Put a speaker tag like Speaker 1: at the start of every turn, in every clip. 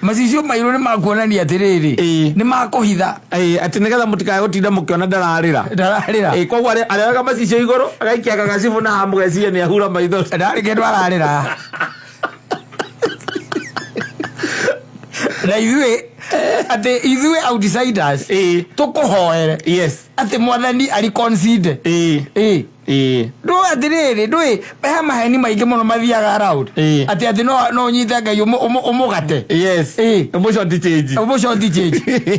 Speaker 1: Macicio mairũ nĩ makuonania atĩrĩrĩ, nĩ makũhitha.
Speaker 2: Atĩ nĩgetha mũtikae gũtinda mũkĩona ndararĩra.
Speaker 1: Ndararĩra.
Speaker 2: Koguo arĩoyaga macicio igũrũ agaikia gagacibũ na haha mũgeciria nĩ ahura maithori.
Speaker 1: Ndarĩ kĩndũ ararĩra. Na ithuĩ atĩ ithuĩ outsiders tũkũhoere atĩ Mwathani ariconcede. Ndũĩ atĩrĩrĩ, ndũĩ he maheni maingĩ mũno mathiaga around. Atĩ no ũnyite Ngai ũmũgate.
Speaker 2: Yes. Ũmũcoti change.
Speaker 1: Ũmũcoti change.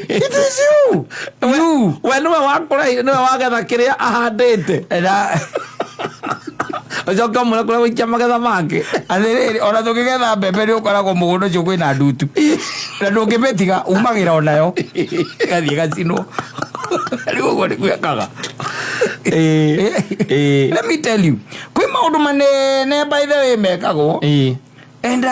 Speaker 1: It is you. You.
Speaker 2: We nĩwe wakũra, nĩwe wagetha kĩrĩa ahandĩte.
Speaker 1: Na
Speaker 2: Ũcoke ũmwĩre kũrĩa gũikia magetha make.
Speaker 1: Atĩrĩrĩ, ona tũkĩgetha mbembe nĩ ũkoragwo mũgũnda ũcio kwĩna ndutu. Na ndũngĩmĩtiga, umagĩra onayo. Ĩgathiĩ ĩgacinwo. Rĩu ũguo nĩguo ekaga. Let me tell you, kwĩ maũndũ manene by the way mekagwo. And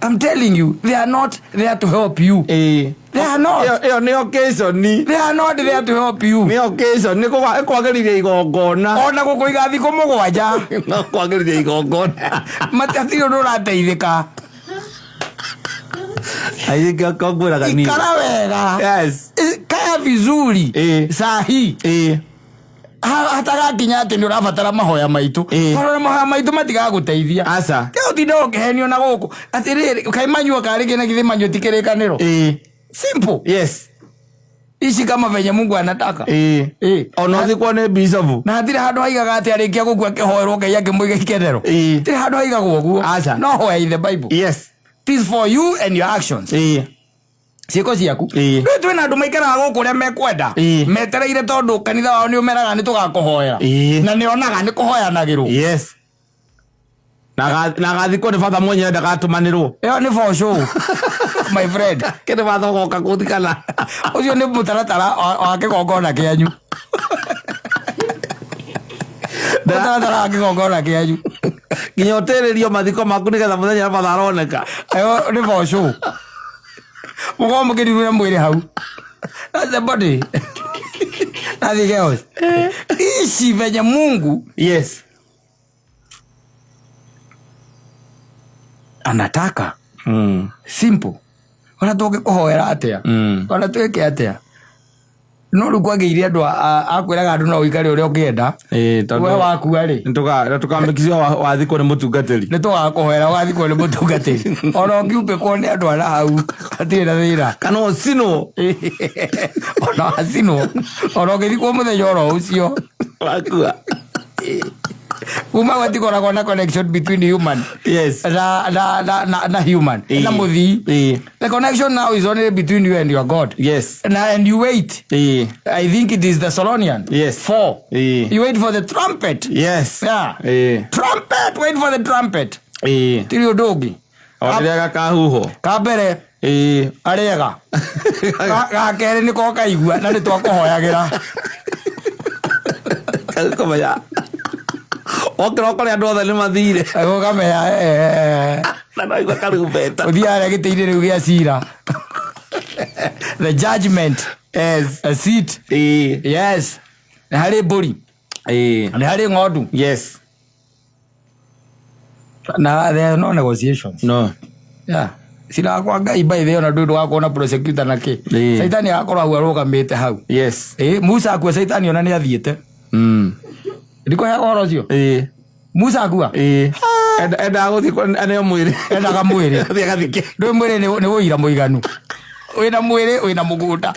Speaker 1: I'm telling you, they are not there to help you. They are not.
Speaker 2: Ĩyo nĩ occasion.
Speaker 1: They are not there to help you.
Speaker 2: Nĩ occasion, nĩ kwagĩrithia igongona.
Speaker 1: Ona gũkũiga thikũ 7.
Speaker 2: No kwagĩrithia igongona.
Speaker 1: Hatirĩ ũndũ ũrateithĩka.
Speaker 2: Aithĩka kongwĩraga niĩ.
Speaker 1: Ikara wega.
Speaker 2: Yes.
Speaker 1: Kaya vizuri. Sahi. Hatagakinya atĩ nĩ ũrabatara mahoya maitũ. Tondũ ona mahoya maitũ matigagũteithia.
Speaker 2: Aca.
Speaker 1: Tiga ũtinde ũkĩhenio na gũkũ. Atĩrĩrĩ, kaĩ manyua karĩ kĩ na githĩ manyua ti kĩrĩkanĩro? Simple.
Speaker 2: Yes.
Speaker 1: Ici kama venye Mungu anataka.
Speaker 2: Ona ũthikwo nĩ bishop.
Speaker 1: Na hatirĩ handũ haigaga atĩ arĩkia gũkua akĩhoerwo Ngai akĩmũiga ikenero. Hatirĩ handũ haigagwo ũguo.
Speaker 2: Aca.
Speaker 1: No hoya in the Bible.
Speaker 2: Yes.
Speaker 1: It is for you and your actions. Ciĩko ciaku. Rĩu twĩna andũ maikaraga gũkũ ũrĩa mekwenda. Metereire tondũ kanitha wao nĩ ũmeraga nĩ tũgakũhoera. Na nĩ onaga nĩ kũhoyanagĩrwo.
Speaker 2: Yes. Na agathikwo nĩ batha mwenyewe ndagatũmanĩrwo.
Speaker 1: Ĩyo nĩ for sure. My friend.
Speaker 2: Kĩrĩ batha ũgoka gũthikana.
Speaker 1: Ũcio nĩ mũtaratara wa kĩgongona kĩanyu. Mũtaratara wa kĩgongona kĩanyu.
Speaker 2: Nginya ũtĩrĩrio mathiko maku nĩgetha mũthenya batha aroneka.
Speaker 1: Ĩyo nĩ for sure. Mũkorwo mũkĩrirwo na mwĩrĩ hau. That's the body. Nothing else. Ici venye Mungu
Speaker 2: Yes.
Speaker 1: anataka. Simple. Ona tũngĩkũhoera atĩa? Ona twĩke atĩa? No rĩu kwagĩire andũ akwĩraga andũ no ũikare ũrĩa ũngĩenda.
Speaker 2: Tondũ
Speaker 1: We wakua rĩ.
Speaker 2: Nĩtũkamĩkicua wathikwo nĩ mũtungatĩri.
Speaker 1: Nĩtũgakũhoera wathikwo nĩ mũtungatĩri. Ona ũngiumbĩkwo nĩ andũ ara hau, hatirĩ na thĩna.
Speaker 2: Kana ũcinwo.
Speaker 1: Ona wacinwo. Ona ũngĩthikwo mũthenya oro ũcio.
Speaker 2: Wakua.
Speaker 1: Kuma gwatikoragwo na connection between human
Speaker 2: Yes.
Speaker 1: na human. Na mũthii. The connection now is only between you and your God.
Speaker 2: Yes.
Speaker 1: Na, and you wait. I think it is the Thessalonian.
Speaker 2: Yes.
Speaker 1: 4. You wait for the trumpet.
Speaker 2: Yes.
Speaker 1: Yeah. Trumpet, wait for the trumpet. Tiri ũndũ ũngĩ.
Speaker 2: O rĩrĩa gakahuhwo.
Speaker 1: Ka mbere. Arĩega. Ga kerĩ nĩko kaigua na nĩ twakũhoyagĩra.
Speaker 2: Kũmenya. Okĩra ũkore andũ othe nĩ mathire.
Speaker 1: Ũkamenya,
Speaker 2: Na no igua karumbeta.
Speaker 1: Ũthiaga harĩa gĩtĩ-inĩ rĩu gĩa cira. The judgment.
Speaker 2: Yes.
Speaker 1: A seat. Yes. Nĩ harĩ mbũri. Nĩ harĩ ng'ondu.
Speaker 2: Yes.
Speaker 1: Na there are no negotiations.
Speaker 2: No.
Speaker 1: Yeah. Cira kwa Ngai by the way, ona ndũĩ ndũgakorwo na prosecutor na kĩ. Caitani agakorwo hau arũgamĩte hau.
Speaker 2: Yes.
Speaker 1: Musa akua Caitani ona nĩ athiĩte. Ndikũheaga ũhoro ũcio? Musa akua?
Speaker 2: Endaga gũthiĩ aneo mwĩrĩ.
Speaker 1: Endaga mwĩrĩ.
Speaker 2: Athiĩ agathike.
Speaker 1: Ndũĩ mwĩrĩ nĩ ũira mũiganu. Wĩna mwĩrĩ, wĩna mũgũnda.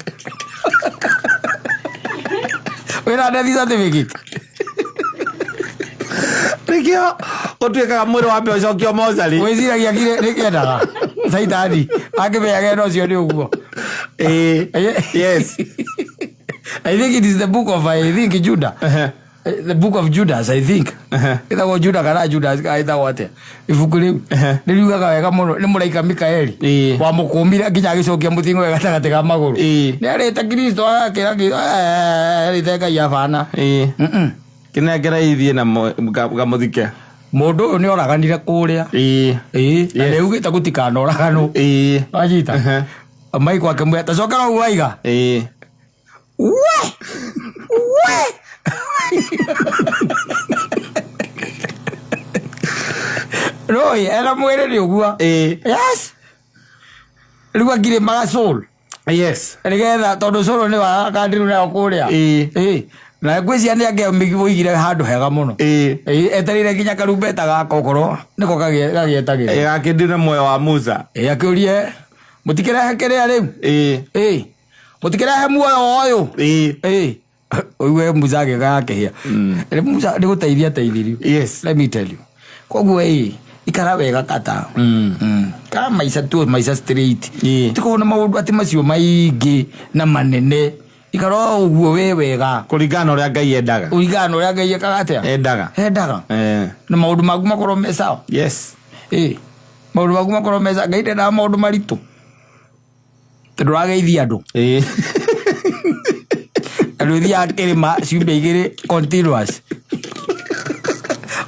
Speaker 1: Wĩna death certificate.
Speaker 2: Nĩkĩo ũtuĩkaga mwĩrĩ wambe ũcokio mocarĩ.
Speaker 1: Wĩciragia kire nĩkĩendaga. Caitani angĩmenya ena ũcio nĩ ũguo.
Speaker 2: Yes.
Speaker 1: I think it is the book of, I think Judah. The book of Judas, I think. Ĩtagwo Judah kana Judas, kana ĩtagwo atĩa? Ibuku rĩu nĩ riugaga wega mũno, nĩ mũraika Mikaeli wamũkũmire nginya agĩcokia mũting'oe gatagatĩ ka magũrũ. Nĩ arĩte Kristo agakĩra arĩte Ngai abana.
Speaker 2: Kĩnengera ithiĩ na ngamũthike.
Speaker 1: Mũndũ ũyũ nĩ oraganire kũrĩa. Na nĩ augĩte gũtikanoraganwo. Wanyita? Maiko akĩmwĩra, ta cokera ũguo waiga. We! We! Rũĩ, ena mwĩrĩ nĩ ũguo. Yes. Rĩu akirĩmaga soul.
Speaker 2: Yes.
Speaker 1: Nĩgetha tondũ cũrũ nĩ wakandirũ nayo kũrĩa.
Speaker 2: Ĩĩ.
Speaker 1: Ĩĩ. Na ngwĩciria nĩ angĩoigire handũ hega mũno.
Speaker 2: Ĩĩ.
Speaker 1: Ĩĩ, etereire nginya karumbeta gaka okorwo nĩko gagĩetagĩrwo.
Speaker 2: Gakĩndire muoyo wa Musa.
Speaker 1: Ĩĩ, akĩũrie mũtikĩrehe kĩrĩa rĩu.
Speaker 2: Ĩĩ.
Speaker 1: Ĩĩ. Mũtikĩrehe muoyo ũyũ.
Speaker 2: Ĩĩ.
Speaker 1: Ĩĩ. Ũigue Musa agĩũka gakĩhĩa. Rĩ Musa nĩ gũteithia ateithirio.
Speaker 2: Yes.
Speaker 1: Let me tell you. Koguo ĩĩ, ikara wega kata. Ikara maica tu maica straight.
Speaker 2: Ĩĩ.
Speaker 1: Tikorwo na maũndũ atĩ macio maingĩ na manene. Ikara o ũguo wĩ wega.
Speaker 2: Kũringana na ũrĩa Ngai endaga.
Speaker 1: Ũringana na ũrĩa Ngai ekaga atĩa?
Speaker 2: Endaga.
Speaker 1: Endaga.
Speaker 2: Eh.
Speaker 1: Na maũndũ maku makorwo me sawa.
Speaker 2: Yes.
Speaker 1: Ĩĩ. Maũndũ maku makorwo me sawa. Ngai ndendaga maũndũ maritũ. Tondũ ndũrageithia andũ.
Speaker 2: Ĩĩ.
Speaker 1: Andũ thiaga kĩrĩma ciumia igĩrĩ continuous.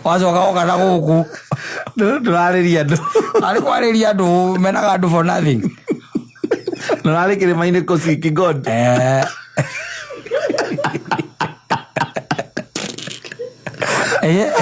Speaker 1: Wacoka woka na gũkũ.
Speaker 2: Ndũrarĩria andũ.
Speaker 1: Arĩ kwarĩria andũ menaga andũ for nothing.
Speaker 2: Ndũrarĩ kĩrĩma-inĩ kũ-seek God.
Speaker 1: Eh. Eh.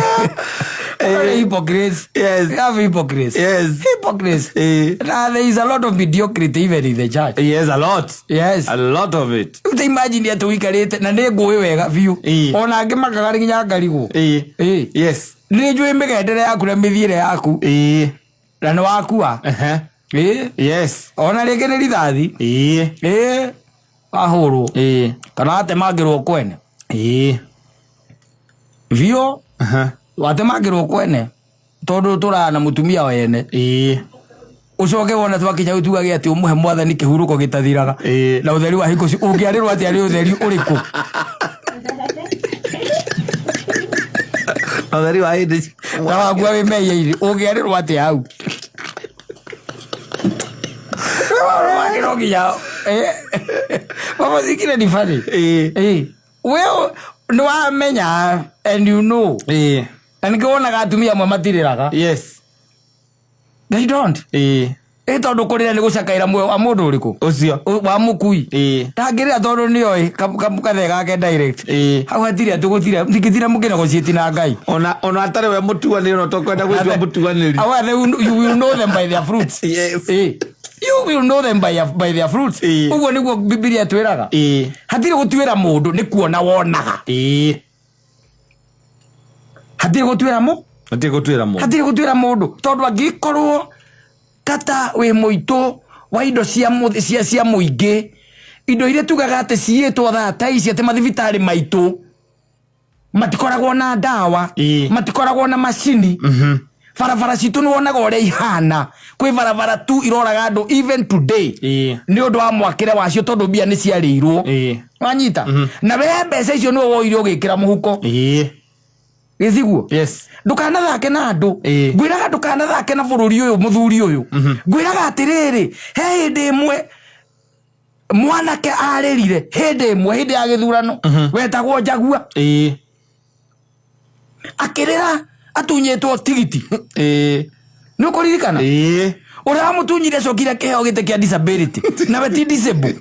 Speaker 1: Very hypocrites.
Speaker 2: Yes.
Speaker 1: We have hypocrites.
Speaker 2: Yes.
Speaker 1: Hypocrites.
Speaker 2: Ĩĩ.
Speaker 1: Now there is a lot of mediocrity even in the church.
Speaker 2: Yes, a lot.
Speaker 1: Yes.
Speaker 2: A lot of it.
Speaker 1: Rĩu ta imagine atĩ ũikarĩte na nĩ ngũĩ wega biũ.
Speaker 2: Ĩĩ.
Speaker 1: Ona angĩ makaga nĩ nginya ngarigwo.
Speaker 2: Ĩĩ.
Speaker 1: Ĩĩ.
Speaker 2: Yes.
Speaker 1: Nĩ njũĩ mĩgendere yaku na mĩthiĩre yaku
Speaker 2: Ĩĩ.
Speaker 1: na nĩ wakua.
Speaker 2: Ehe.
Speaker 1: Ĩĩ.
Speaker 2: Yes.
Speaker 1: Ona rĩngĩ nĩ rithathi.
Speaker 2: Ĩĩ.
Speaker 1: Ĩĩ. Wahũrwo.
Speaker 2: Ĩĩ.
Speaker 1: Kana watemangĩrwo kwene.
Speaker 2: Ĩĩ.
Speaker 1: Biũ
Speaker 2: Aha.
Speaker 1: watemangĩrwo kwene tondũ tũraya na mũtumia wene.
Speaker 2: Ĩĩ.
Speaker 1: Ũcoke wona twakinya ũtugage atĩ ũmũhe mwathani kĩhurũko gĩtathiraga.
Speaker 2: Ĩĩ.
Speaker 1: Na ũtheri wa hingo ũngĩarĩrwo atĩa nĩ ũtheri ũrĩkũ?
Speaker 2: Ũtheri wa hĩndĩ.
Speaker 1: Na wakua wĩ mehia-inĩ ũngĩarĩrwo atĩa hau? Wagĩrwo nginya mambo zingine ni funny.
Speaker 2: Ĩĩ.
Speaker 1: Ĩĩ. We nĩ wamenya and you know.
Speaker 2: Ĩĩ.
Speaker 1: Na nĩkĩo wonaga atumia amwe matirĩraga.
Speaker 2: Yes.
Speaker 1: They don't.
Speaker 2: Ĩĩ.
Speaker 1: Ĩ tondũ kũrĩra nĩ gũcakaĩra muoyo wa mũndũ ũrĩkũ?
Speaker 2: Ũcio.
Speaker 1: Wa mũkui.
Speaker 2: Ĩĩ.
Speaker 1: Ndangĩrĩra tondũ nĩoĩ kathee gake direct.
Speaker 2: Ĩĩ.
Speaker 1: Hau hatirĩ atĩ gũtirĩ ndingĩtira mũkĩnegotiate na Ngai.
Speaker 2: Ona ona atarĩ we mũtuanĩri ona tũkwenda gwĩtua mũtuanĩri.
Speaker 1: Awa, they will, you will know them by their fruits.
Speaker 2: Yes.
Speaker 1: Eh. You will know them by their fruits.
Speaker 2: Ĩĩ.
Speaker 1: Ũguo nĩguo Bibilia ĩtwĩraga.
Speaker 2: Ĩĩ.
Speaker 1: Hatirĩ gũtuĩra mũndũ nĩ kuona wonaga.
Speaker 2: Ĩĩ.
Speaker 1: Hatirĩ gũtuĩra mũ
Speaker 2: Hatirĩ gũtuĩra mũndũ.
Speaker 1: hatirĩ gũtuĩra mũndũ tondũ angĩkorwo kata wĩ mũitũ wa indo cia cia cia mũingĩ indo iria tugaga atĩ ciĩtwo thaa ta ici atĩ mathibitarĩ maitũ matikoragwo na ndawa
Speaker 2: Ĩĩ.
Speaker 1: matikoragwo na macini barabara citũ nĩ wonaga ũrĩa ihana kwĩ barabara tu iroraga andũ even today
Speaker 2: Ĩĩ.
Speaker 1: nĩ ũndũ wa mwakĩre wacio tondũ mbia nĩ ciarĩirwo
Speaker 2: Ĩĩ.
Speaker 1: wanyita na we mbeca icio nĩwe woire ũgĩkĩra mũhuko
Speaker 2: Ĩĩ.
Speaker 1: gĩciguo
Speaker 2: Yes.
Speaker 1: ndukanathake na andũ
Speaker 2: Ĩĩ.
Speaker 1: ngwĩraga ndukanathake na bũrũri ũyũ mũthuri ũyũ ngwĩraga atĩrĩrĩ he hĩndĩ ĩmwe mwanake arĩrire hĩndĩ ĩmwe hĩndĩ ya gĩthurano wetagwo Njagua
Speaker 2: Ĩĩ.
Speaker 1: akĩrĩra atunyĩtwo tigiti
Speaker 2: Ĩĩ.
Speaker 1: nĩ ũkũririkana
Speaker 2: Ĩĩ.
Speaker 1: ũrĩa wamũtunyire acokire akĩheo gĩtĩ kĩa disability nawe ti disable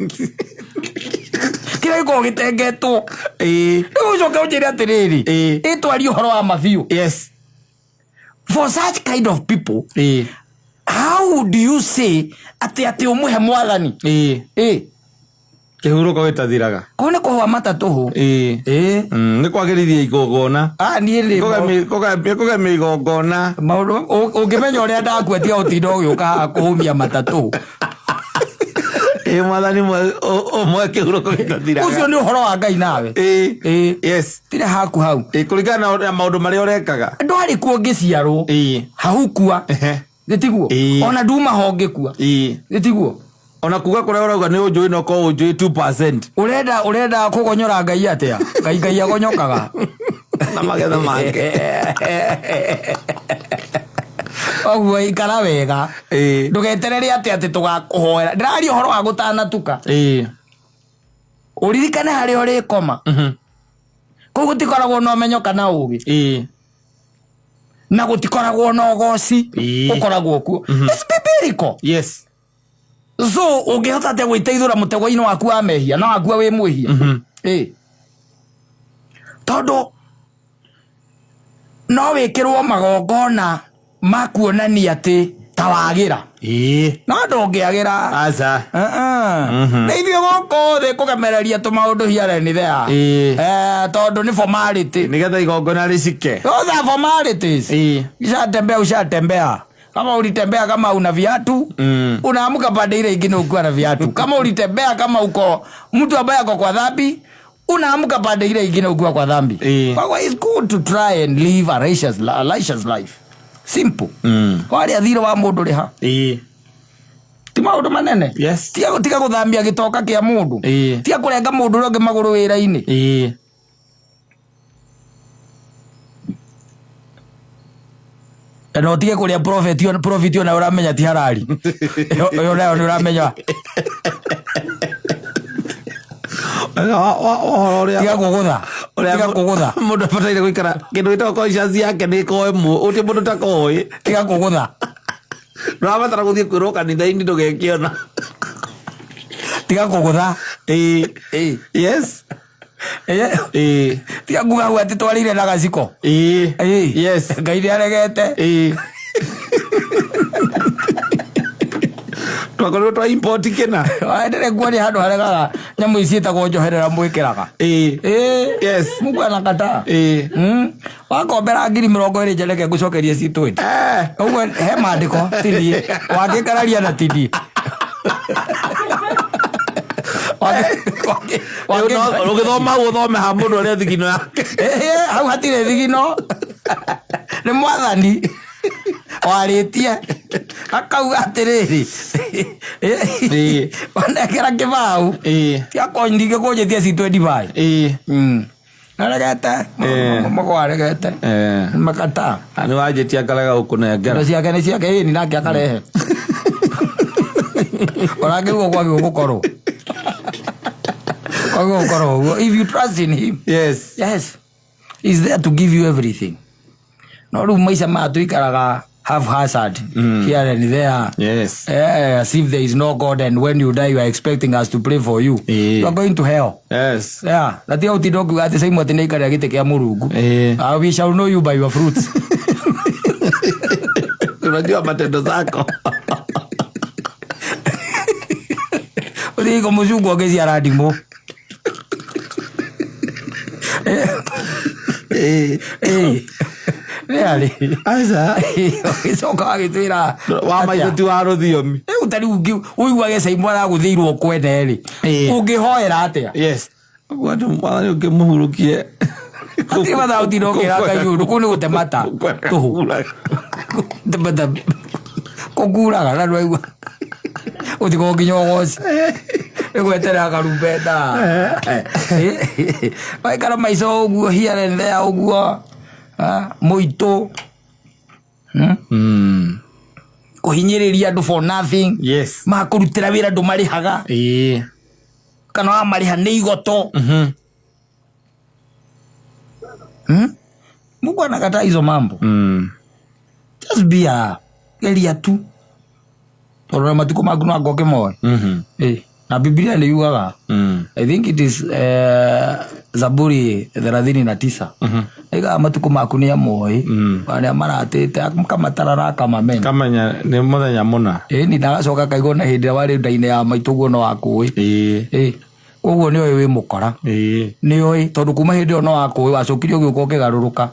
Speaker 1: kĩrĩa gĩkoragwo gĩtengetwo
Speaker 2: Ĩĩ.
Speaker 1: rĩu ũcoke ũnjĩre atĩrĩrĩ
Speaker 2: Ĩĩ.
Speaker 1: ĩtwarie ũhoro wa mabiũ
Speaker 2: Yes.
Speaker 1: For such kind of people,
Speaker 2: Ĩĩ.
Speaker 1: how do you say atĩ atĩ ũmũhe mwathani?
Speaker 2: Ĩĩ.
Speaker 1: Ĩĩ.
Speaker 2: Kĩhurũko gĩtathiraga.
Speaker 1: Kũu nĩ kũhũa matatũhũ.
Speaker 2: Ĩĩ.
Speaker 1: Ĩĩ.
Speaker 2: Nĩ kwagĩrithia igongona.
Speaker 1: Ah, niĩ rĩ
Speaker 2: Kũgemia igongona.
Speaker 1: maũndũ ũngĩmenya ũrĩa ndakua tiga ũtinda ũgĩũka haha kũhũmia matatũ.
Speaker 2: Ĩĩ mwathani ũmwe kĩhurũko gĩtathiraga.
Speaker 1: Ũcio nĩ ũhoro wa Ngai nawe.
Speaker 2: Ĩĩ.
Speaker 1: Ĩĩ.
Speaker 2: Yes.
Speaker 1: Tirĩ haku hau.
Speaker 2: Ĩĩ kũringana na maũndũ marĩa ũrekaga.
Speaker 1: Ndwarĩ kuo ngĩciarwo.
Speaker 2: Ĩĩ.
Speaker 1: Hahukua.
Speaker 2: Ehe.
Speaker 1: Gĩtiguo.
Speaker 2: Ĩĩ.
Speaker 1: Ona nduma ho ngĩkua.
Speaker 2: Ĩĩ.
Speaker 1: Gĩtiguo.
Speaker 2: Ona kuga kũrĩa ũrauga nĩ ũnjũĩ no korwo ũnjũĩ 2%.
Speaker 1: Ũrenda ũrenda kũgonyora Ngai atĩa? Ngai Ngai agonyokaga.
Speaker 2: Na magetha make.
Speaker 1: Ũguo ikara wega.
Speaker 2: Ĩĩ.
Speaker 1: Ndũgeterere atĩ atĩ tũgakũhoera. Ndĩraria ũhoro wa gũtanatuka.
Speaker 2: Ĩĩ.
Speaker 1: Ũririkane harĩa ũrĩkoma. Kũu gũtikoragwo na ũmenyo kana ũgĩ.
Speaker 2: Ĩĩ.
Speaker 1: Na gũtikoragwo na ũgoci.
Speaker 2: Ĩĩ.
Speaker 1: Ũkoragwo kuo. It's biblical.
Speaker 2: Yes.
Speaker 1: So ũngĩhota atĩa gwĩteithũra mũtego-inĩ waku wa mehia na wakua wĩ mwĩhia. Ĩĩ. Tondũ no wĩkĩrwo magongona ma kuonania atĩ Ta wagĩra. No ndũngĩagĩra.
Speaker 2: Aca.
Speaker 1: Nĩ ithuĩ gũkũ thĩ kũgemereria tũmaũndũ here and there. Tondũ nĩ formality.
Speaker 2: Nĩgetha igongona rĩcike.
Speaker 1: Those are formalities. Ushatembea, ushatembea. Kama ulitembea kama una viatu, unaamka pande ile ingine ukiwa na viatu. Kama ulitembea kama uko mtu ambaye ako kwa dhambi, unaamka pande ile ingine ukiwa kwa dhambi. Kwa hivyo it's good to try and live a righteous life. Simple. Warĩa thirĩ wa mũndũ rĩha. Ti maũndũ manene.
Speaker 2: Yes.
Speaker 1: Tiga gũthambia gĩtoka kĩa mũndũ. Tiga kũrenga mũndũ ũrĩa ũngĩ magũrũ wĩra-inĩ. Na ũtige kũrĩa profit ona ũramenya ti harari. Ĩyo nayo nĩ ũramenya.
Speaker 2: Ũhoro ũrĩa
Speaker 1: Tiga kũgũtha. Tiga kũgũtha.
Speaker 2: Mũndũ abataire gũikara kĩndũ gĩtagwo conscience yake nĩ ĩkoĩ ũti mũndũ takoĩ.
Speaker 1: Tiga kũgũtha.
Speaker 2: Ndũrabatara gũthiĩ kwĩrwo kanitha-inĩ ndũgekĩona.
Speaker 1: Tiga kũgũtha.
Speaker 2: Yes.
Speaker 1: Tiga kuga hau atĩ twarĩire na gaciko.
Speaker 2: Yes.
Speaker 1: Ngai nĩ aregete.
Speaker 2: Twakorirwo twa import kĩna.
Speaker 1: Waendere kuonia handũ haregaga nyamũ ici ciĩtagwo njoherera mwĩkĩraga.
Speaker 2: Yes.
Speaker 1: Mungu anakataa. Wakombera ngiri mĩrongo ĩrĩ njereke ngũcokerie ci twenty. Ũguo he maandĩko ti niĩ. Wangĩkararia na ti niĩ.
Speaker 2: Ũgĩthoma hau ũthome ha mũndũ arĩa thigino yake.
Speaker 1: Hau hatirĩ thigino. Nĩ mwathani warĩtie akauga atĩrĩrĩ, wanengera kĩbaũ. Tiga ndingĩkũnjĩtie ci twenty-five. Aregete. Mũgo aregete. Makataa.
Speaker 2: Nĩ wanjĩtia ngarega gũkũnengera.
Speaker 1: Indo ciake nĩ ciake, ĩni nake akarehe. Ona ngĩguo kwagĩrĩirwo gũkorwo. Kwagĩrĩirwo gũkorwo ũguo. If you trust in him.
Speaker 2: Yes.
Speaker 1: Yes. He's there to give you everything. No rĩu maica maya tũikaraga haphazard here and there.
Speaker 2: Yes.
Speaker 1: As if there is no God, and when you die you are expecting us to pray for you. You are going to hell.
Speaker 2: Yes.
Speaker 1: Yeah. Na tiga ũtinde ũkiuga atĩ Simon atĩ nĩaikarĩra gĩtĩ kĩa Mũrungu. We shall know you by your fruits.
Speaker 2: Unajua matendo zako.
Speaker 1: Ũthiĩ kwa mũcungwa ũngĩciara ndimũ. Nĩ arĩ.
Speaker 2: Aca.
Speaker 1: Ũgĩcoka wagĩtwĩra
Speaker 2: Wa maitũ
Speaker 1: atĩa?
Speaker 2: ti wa rũthiomi.
Speaker 1: Rĩu ta rĩu ũiguage Simon aragũthĩirwo kwene rĩ. Ũngĩhoera atĩa?
Speaker 2: Yes. Ũguo andũ mwathani ũkĩmũhurũkie.
Speaker 1: Hatirĩ mathaa ũtinda ũkĩra Ngai ũndũ, kũu nĩ gũtemata. Tũhũ. Gũtemata. Kũnguraga na ndwaigua. Ũtikorwo nginya ũgoci. Nĩ gweterera karumbeta. Waikara maica ũguo, here and there ũguo. Mũitũ. Kũhinyĩrĩria andũ for nothing.
Speaker 2: Yes.
Speaker 1: Makũrutĩra wĩra ndũmarĩhaga. Kana wamarĩha nĩ igoto. Mungu anakataa hizo mambo. Just be a geria tu. Tondũ na matukũ maku no angoke moe. Na Biblia nĩ yugaga. I think it is Zaburi 39. Ĩgaga matukũ maku nĩ amoĩ. Marĩa maratĩte akamatara na akamamenya.
Speaker 2: Kamenya nĩ mũthenya mũna.
Speaker 1: Ĩni na agacoka akaigua na hĩndĩ ĩrĩa warĩ nda-inĩ ya maitũ ũguo no akũĩ. Koguo nĩ oĩ wĩ mũkora. Nĩ oĩ tondũ kuma hĩndĩ ĩyo no akũĩ wacokire ũgĩũka ũkĩgarũrũka.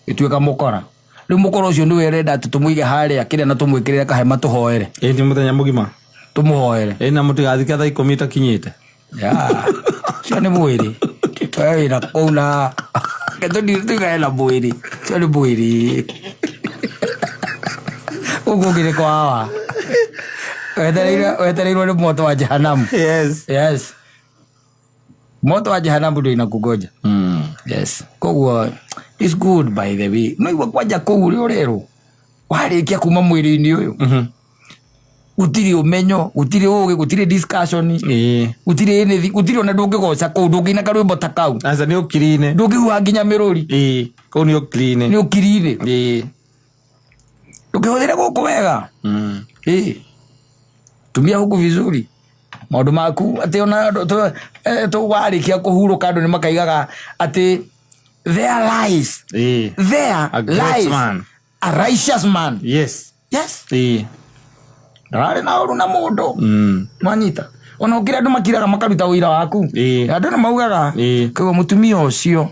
Speaker 1: Ĩtuĩka mũkora. Rĩu mũkora ũcio nĩwe ũrenda atĩ tũmũige harĩa kĩrĩa na tũmwĩkĩrĩre kahema tũhoere.
Speaker 2: Nĩ mũthenya mũgima.
Speaker 1: Tũmũhoere.
Speaker 2: Na mũtigathike thaa ikũmi itakinyĩte.
Speaker 1: Ya. Ũcio nĩ mwĩrĩ. We wĩna kũu na Reke tũtigane na mwĩrĩ. Ũcio nĩ mwĩrĩ. Kũu kũngĩ nĩ kwa hawa. Wetereirwo nĩ moto wa Jehanamu.
Speaker 2: Yes.
Speaker 1: Yes. Moto wa Jehanamu ndio inakugoja. Yes. Koguo it's good by the way. No igua kwanja kũu ũrĩa ũrerwo. Warĩkia kuma mwĩrĩ-inĩ ũyũ. Gũtirĩ ũmenyo, gũtirĩ ũgĩ, gũtirĩ discussion. Gũtirĩ anything, gũtirĩ ona ndũngĩgoca kũu, ndũngĩina karwĩmbo ta kau.
Speaker 2: Aca nĩ ũkiri-inĩ.
Speaker 1: Ndũngĩhuha nginya mĩrũri.
Speaker 2: Kũu nĩ ũkiri-inĩ.
Speaker 1: Nĩ ũkiri-inĩ. Ndũkĩhũthĩre gũkũ wega. Tumia huku vizuri. Maũndũ maku atĩ ona warĩkia kũhurũka andũ nĩ makaigaga atĩ there lies. There
Speaker 2: A great
Speaker 1: lies
Speaker 2: man.
Speaker 1: A righteous man.
Speaker 2: Yes.
Speaker 1: Yes.
Speaker 2: Ĩĩ.
Speaker 1: Ndararĩ na ũru na mũndũ.
Speaker 2: Mm.
Speaker 1: Mwanyita ona ũkĩrĩ andũ makiraga makaruta ũira waku.
Speaker 2: Ĩĩ.
Speaker 1: Andũ nĩ maugaga
Speaker 2: Ĩĩ.
Speaker 1: koguo mũtumia ũcio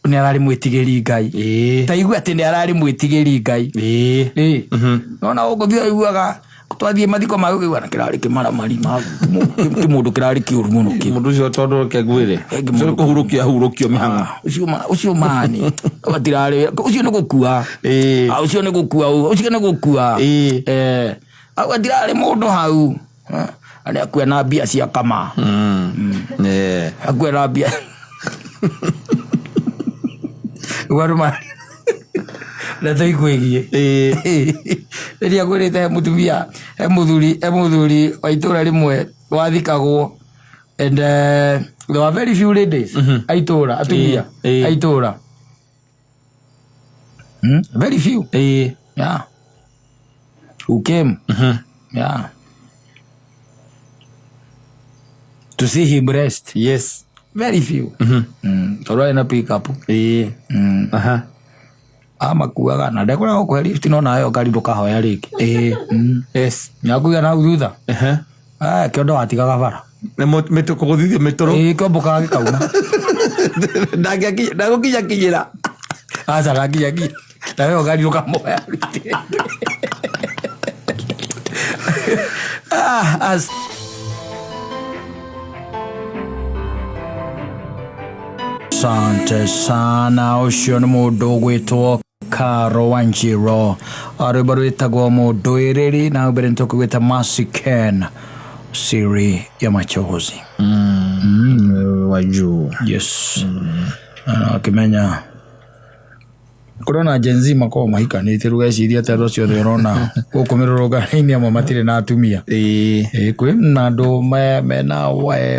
Speaker 1: nĩ ararĩ mwĩtigĩri Ngai.
Speaker 2: Ĩĩ.
Speaker 1: Ta igua atĩ nĩ ararĩ mwĩtigĩri Ngai.
Speaker 2: Ĩĩ.
Speaker 1: Ĩĩ.
Speaker 2: Mhm.
Speaker 1: Nona gũkũ thutha iguaga twathiĩ mathiko ma gũkĩigua na kĩrarĩ kĩmaramari kĩmũndũ kĩrarĩ kĩũru mũno kĩu.
Speaker 2: Mũndũ ũcio tondũ reke ngwĩre.
Speaker 1: Ĩngĩ
Speaker 2: Ũcio nĩ kũhurũkio ahurũkio mĩhang'a.
Speaker 1: Ũcio ũcio mani gatirarĩ ũcio nĩ gũkua.
Speaker 2: Ĩĩ.
Speaker 1: Ah, ũcio nĩ gũkua, ũcio nĩ gũkua.
Speaker 2: Ĩĩ.
Speaker 1: Eh, hau gatirarĩ mũndũ hau. Ah, nĩ akua na mbia cia kama.
Speaker 2: Mm. Eh.
Speaker 1: Akua na mbia. Ũguo andũ na tũikwĩgiĩ.
Speaker 2: Ĩĩ.
Speaker 1: Rĩrĩa ngwĩrĩte he mũtumia, he mũthuri, he mũthuri wa itũra rĩmwe wathikagwo and there were very few ladies a itũra, atumia
Speaker 2: Ĩĩ, ĩĩ.
Speaker 1: a itũra. Very few.
Speaker 2: Ĩĩ.
Speaker 1: Yeah. Who came.
Speaker 2: Mhm.
Speaker 1: Yeah. To see him rest.
Speaker 2: Yes.
Speaker 1: Very few.
Speaker 2: Mhm.
Speaker 1: Tondũ arĩ na pick up.
Speaker 2: Ĩĩ. Aha.
Speaker 1: Amakuaga na ndekũrega gũkũhe lift no nawe ngari ndũkahoya rĩngĩ.
Speaker 2: Ĩĩ. Yes.
Speaker 1: Nĩakuiga na hau thutha.
Speaker 2: Aha.
Speaker 1: Ah, kĩondo watigaga bara.
Speaker 2: Nĩ mĩtũ kũgũthithio mĩtũrũ.
Speaker 1: Ĩĩ, kĩombũkaga gĩkauma.
Speaker 2: Ndagũkinyakinyĩra.
Speaker 1: Aca ndakinyakinya. Nawe ngari ndũkamoya. Ah, as Asante sana ũcio nĩ mũndũ ũgwĩtwo Caro Wanjiro, rwĩmbo rwĩtagwo Mũndũĩrĩri, na mbere nĩtũkũgwĩta Mercy Ken, siri ya machozi.
Speaker 2: Wa juu.
Speaker 1: Yes. Akĩmenya kũrona Gen Z makoragwo mahikanĩtie rĩu eciria atĩ andũ acio othe ũrona gũkũ mĩrũrũngano-inĩ amwe matirĩ na atumia.
Speaker 2: Ĩĩ.
Speaker 1: Ĩĩ, kwĩ na andũ mena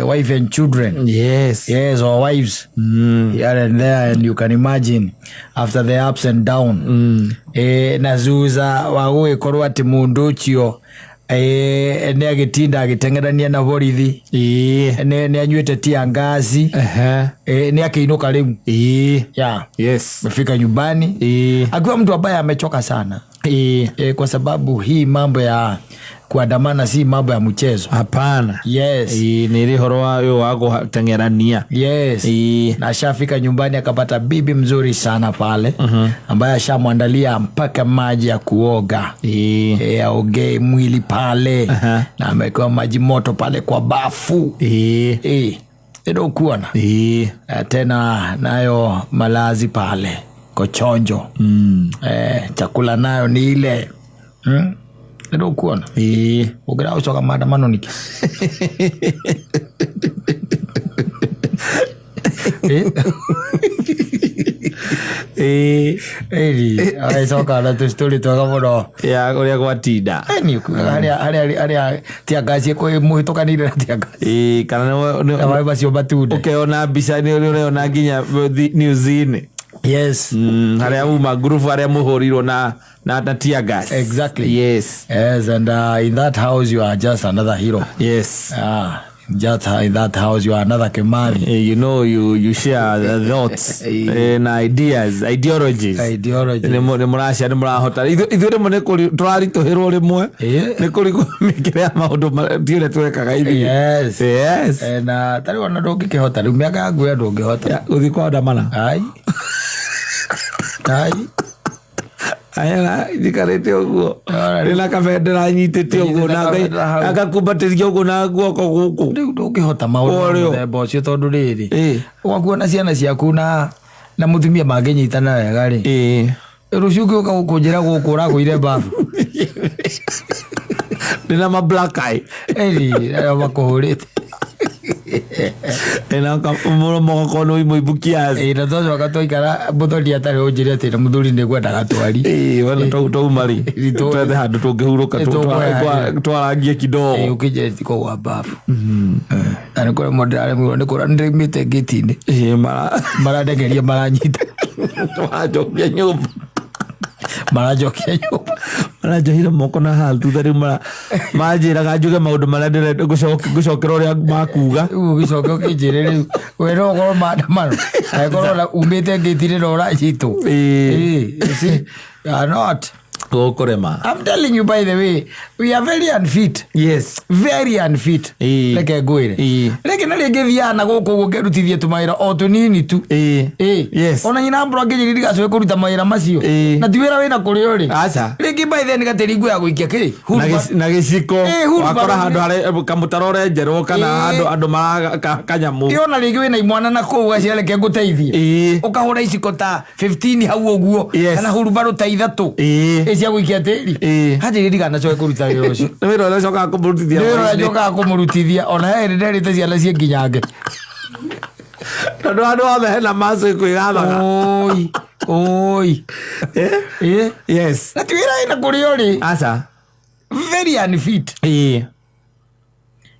Speaker 1: wife and children.
Speaker 2: Yes.
Speaker 1: Yes, or wives. Here and there, and you can imagine after the ups and down. Na thutha wa gũgĩkorwo atĩ mũndũ ũcio nĩ agĩtinda agĩteng'erania na borithi,
Speaker 2: Ĩĩ.
Speaker 1: nĩ anyuĩte tia ngasi,
Speaker 2: Ehe.
Speaker 1: nĩ akĩinũka rĩu.
Speaker 2: Ĩĩ.
Speaker 1: Yeah.
Speaker 2: Yes.
Speaker 1: Amefika nyumbani
Speaker 2: Ĩĩ.
Speaker 1: akiwa mtu ambaye amechoka sana.
Speaker 2: Ĩĩ.
Speaker 1: Kwa sababu hii mambo ya kuandamana si mambo ya mchezo.
Speaker 2: Hapana.
Speaker 1: Yes.
Speaker 2: Ĩĩ, nĩ ĩrĩ ũhoro wa ũyũ wa gũteng'erania.
Speaker 1: Yes.
Speaker 2: Ĩĩ.
Speaker 1: Na ashafika nyumbani akapata bibi mzuri sana pale ambaye ashamwandalia mpaka maji ya kuoga.
Speaker 2: Ĩĩ.
Speaker 1: Aogee mwili pale.
Speaker 2: Aha.
Speaker 1: Na amewekewa maji moto pale kwa bafu.
Speaker 2: Ĩĩ.
Speaker 1: Ndio kuona.
Speaker 2: Ĩĩ.
Speaker 1: Tena nayo malazi pale kochonjo. Chakula nayo ni ile. Ndio kuona.
Speaker 2: Ĩĩ.
Speaker 1: Ugira ucoka maandamano niki.
Speaker 2: Ĩĩ.
Speaker 1: Ĩri, agĩcoka na tũcitũri twega mũno.
Speaker 2: Ya ũrĩa gwatinda.
Speaker 1: Nĩ ũkugaga harĩa tear gas mũhĩtũkanĩire na tear gas.
Speaker 2: Ĩĩ, kana
Speaker 1: Na maĩ macio matune.
Speaker 2: ũkeona mbica nĩ ũrĩona nginya news-inĩ.
Speaker 1: Yes.
Speaker 2: Harĩa uma ngurubu harĩa mũhũrirwo na tear gas.
Speaker 1: Exactly.
Speaker 2: Yes.
Speaker 1: Yes, and in that house you are just another hero.
Speaker 2: Yes.
Speaker 1: Just in that house you are another Kimani.
Speaker 2: You know, you share the thoughts na ideas, ideologies.
Speaker 1: Ideology.
Speaker 2: Nĩ mũracia nĩ mũrahota. Ithuĩ rĩmwe nĩ tũraritũhĩrwo rĩmwe.
Speaker 1: Ĩĩ.
Speaker 2: Nĩ kũrigwo mĩkĩre ya maũndũ ti ũrĩa twekaga ithuĩ.
Speaker 1: Yes.
Speaker 2: Yes.
Speaker 1: Na tarĩ ona ndũngĩkĩhota rĩu mĩaka yaku ĩyo ndũngĩhota.
Speaker 2: Ya, gũthiĩ kwandamana.
Speaker 1: Ai. Ai.
Speaker 2: Aya, njikarĩte ũguo.
Speaker 1: Ora,
Speaker 2: Ndĩna kabendera nyitĩte ũguo na
Speaker 1: Nyitĩte kabendera hau.
Speaker 2: ngakumbatĩria ũguo na guoko gũkũ.
Speaker 1: Rĩu ndũngĩhota maũndũ ma
Speaker 2: Ũrĩo.
Speaker 1: mũthemba ũcio tondũ rĩrĩ
Speaker 2: Ĩĩ.
Speaker 1: wakuona ciana ciaku na mũtumia mangĩnyitana wega rĩ,
Speaker 2: Ĩĩ.
Speaker 1: rũciũ ũngĩũka gũkũnjĩra gũkũ ũragũire babu.
Speaker 2: Ndĩna ma black eye.
Speaker 1: Ĩri, arĩa makũhũrĩte.
Speaker 2: Ndĩna mũromo ũgakorwo nĩ mũimbu kiasi.
Speaker 1: Ĩĩ, na twacoka twaikara mũthoni atarĩ ũnjĩre atĩ na mũthuri nĩ ngwendaga twari.
Speaker 2: Ĩĩ, wona tauma rĩ,
Speaker 1: Ĩĩ,
Speaker 2: twethe handũ tũngĩhurũka twarangie kidogo.
Speaker 1: Ĩĩ, ũkĩnjĩra tiko gwa babu. Na nĩ kũremwo ndĩraremirwo nĩ kũra nĩndĩraumĩte ngĩti-inĩ.
Speaker 2: Ĩĩ,
Speaker 1: Marandengeria maranyita.
Speaker 2: Maranjokia nyũmba.
Speaker 1: Maranjokia nyũmba.
Speaker 2: Maranjohire moko na haha thutha rĩu manjĩraga njuge maũndũ marĩa ndĩrenda ngũcokera ũrĩa makuga.
Speaker 1: Rĩu ũgĩcoka ũkĩnjĩre rĩu we no ũkorwo maandamano angĩkorwo ona umĩte ngĩti-inĩ na ũranyitwo.
Speaker 2: Ĩĩ.
Speaker 1: Ĩĩ, you see, you are not.
Speaker 2: Gũkũrema.
Speaker 1: I'm telling you, by the way, we are very unfit.
Speaker 2: Yes.
Speaker 1: Very unfit. Reke ngwĩre. Rĩngĩ na rĩngĩ thiaga na gũkũ ũguo ngerutithie tũmawĩra o tũnini tu.
Speaker 2: Ĩĩ.
Speaker 1: Ĩĩ.
Speaker 2: Yes.
Speaker 1: Ona nyina mbura ngĩnjĩrire ndigacoke kũruta mawĩra macio. Na ti wĩra wĩna kũrĩa ũrĩ.
Speaker 2: Aca.
Speaker 1: Rĩngĩ by then gatĩri nguo ya gũikia kĩ?
Speaker 2: Na na gĩciko.
Speaker 1: Ĩĩ, hurumba
Speaker 2: Wakora
Speaker 1: rũrĩ.
Speaker 2: handũ harĩa kamũtaro ũrenjerwo kana
Speaker 1: Ĩĩ.
Speaker 2: handũ andũ mara kanyamũ.
Speaker 1: Ĩĩ, ona rĩngĩ wĩna imwana na kũu gaciareke ngũteithie. Ũkahũra iciko ta 15 hau ũguo.
Speaker 2: Yes.
Speaker 1: Kana hurumbarũ ta ithatũ. Ĩĩ, cia gũikia tĩri. Hanjĩrire ndiganacoke kũruta wĩra ũcio.
Speaker 2: Nĩ wĩra ũrĩa ũcokaga kũmũrutithia
Speaker 1: Nĩ wĩra ũrĩa
Speaker 2: hwaĩ-inĩ.
Speaker 1: njokaga kũmũrutithia ona he hĩndĩ nderĩte ciana ciĩ nginyange.
Speaker 2: Tondũ handũ hothe hena macũ ĩkwĩgathaga.
Speaker 1: Oi, oi. Ĩĩ.
Speaker 2: Yes.
Speaker 1: Na ti wĩra wĩna kũrĩa ũrĩ.
Speaker 2: Aca.
Speaker 1: Very unfit.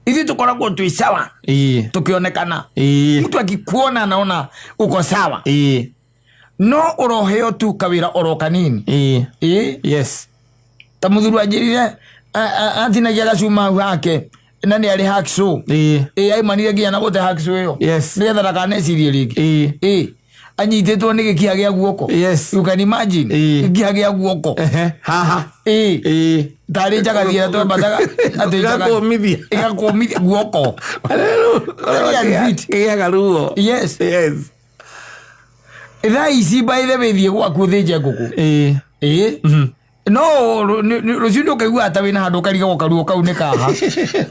Speaker 1: Ithuĩ tũkoragwo twĩ sawa. Tukionekana. Mtu akikuona anaona uko sawa. No ũroheo tu kawĩra oro kanini. Ĩĩ.
Speaker 2: Yes.
Speaker 1: Ta mũthuri anjĩrire atinagia gacuma hau hake na nĩ arĩ hacksaw. Ĩĩ, aimanire nginya na gũte hacksaw ĩyo.
Speaker 2: Yes.
Speaker 1: Nĩgetha ndakanecirie rĩngĩ. Ĩĩ. Anyitĩtwo nĩ gĩkiha gĩa guoko.
Speaker 2: Yes.
Speaker 1: You can imagine. Gĩkiha gĩa guoko.
Speaker 2: Ehe. Haha.
Speaker 1: Ĩĩ. Tarĩ njagathi ĩrĩa twambataga atĩ njagathi.
Speaker 2: Ĩgakũmithia.
Speaker 1: Ĩgakũmithia guoko. Very unfit.
Speaker 2: Kĩgĩaga ruo.
Speaker 1: Yes.
Speaker 2: Yes.
Speaker 1: Thaa ici by the way thiĩ gwaku ũthĩnje ngũkũ. Ĩĩ. No rũciũ nĩ ũkaigua ta wĩna handũ ũkarigagwo karuo kau nĩ kaha.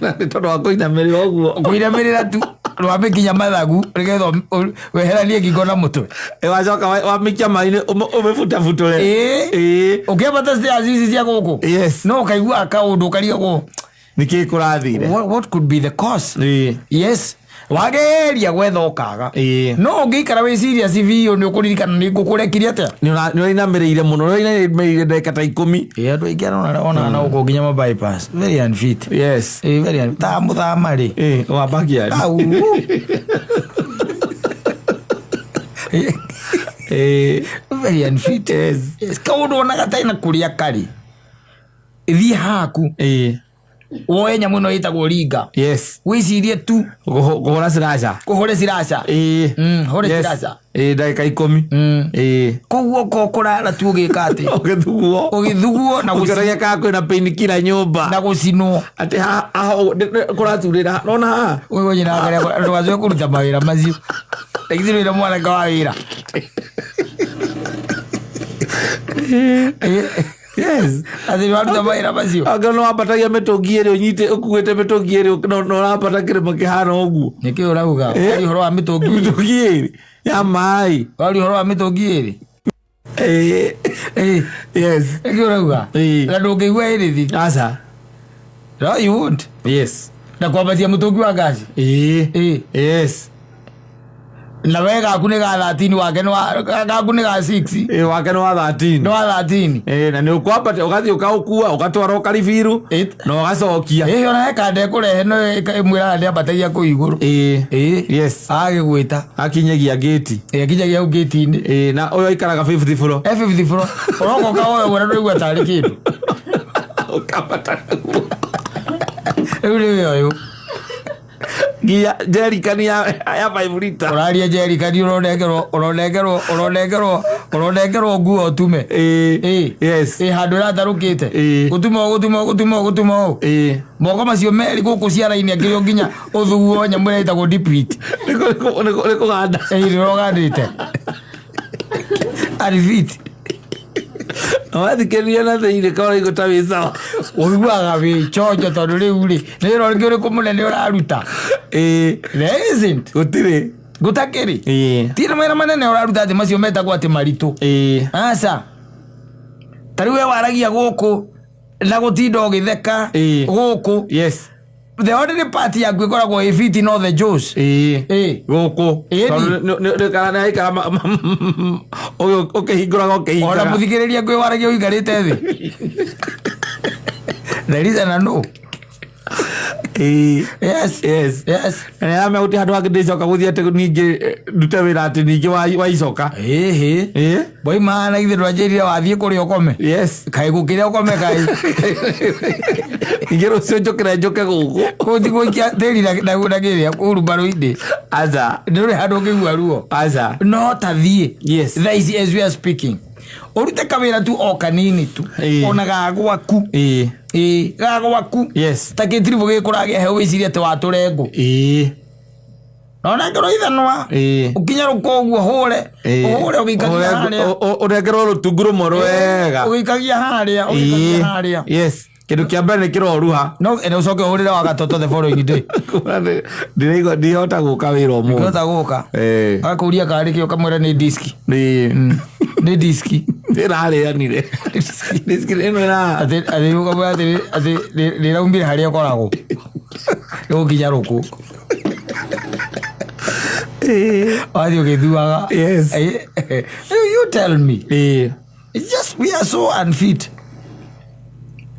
Speaker 2: Na nĩ tondũ wa kũinamĩrĩra ũguo.
Speaker 1: Kũinamĩrĩra tu rwambe nginya mathagu nĩgetha weheranie ngingo na mũtwe.
Speaker 2: Ĩ, wacoka wamĩikia maĩ-inĩ ũmĩbutabutũre.
Speaker 1: Ĩĩ. Ũkĩambata stairs ici cia gũkũ.
Speaker 2: Yes.
Speaker 1: No ũkaigua kaũndũ ũkarigagwo.
Speaker 2: Nĩkĩĩ kũrathire?
Speaker 1: What could be the cause? Yes. Wageria gwetha ũkaga. No ũngĩikara wĩ serious biũ nĩ ũkũririkana nĩ ngũkũ ũrekire atĩa?
Speaker 2: Nĩ ũrainamĩrĩire mũno, nĩ ũrainamĩrĩire ndagĩka ta 10.
Speaker 1: Ĩĩ, andũ aingĩ onaga na gũkũ nginya ma bypass. Very unfit.
Speaker 2: Yes.
Speaker 1: Ĩĩ, very unfit. Ta mũthama rĩ.
Speaker 2: Ĩĩ, wa backyard.
Speaker 1: Au.
Speaker 2: Ĩĩ.
Speaker 1: Very unfit.
Speaker 2: Yes.
Speaker 1: Yes. Kaũndũ onaga gatarĩ na kũrĩa karĩ. Thiĩ haku. Woe nyamũ ĩno ĩtagwo ringa.
Speaker 2: Yes.
Speaker 1: Wĩcirie tu.
Speaker 2: Kũhũra slasher.
Speaker 1: Kũhũre slasher. Hũre
Speaker 2: Yes.
Speaker 1: slasher.
Speaker 2: Ĩĩ, ndagĩka 10.
Speaker 1: Koguo ko kũrara tu ũgĩka atĩ.
Speaker 2: Ũgĩthuguo.
Speaker 1: Ũgĩthuguo na
Speaker 2: Ũkĩonagia kana kwĩna painkiller nyũmba.
Speaker 1: Na gũcinwo.
Speaker 2: Atĩ haha kũraturĩra. Nona haha.
Speaker 1: Ũguo nyina akarĩa ndũgacoke kũruta mawĩra macio. Rĩngĩ wĩra mwanake wa wĩra.
Speaker 2: Yes.
Speaker 1: Atĩ nĩwaruta mawĩra macio.
Speaker 2: Angĩkorwo nĩwambatagia mĩtũngi ĩrĩ ũnyite ũkuĩte mĩtũngi ĩrĩ na ũrambata kĩrĩma kĩhana ũguo.
Speaker 1: Nĩkĩ ũrauga? Waria ũhoro wa mĩtũngi ĩrĩ.
Speaker 2: Mĩtũngi ĩrĩ ya maĩ.
Speaker 1: Waria ũhoro wa mĩtũngi ĩrĩ.
Speaker 2: Ĩĩ. Yes.
Speaker 1: Nĩkĩ ũrauga?
Speaker 2: Ĩĩ.
Speaker 1: Na ndũngĩigua anything.
Speaker 2: Aca.
Speaker 1: No, you won't.
Speaker 2: Yes.
Speaker 1: Na kwambatia mũtũngi wa ngaci.
Speaker 2: Ĩĩ.
Speaker 1: Ĩĩ.
Speaker 2: Yes.
Speaker 1: Na we gaku nĩ ga 13 wake nĩ wa gaku nĩ ga 6.
Speaker 2: Ĩĩ, wake nĩ wa 13.
Speaker 1: Nĩ wa 13.
Speaker 2: Ĩĩ, na nĩ ũkwambata ũgathiĩ ũkaũkua ũgatwara ũkaribiru na ũgacokia.
Speaker 1: Ĩĩ, ona he kanda ĩkũrehe no ĩmwĩraga nĩambatagia kũu igũrũ.
Speaker 2: Ĩĩ.
Speaker 1: Ĩĩ.
Speaker 2: Yes.
Speaker 1: Agĩgwĩta.
Speaker 2: Akinyagia gĩti.
Speaker 1: Ĩĩ, akinyagia hau gĩti-inĩ.
Speaker 2: Ĩĩ, na ũyũ aikaraga fifth floor.
Speaker 1: E fifth floor. Ũroka ũkaoya ũguo na ndũraigua tarĩ kĩndũ.
Speaker 2: Ũkambata naguo.
Speaker 1: Rĩu nĩwe ũyũ.
Speaker 2: Nginya jerikani ya 5 liter.
Speaker 1: Ũraria jerikani ũronengerwo ũronengerwo ũronengerwo ũronengerwo nguo ũtume.
Speaker 2: Ĩĩ.
Speaker 1: Ĩĩ.
Speaker 2: Yes.
Speaker 1: Ĩĩ, handũ ĩratarũkĩte.
Speaker 2: Ĩĩ.
Speaker 1: Gũtuma ũũ, gũtuma ũũ, gũtuma ũũ, gũtuma ũũ.
Speaker 2: Ĩĩ.
Speaker 1: Moko macio merĩ gũkũ ciara-inĩ akĩrĩ o nginya ũthuo nyamũ ĩrĩa ĩtagwo deep heat.
Speaker 2: Nĩ kũganda.
Speaker 1: Ĩĩ, nĩũrogandĩte. Unfit.
Speaker 2: Wathikĩrĩria na thĩinĩ ka ũraigua ta wĩ sawa.
Speaker 1: Ũiguaga wĩ chonjo tondũ rĩu rĩ, nĩ wĩra ũrĩkũ ũrĩkũ mũnene ũraruta?
Speaker 2: Ĩĩ.
Speaker 1: There isn't.
Speaker 2: Gũtirĩ.
Speaker 1: Gũtakĩrĩ.
Speaker 2: Ĩĩ.
Speaker 1: Ti na mawĩra manene ũraruta atĩ macio metagwo atĩ maritũ.
Speaker 2: Ĩĩ.
Speaker 1: Aca. Ta rĩu we waragia gũkũ na gũtinda ũgĩtheka
Speaker 2: Ĩĩ.
Speaker 1: gũkũ.
Speaker 2: Yes.
Speaker 1: The only part yaku ĩkoragwo ĩ fit no the juice.
Speaker 2: Ĩĩ.
Speaker 1: Ĩĩ.
Speaker 2: Gũkũ.
Speaker 1: Ĩĩ.
Speaker 2: Tondũ nĩ aikara ũkĩhingũraga
Speaker 1: Ona
Speaker 2: ũkĩhingaga.
Speaker 1: mũthikĩrĩria kwĩ waragia ũikarĩte thĩ. There is an no.
Speaker 2: Ĩĩ.
Speaker 1: Yes.
Speaker 2: Yes.
Speaker 1: Yes.
Speaker 2: Na nĩaramenya gũtirĩ handũ hangĩ ndĩcoka gũthiĩ atĩ ningĩ ndute wĩra atĩ ningĩ waicoka.
Speaker 1: Ĩhĩ.
Speaker 2: Ĩĩ.
Speaker 1: Boy mana githĩ ndwanjĩrire wathiĩ kũrĩa ũkome.
Speaker 2: Yes.
Speaker 1: Kaĩ gũkĩrĩa ũkome kaĩ.
Speaker 2: Ningĩ rũciũ njũkĩre njũke gũkũ.
Speaker 1: Gũthiĩ gũikia tĩri na kĩrĩa hurumbarũ-inĩ.
Speaker 2: Aca.
Speaker 1: Ndũrĩ handũ ũngĩigua ruo.
Speaker 2: Aca.
Speaker 1: No ta thiĩ.
Speaker 2: Yes.
Speaker 1: Thaa ici as we are speaking. Ũrute kawĩra tu o kanini tu.
Speaker 2: Ĩĩ.
Speaker 1: Ona ga gwaku.
Speaker 2: Ĩĩ.
Speaker 1: Ĩĩ, ga gwaku.
Speaker 2: Yes.
Speaker 1: Ta gĩtiribũ gĩkũragĩa he wĩcirie atĩ watũre ngũ.
Speaker 2: Ĩĩ.
Speaker 1: Na ũnengerwo ithanwa.
Speaker 2: Ĩĩ.
Speaker 1: Ũkinye rũkũ ũguo ũhũre. Ũhũre ũgĩikagia harĩa.
Speaker 2: Ũnengerwo rũtungu rũmwe rwega.
Speaker 1: Ũgĩikagia harĩa, ũgĩikagia
Speaker 2: Ĩĩ.
Speaker 1: harĩa.
Speaker 2: Yes. Kĩndũ kĩa mbere nĩ kĩroruha.
Speaker 1: No ene ũcoke ũhũrĩre wa gatoto the following day.
Speaker 2: Ndĩraigua ndihota gũka wĩra ũmũthĩ.
Speaker 1: Ndũhota gũka.
Speaker 2: Ĩĩ.
Speaker 1: Agakũria karĩ kĩ ũkamwĩra nĩ diski.
Speaker 2: Ĩĩ.
Speaker 1: Nĩ diski.
Speaker 2: Ndĩrarĩanire. Diski ĩno ĩra.
Speaker 1: Atĩ atĩ ũkamwĩra atĩ atĩ rĩraumire harĩa ũkoragwo. Rĩgũkinya rũkũ.
Speaker 2: Ĩĩ.
Speaker 1: Wathiĩ ũgĩthuaga.
Speaker 2: Yes.
Speaker 1: Rĩu you tell me.
Speaker 2: Ĩĩ.
Speaker 1: It's just we are so unfit.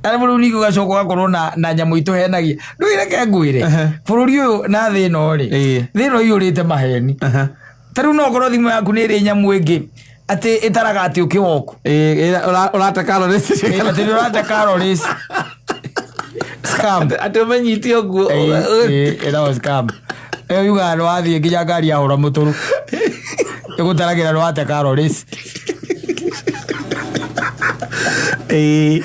Speaker 1: Arabu rĩu ningĩ ũgacoka ũgakorwo na nyamũ itũhenagia. Rĩu reke ngwĩre.
Speaker 2: Ehe.
Speaker 1: Bũrũri ũyũ na thĩ ĩno rĩ.
Speaker 2: Ĩĩ.
Speaker 1: Thĩ ĩno ĩiyũrĩte maheni.
Speaker 2: Aha.
Speaker 1: Ta rĩu no ũkorwo thimũ yaku nĩ ĩrĩ nyamũ ĩngĩ atĩ ĩtaraga atĩ ũkĩwoku.
Speaker 2: Ĩĩ, ũrate calories.
Speaker 1: Atĩ nĩ ũrate calories. Scam.
Speaker 2: Atĩ ũmenyite ũguo.
Speaker 1: Ĩĩ, ĩtagwo scam. Ĩyo yugaga nĩ wathiĩ nginya ngari yahũra mũtũrũ. Ĩgũtaragĩra nĩ wate calories.
Speaker 2: Ĩĩ.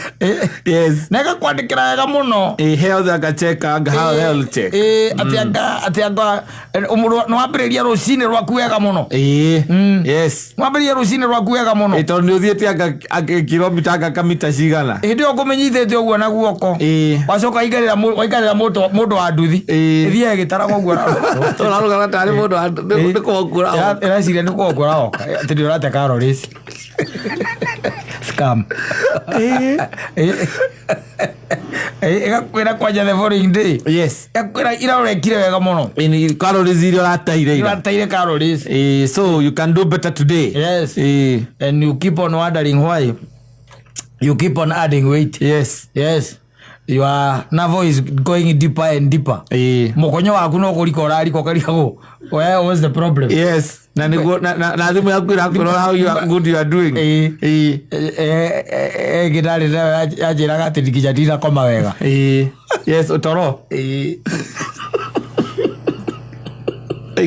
Speaker 2: Yes.
Speaker 1: Na ĩgakwandĩkĩra wega mũno.
Speaker 2: Ĩĩ, health anga check anga health check.
Speaker 1: Ĩĩ, atĩ anga atĩ anga nĩ wambĩrĩria rũcinĩ rwaku wega mũno.
Speaker 2: Ĩĩ. Yes.
Speaker 1: Nĩ wambĩrĩria rũcinĩ rwaku wega mũno.
Speaker 2: Ĩĩ, tondũ nĩ ũthiĩte anga kilomita anga kamita cigana.
Speaker 1: Hĩndĩ ĩyo ũkũmĩnyitĩte ũguo na guoko.
Speaker 2: Ĩĩ.
Speaker 1: Wacoka waikarĩra mũndũ wa nduthi.
Speaker 2: Ĩĩ.
Speaker 1: Ĩthiaga ĩgĩtaraga ũguo.
Speaker 2: Ũrarũgama tarĩ mũndũ nĩ kũhokwo ũrahoka.
Speaker 1: Ĩreciria nĩ kũhokwo ũrahoka. Atĩ nĩ ũrate calories. Scam.
Speaker 2: Ĩĩ.
Speaker 1: Ĩgakwĩra kwanja the following day.
Speaker 2: Yes.
Speaker 1: Ĩgakwĩra ira ũrekire wega mũno.
Speaker 2: Ĩĩ, calories iria ũrateire ira.
Speaker 1: Ũrateire calories.
Speaker 2: Ĩĩ, so you can do better today.
Speaker 1: Yes.
Speaker 2: Ĩĩ.
Speaker 1: And you keep on wondering why you keep on adding weight.
Speaker 2: Yes.
Speaker 1: Yes. Your navel is going deeper and deeper.
Speaker 2: Ĩĩ.
Speaker 1: Mũkonyo waku no kũrika ũrarika ũkarigagwo. Where was the problem?
Speaker 2: Yes. Na nĩguo na thimũ yaku ĩrakwĩra how you are good you are doing.
Speaker 1: Ĩĩ.
Speaker 2: Ĩĩ.
Speaker 1: Ĩngĩ nayo yanjĩraga atĩ nginya ndinakoma wega.
Speaker 2: Ĩĩ. Yes, ũtoro.
Speaker 1: Ĩĩ.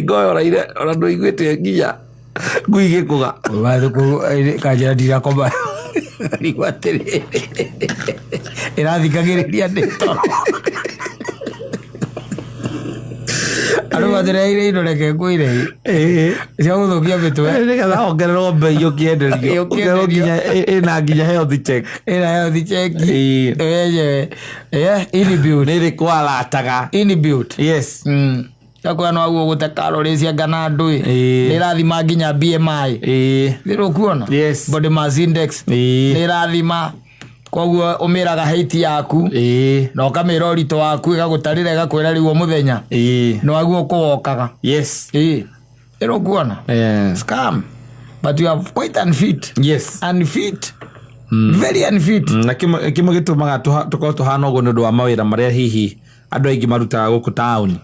Speaker 2: Ngoyo ũraire ona ndũiguĩte nginya ngui igĩkũga.
Speaker 1: Kanjĩra ndinakoma. Ngarigwo atĩrĩrĩ. Ĩrathikagĩrĩria ndĩ toro. Andũ matĩreheire indo reke ngwĩre
Speaker 2: Ĩĩ.
Speaker 1: cia gũthũkia mĩtwe.
Speaker 2: Nĩgetha ongererwo mbei ũkĩenderio.
Speaker 1: Ũkĩenderio.
Speaker 2: Ũkerwo nginya ĩna nginya health check.
Speaker 1: Ĩna health check.
Speaker 2: Ĩĩ.
Speaker 1: Wenyewe. Yeah, inbuilt.
Speaker 2: Nĩ ĩrĩkũ arataga.
Speaker 1: Inbuilt.
Speaker 2: Yes.
Speaker 1: Gakwĩra no waguo gũte calories anga na ndũĩ.
Speaker 2: Ĩĩ.
Speaker 1: Nĩ ĩrathima nginya BMI.
Speaker 2: Ĩĩ.
Speaker 1: Nĩ ũkuona?
Speaker 2: Yes.
Speaker 1: Body mass index.
Speaker 2: Ĩĩ.
Speaker 1: Nĩ ĩrathima. Koguo ũmĩraga height yaku.
Speaker 2: Ĩĩ.
Speaker 1: Na ũkamĩra ũritũ waku ĩgagũtarĩra ĩgakwĩra rĩu o mũthenya.
Speaker 2: Ĩĩ.
Speaker 1: Nĩ waguo ũkũwokaga.
Speaker 2: Yes.
Speaker 1: Ĩĩ. Nĩ ũkuona?
Speaker 2: Yeah.
Speaker 1: Scam. But you are quite unfit.
Speaker 2: Yes.
Speaker 1: Unfit. Very unfit.
Speaker 2: Na kĩmwe gĩtũmaga tũkorwo tũhana ũguo nĩ ũndũ wa mawĩra marĩa hihi andũ aingĩ marutaga gũkũ taũni.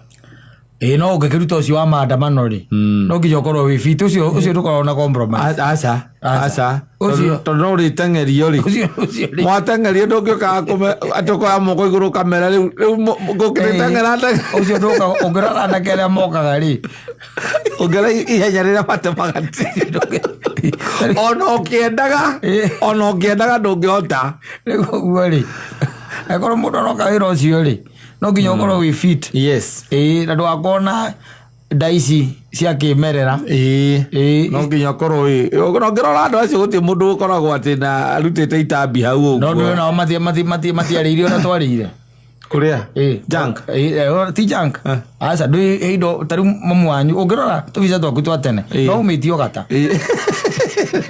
Speaker 1: Ĩĩ no ũngĩkĩruta ũcio wa maandamano rĩ. No nginya ũkorwo wĩ fit. Ũcio ũcio ndũkoragwo na compromise.
Speaker 2: Aca. Aca.
Speaker 1: Ũcio.
Speaker 2: Tondũ no ũrĩteng'erio rĩ.
Speaker 1: Ũcio ũcio rĩ.
Speaker 2: Mwateng'erio ndũngĩũkaga atĩ ũkoya moko igũrũ ũkamera rĩu rĩu ngũkĩrĩteng'era
Speaker 1: Ũcio ndũkaga ũngĩrora anake arĩa mokaga rĩ.
Speaker 2: ũngĩra ihenya rĩrĩa matemaga ona ũkĩendaga ona ũkĩendaga ndũngĩhota.
Speaker 1: Rĩu ũguo rĩ. Angĩkorwo mũndũ aroka wĩra ũcio rĩ. No nginya ũkorwo wĩ fit.
Speaker 2: Yes.
Speaker 1: Ĩĩ na ndũgakorwo na nda ici cia kĩmerera.
Speaker 2: Ĩĩ.
Speaker 1: Ĩĩ.
Speaker 2: No nginya ũkorwo wĩ ona ũngĩrora andũ acio gũtirĩ mũndũ ũkoragwo atĩ na arutĩte itambi hau
Speaker 1: No
Speaker 2: ũguo.
Speaker 1: ndũĩ nao matiarĩire ũrĩa twarĩire.
Speaker 2: Kũrĩa?
Speaker 1: Ĩĩ.
Speaker 2: Junk.
Speaker 1: Ĩĩ, ti junk. Aca ndũĩ indo ta rĩu mamu wanyu ũngĩrora tũbica twaku twa tene
Speaker 2: Ĩĩ.
Speaker 1: no umĩtie ũgata.
Speaker 2: Ĩĩ.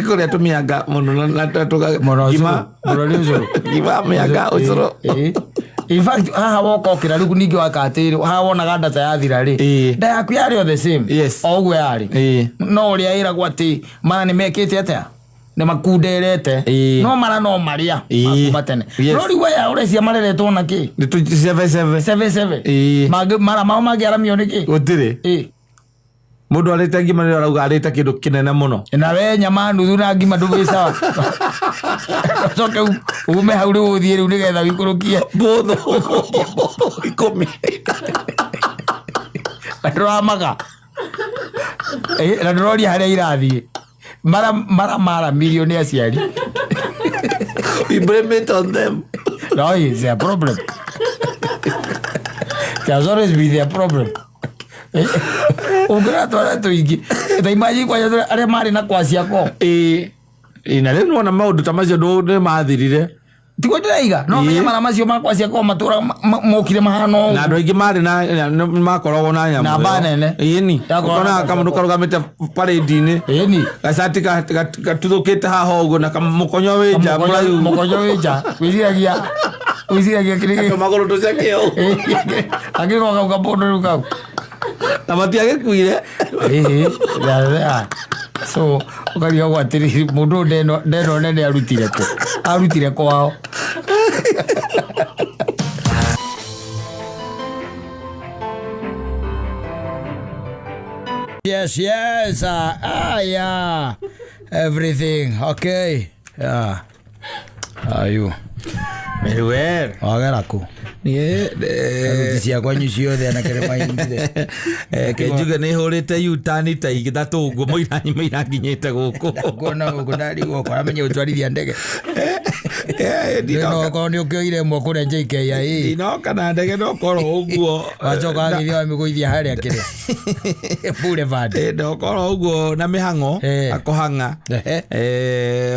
Speaker 2: Kũrĩa tũmĩanga mũno na
Speaker 1: Mũno
Speaker 2: ngima.
Speaker 1: ũcũrũ. Mũno nĩ ũcũrũ.
Speaker 2: Ngima mĩanga ũcũrũ.
Speaker 1: Ĩĩ. In fact haha woka ũkĩra rĩu ningĩ waka atĩrĩ haha wonaga nda ta yathira rĩ.
Speaker 2: Ĩĩ.
Speaker 1: Nda yaku yarĩ o the same.
Speaker 2: Yes.
Speaker 1: O ũguo yarĩ.
Speaker 2: Ĩĩ.
Speaker 1: No ũrĩa ĩragwo atĩ mara nĩ mekĩte atĩa? Nĩ makunderete.
Speaker 2: Ĩĩ.
Speaker 1: No mara no marĩa.
Speaker 2: Ĩĩ.
Speaker 1: Makuma tene.
Speaker 2: Yes.
Speaker 1: No rĩu aya ũrecia mareretwo na kĩ?
Speaker 2: Nĩ tũ cebe cebe.
Speaker 1: Sebe sebe.
Speaker 2: Ĩĩ.
Speaker 1: Mangĩ mara mao mangĩaramio nĩ kĩ?
Speaker 2: Gũtirĩ.
Speaker 1: Ĩĩ.
Speaker 2: Mũndũ arĩte ngima nĩ arauga arĩte kĩndũ kĩnene mũno.
Speaker 1: Na we nyama nuthu na ngima ndũgĩcawa. Ũcoke ume hau rĩu ũthiĩ rĩu nĩgetha ũikũrũkie.
Speaker 2: Mbũthũ 10.
Speaker 1: Na ndũramaga. Na ndũroria harĩa irathiĩ. Mara mara maramirio nĩ aciari.
Speaker 2: We blame it on them.
Speaker 1: No, it's their problem. It has always been their problem. Ũngĩra twana tũingĩ ta imagine kwanja arĩa marĩ na kwasiako.
Speaker 2: Ĩĩ. Ĩĩ, na rĩu nĩwona maũndũ ta macio nĩ mathirire.
Speaker 1: Tiguo ndĩraiga no
Speaker 2: Ĩĩ.
Speaker 1: menya mara macio ma kwasiako matũra mokire mahana ũũ.
Speaker 2: Na andũ aingĩ marĩ na makoragwo na nyamũ
Speaker 1: Namba
Speaker 2: ĩyo.
Speaker 1: nene.
Speaker 2: Ĩni.
Speaker 1: Yakoragwo na
Speaker 2: Ũkonaga kamũndũ karũgamĩte parade-inĩ.
Speaker 1: Ĩni.
Speaker 2: Gacati gatuthũkĩte haha ũguo na kamũkonyo wĩ nja mũraihu.
Speaker 1: Mũkonyo wĩ nja wĩciragia kĩrĩa
Speaker 2: Tũmagũrũ tũceke ũũ.
Speaker 1: angĩkorwo kau kamũndũ rĩu kau.
Speaker 2: Na matiagĩkuire.
Speaker 1: Ĩĩ, yeah. So ũkarigagwo atĩrĩrĩ, mũndũ ũyũ ndeno nene arutire kũ? Arutire kwao. Yes, yes. Yeah. Everything. Okay. Yeah. Are you?
Speaker 2: Very well.
Speaker 1: Wagera kũ?
Speaker 2: Niĩ
Speaker 1: Aruti ciakwa nyu ciothe anake nĩ mahingire.
Speaker 2: Ke njuge nĩ hũrĩte U-turn ta ithatũ ũguo mũira nginyĩte gũkũ.
Speaker 1: Nguona gũkũ ndarigwo okorwo amenye gũtwarithia ndege. No okorwo nĩ ũkĩoire ĩmwe kũrĩa JKIA.
Speaker 2: Ndinoka na ndege no korwo ũguo.
Speaker 1: Wacoka wagĩthiĩ wamĩgũithia harĩa kĩrĩa Boulevard.
Speaker 2: Ndokorwo ũguo na mĩhang'o akũhang'a.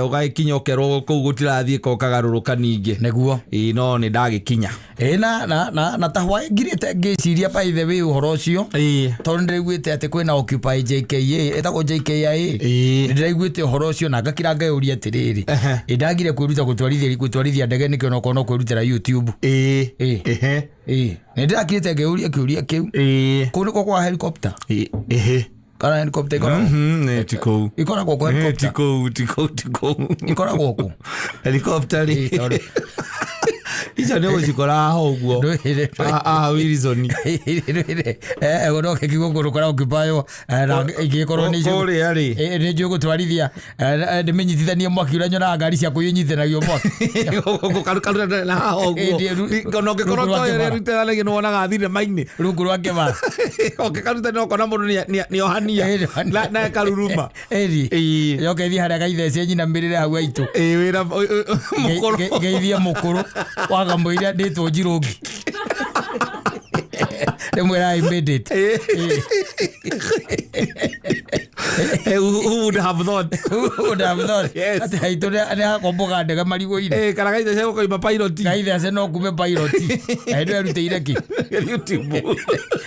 Speaker 2: Ũgagĩkinya ũkerwo kũu gũtirathiĩka ũkagarũrũka ningĩ.
Speaker 1: Nĩguo.
Speaker 2: Ĩĩ, no nĩ ndagĩkinya.
Speaker 1: Ĩĩ, na ta hwaĩ ngirĩte ngĩciria by the way ũhoro ũcio. Tondũ nĩndĩraiguĩte atĩ kwĩna Occupy JKIA, ĩtagwo JKIA. Nĩndĩraiguĩte ũhoro ũcio na ngakira ngeyũria atĩrĩrĩ, ĩ ndagire kwĩruta gũtwarithia ndege nĩkĩo onokorwo no kwĩrutĩra YouTube. Ĩĩ. Nĩndĩrakirĩte ngeyũria kĩũria kĩu. Kũu nĩkuo kwa helicopter? Kana helicopter ikoragwo?
Speaker 2: Nĩ ti kũu.
Speaker 1: Ikoragwo kwa helicopter?
Speaker 2: Ti kũu, ti kũu, ti kũu.
Speaker 1: Ikoragwo kũ?
Speaker 2: Helicopter rĩ.
Speaker 1: Ĩĩ, tondũ
Speaker 2: Icio nĩ ũgũcikora haha ũguo. Haha Wilson.
Speaker 1: No kĩkiugo kũndũ kũrĩa ũkĩpaywo na ingĩkorwo nĩ
Speaker 2: Kũrĩa rĩ.
Speaker 1: Nĩ njũĩ gũtwarithia, ndĩmĩnyitithanie mwaki ũrĩa nyonaga ngari cia kwĩnyitithanagia mwaki.
Speaker 2: Karuta na haha ũguo. Na ũngĩkorwo toĩ ũrĩa ĩrutithanagia nĩ wonaga thinema-inĩ.
Speaker 1: Rungu rwa kĩbara.
Speaker 2: Ũngĩkaruta nĩ ũkona mũndũ nĩ ohania. Na ĩkaruruma.
Speaker 1: Ĩni. Yoka ĩthiĩ harĩa gaithece nyinamĩrĩre hau aitũ.
Speaker 2: Ĩĩ, wĩra mũkũrũ.
Speaker 1: Ngeithie mũkũrũ wakamũira ndĩtwo Njirũngi. Rĩmwe I made it.
Speaker 2: Who would have thought?
Speaker 1: Who would have thought?
Speaker 2: Yes.
Speaker 1: Atĩ haitũ nĩ hakomboga ndege marigũ-inĩ.
Speaker 2: Kana gaithece gũkoima pilot.
Speaker 1: Gaithece no kume pilot. Na hĩndĩ ĩyo erutĩire kĩ?
Speaker 2: YouTube.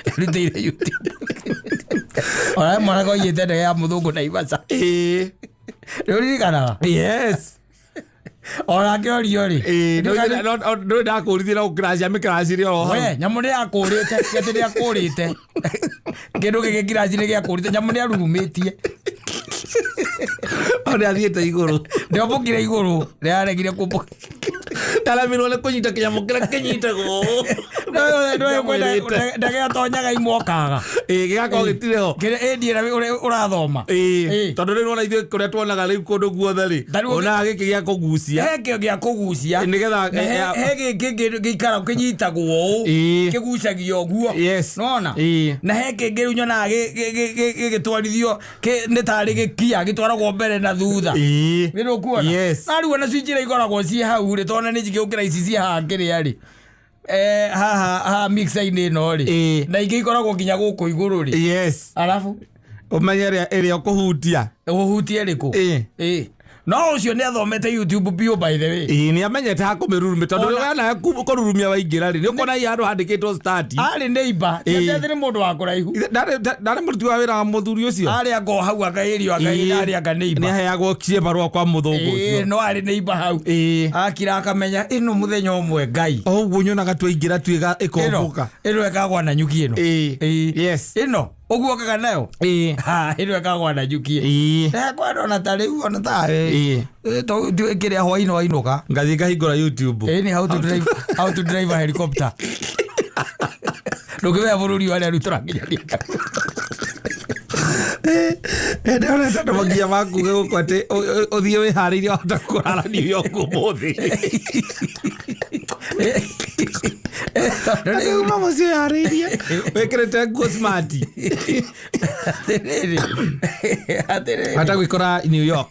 Speaker 1: Erutĩire YouTube. Ona mwana koiyĩte ndege ya mũthũngũ Naivasha. Nĩ ũririkanaga?
Speaker 2: Yes.
Speaker 1: Ona kĩorio rĩ.
Speaker 2: Ndũrĩ ndakũrithia na gũkĩracia mĩkĩracirie oro hau.
Speaker 1: We, nyamũ nĩ yakũrĩte, ti atĩ nĩ yakũrĩte. Kĩndũ gĩkĩ kĩraci nĩ gĩakũrĩte, nyamũ nĩ yarurumĩtie.
Speaker 2: O nĩ athiĩte igũrũ.
Speaker 1: Ndĩombũkire igũrũ, nĩ yaregire kũmbũka.
Speaker 2: Ndaremirwo nĩ kũnyita kĩnyamũ kĩrĩa kĩnyitagwo.
Speaker 1: Ndege yatonyaga imwokaga.
Speaker 2: Ĩĩ, gĩgakorwo gĩtirĩ ho.
Speaker 1: Kĩrĩa ĩndĩ ĩrĩa ũrathoma.
Speaker 2: Ĩĩ, tondũ rĩu nĩwona ithuĩ kũrĩa tuonaga rĩu kũndũ guothe rĩ, wonaga gĩkĩ gĩa kũgucia.
Speaker 1: He kĩo gĩa kũgucia.
Speaker 2: Nĩgetha
Speaker 1: He gĩkĩ gĩikara kĩnyitagwo ũũ. Kĩgucagio ũguo. Nĩwona? Na he kĩngĩ rĩu nyonaga gĩgĩtwarithio nĩ tarĩ gĩkia gĩtwaragwo mbere na thutha. Nĩ ũkuona? Na rĩu ona cio njĩra ikoragwo ciĩ hau rĩ, tondũ nĩ njigĩ gũkĩra ici ciĩ haha kĩrĩa rĩ. Haha mixer-inĩ ĩno rĩ. Na ingĩ ikoragwo nginya gũkũ igũrũ rĩ. Arabu?
Speaker 2: Ũmenye ĩrĩa ũkũhutia.
Speaker 1: Ũhutie ĩrĩkũ? No ũcio nĩ athomete YouTube biũ by the way.
Speaker 2: Ĩĩ, nĩ amenyete ha kũmĩrurumia, tondũ rĩrĩa nawe kũrurumia waingĩra rĩ, nĩ ũkuona hihi handũ handĩkĩtwo start.
Speaker 1: Arĩ neighbor, ti atĩ nĩ mũndũ wa kũraihu.
Speaker 2: Ndarĩ mũruti wa wĩra wa mũthuri ũcio.
Speaker 1: Arĩ anga o hau akaĩrio, akaĩrio, arĩ anga neighbor.
Speaker 2: Nĩ aheagwo kĩbarũa kwa mũthũngũ ũcio.
Speaker 1: Ĩĩ, no arĩ neighbor hau. Akira akamenya ĩno mũthenya ũmwe Ngai.
Speaker 2: O ũguo nyonaga twaingĩra tuĩga ĩkombũka.
Speaker 1: Ĩno ĩkagwa na nyuki ĩno.
Speaker 2: Yes.
Speaker 1: Ĩno ũguo okaga nayo? Ha, ĩno ĩkagwa na nyuki. Kwa ndona ta rĩu ona ta to kĩrĩa hwaĩ-inĩ wainũka.
Speaker 2: Ngathiĩ ngahingũra YouTube.
Speaker 1: Ĩĩ, nĩ how to drive a helicopter. Ndũngĩmenya bũrũri wa arĩa rĩu tũrakinyania.
Speaker 2: Ndĩrona ta andũ makinya makuge gũkũ atĩ ũthiĩ wĩharĩirie wahota kũrara New York ũmũthĩ.
Speaker 1: Tondũ rĩu
Speaker 2: Uma mũciĩ yarĩirie wĩkĩrĩte nguo smart.
Speaker 1: Atĩrĩrĩ, atĩrĩrĩ.
Speaker 2: Hata gwĩkora New York.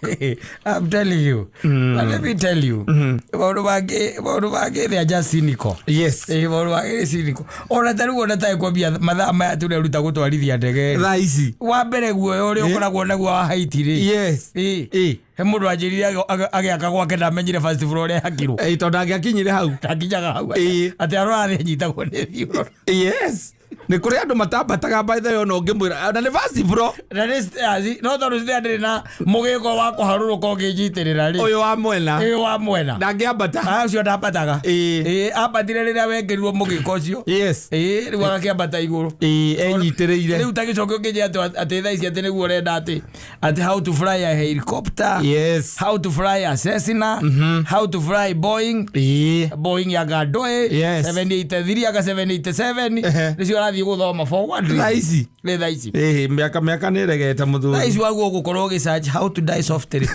Speaker 1: I'm telling you. But let me tell you. Maũndũ mangĩ, maũndũ mangĩ they are just cynical.
Speaker 2: Yes.
Speaker 1: Ĩĩ, maũndũ mangĩ nĩ cynical. Ona ta rĩu ona tarĩ kwambia mathaa maya tũreruta gũtwarithia ndege.
Speaker 2: Thaa ici.
Speaker 1: Wa mbere guoya ũrĩa ũkoragwo naguo wa height rĩ.
Speaker 2: Yes.
Speaker 1: Ĩĩ.
Speaker 2: Ĩĩ.
Speaker 1: He mũndũ anjĩrire agĩaka gwake ndamenyire first floor ũrĩa yakirwo.
Speaker 2: Ĩĩ, tondũ angĩakinyire hau.
Speaker 1: Ndakinyaga hau.
Speaker 2: Ĩĩ.
Speaker 1: Atĩ arora thĩ anyitagwo nĩ thiũrũra.
Speaker 2: Yes. Nĩ kũrĩ andũ matambataga by the way ona ũngĩmwĩra na nĩ first floor.
Speaker 1: Na nĩ stairs, no tondũ stairs ndĩrĩ na mũgĩko wa kũharũrũka ũngĩnyitĩrĩra rĩ.
Speaker 2: Ũyũ wa mwena.
Speaker 1: Ĩĩ wa mwena.
Speaker 2: Ndangĩambata.
Speaker 1: Ah, ũcio ndambataga.
Speaker 2: Ĩĩ.
Speaker 1: Ĩĩ, ambatire rĩrĩa wekĩrirwo mũgĩko ũcio.
Speaker 2: Yes.
Speaker 1: Ĩĩ, rĩu agakĩambata igũrũ.
Speaker 2: Ĩĩ, enyitĩrĩire.
Speaker 1: Rĩu ta gĩcoke ũkĩnjĩra atĩ atĩ thaa ici atĩ nĩguo ũrenda atĩ atĩ how to fly a helicopter.
Speaker 2: Yes.
Speaker 1: How to fly a Cessna. How to fly Boeing.
Speaker 2: Ĩĩ.
Speaker 1: Boeing ya Gadoe.
Speaker 2: Yes.
Speaker 1: 783 aka 787.
Speaker 2: Ehe.
Speaker 1: Nĩcio ũrathiĩ gũthoma for what reason?
Speaker 2: Thaa ici.
Speaker 1: Nĩ thaa ici.
Speaker 2: Ĩĩ, mĩaka mĩaka nĩ ĩregete
Speaker 1: Thaa
Speaker 2: mũthuri.
Speaker 1: ici waguo ũgũkorwo ũgĩsearch how to die softly.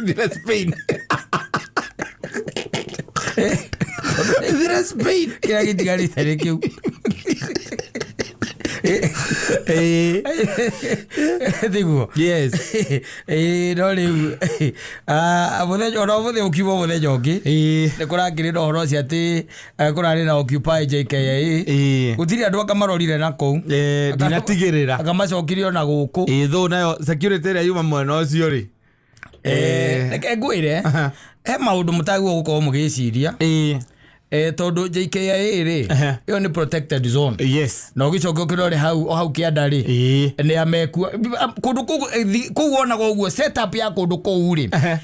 Speaker 2: Thire Spain. Thire Spain.
Speaker 1: Kĩrĩa gĩtigarĩte nĩ kĩu.
Speaker 2: Ĩĩ.
Speaker 1: Tiguo.
Speaker 2: Yes.
Speaker 1: Ĩĩ, no rĩu ah, mũthenya ona ũmũthĩ ũkiuma mũthenya ũngĩ
Speaker 2: Ĩĩ.
Speaker 1: nĩ kũrakĩrĩ na ũhoro ũcio atĩ eh, kũrarĩ na Occupy JKIA.
Speaker 2: Ĩĩ.
Speaker 1: Gũtirĩ andũ anga marorire na kũu.
Speaker 2: Ĩĩ, ndinatigĩrĩra.
Speaker 1: Anga macokire ona gũkũ.
Speaker 2: Ĩĩ, thũ nayo security ĩrĩa yuma mwena ũcio rĩ.
Speaker 1: Eh, reke ngwĩre
Speaker 2: Aha.
Speaker 1: he maũndũ mũtagĩrĩirwo gũkorwo mũgĩciria.
Speaker 2: Ĩĩ.
Speaker 1: Eh, tondũ JKIA rĩ
Speaker 2: Ehe.
Speaker 1: ĩyo nĩ protected zone.
Speaker 2: Yes.
Speaker 1: Na ũgĩcoke ũkĩrore hau o hau kĩanda rĩ
Speaker 2: Ĩĩ.
Speaker 1: nĩ amekua kũndũ kũu eh, kũu wonaga ũguo setup ya kũndũ kũu rĩ
Speaker 2: Ehe.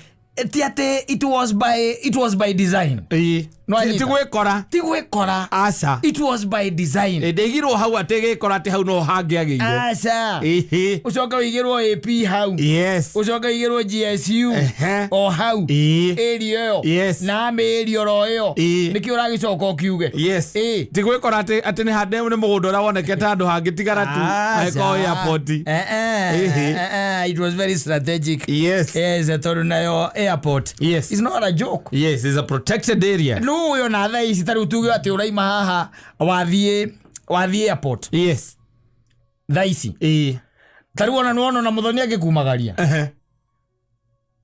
Speaker 1: ti atĩ it was by design.
Speaker 2: Ĩĩ.
Speaker 1: No anyita.
Speaker 2: Ti gwĩkora.
Speaker 1: Ti gwĩkora.
Speaker 2: Aca.
Speaker 1: It was by design.
Speaker 2: Ĩ, ndaigirwo hau atĩ gĩkora atĩ hau no hangĩagĩirwo.
Speaker 1: Aca.
Speaker 2: Ĩhĩ.
Speaker 1: Ũcoke ũigĩrwo AP hau.
Speaker 2: Yes.
Speaker 1: Ũcoke ũigĩrwo GSU
Speaker 2: Ehe.
Speaker 1: o hau.
Speaker 2: Ĩĩ.
Speaker 1: Area ĩyo.
Speaker 2: Yes.
Speaker 1: Na ame area oro ĩyo.
Speaker 2: Ĩĩ.
Speaker 1: Nĩkĩo ũragĩcoka ũkiuge.
Speaker 2: Yes.
Speaker 1: Ĩĩ.
Speaker 2: Ti gwĩkora atĩ atĩ nĩ handũ nĩ mũgũnda ũrĩa wonekete handũ hangĩtigara tu angĩkorwo airport.
Speaker 1: Eh, eh,
Speaker 2: Ĩhĩ.
Speaker 1: eh, eh, it was very strategic.
Speaker 2: Yes.
Speaker 1: Yes, tondũ nayo airport.
Speaker 2: Yes.
Speaker 1: It's not a joke.
Speaker 2: Yes, it's a protected area.
Speaker 1: Nũ ũyũ na thaa ici ta rĩu tuge atĩ ũraima haha wathiĩ wathiĩ airport
Speaker 2: Yes.
Speaker 1: thaa ici.
Speaker 2: Ĩĩ.
Speaker 1: Ta rĩu ona nĩwona ona mũthoni angĩkumagaria.
Speaker 2: Ehe.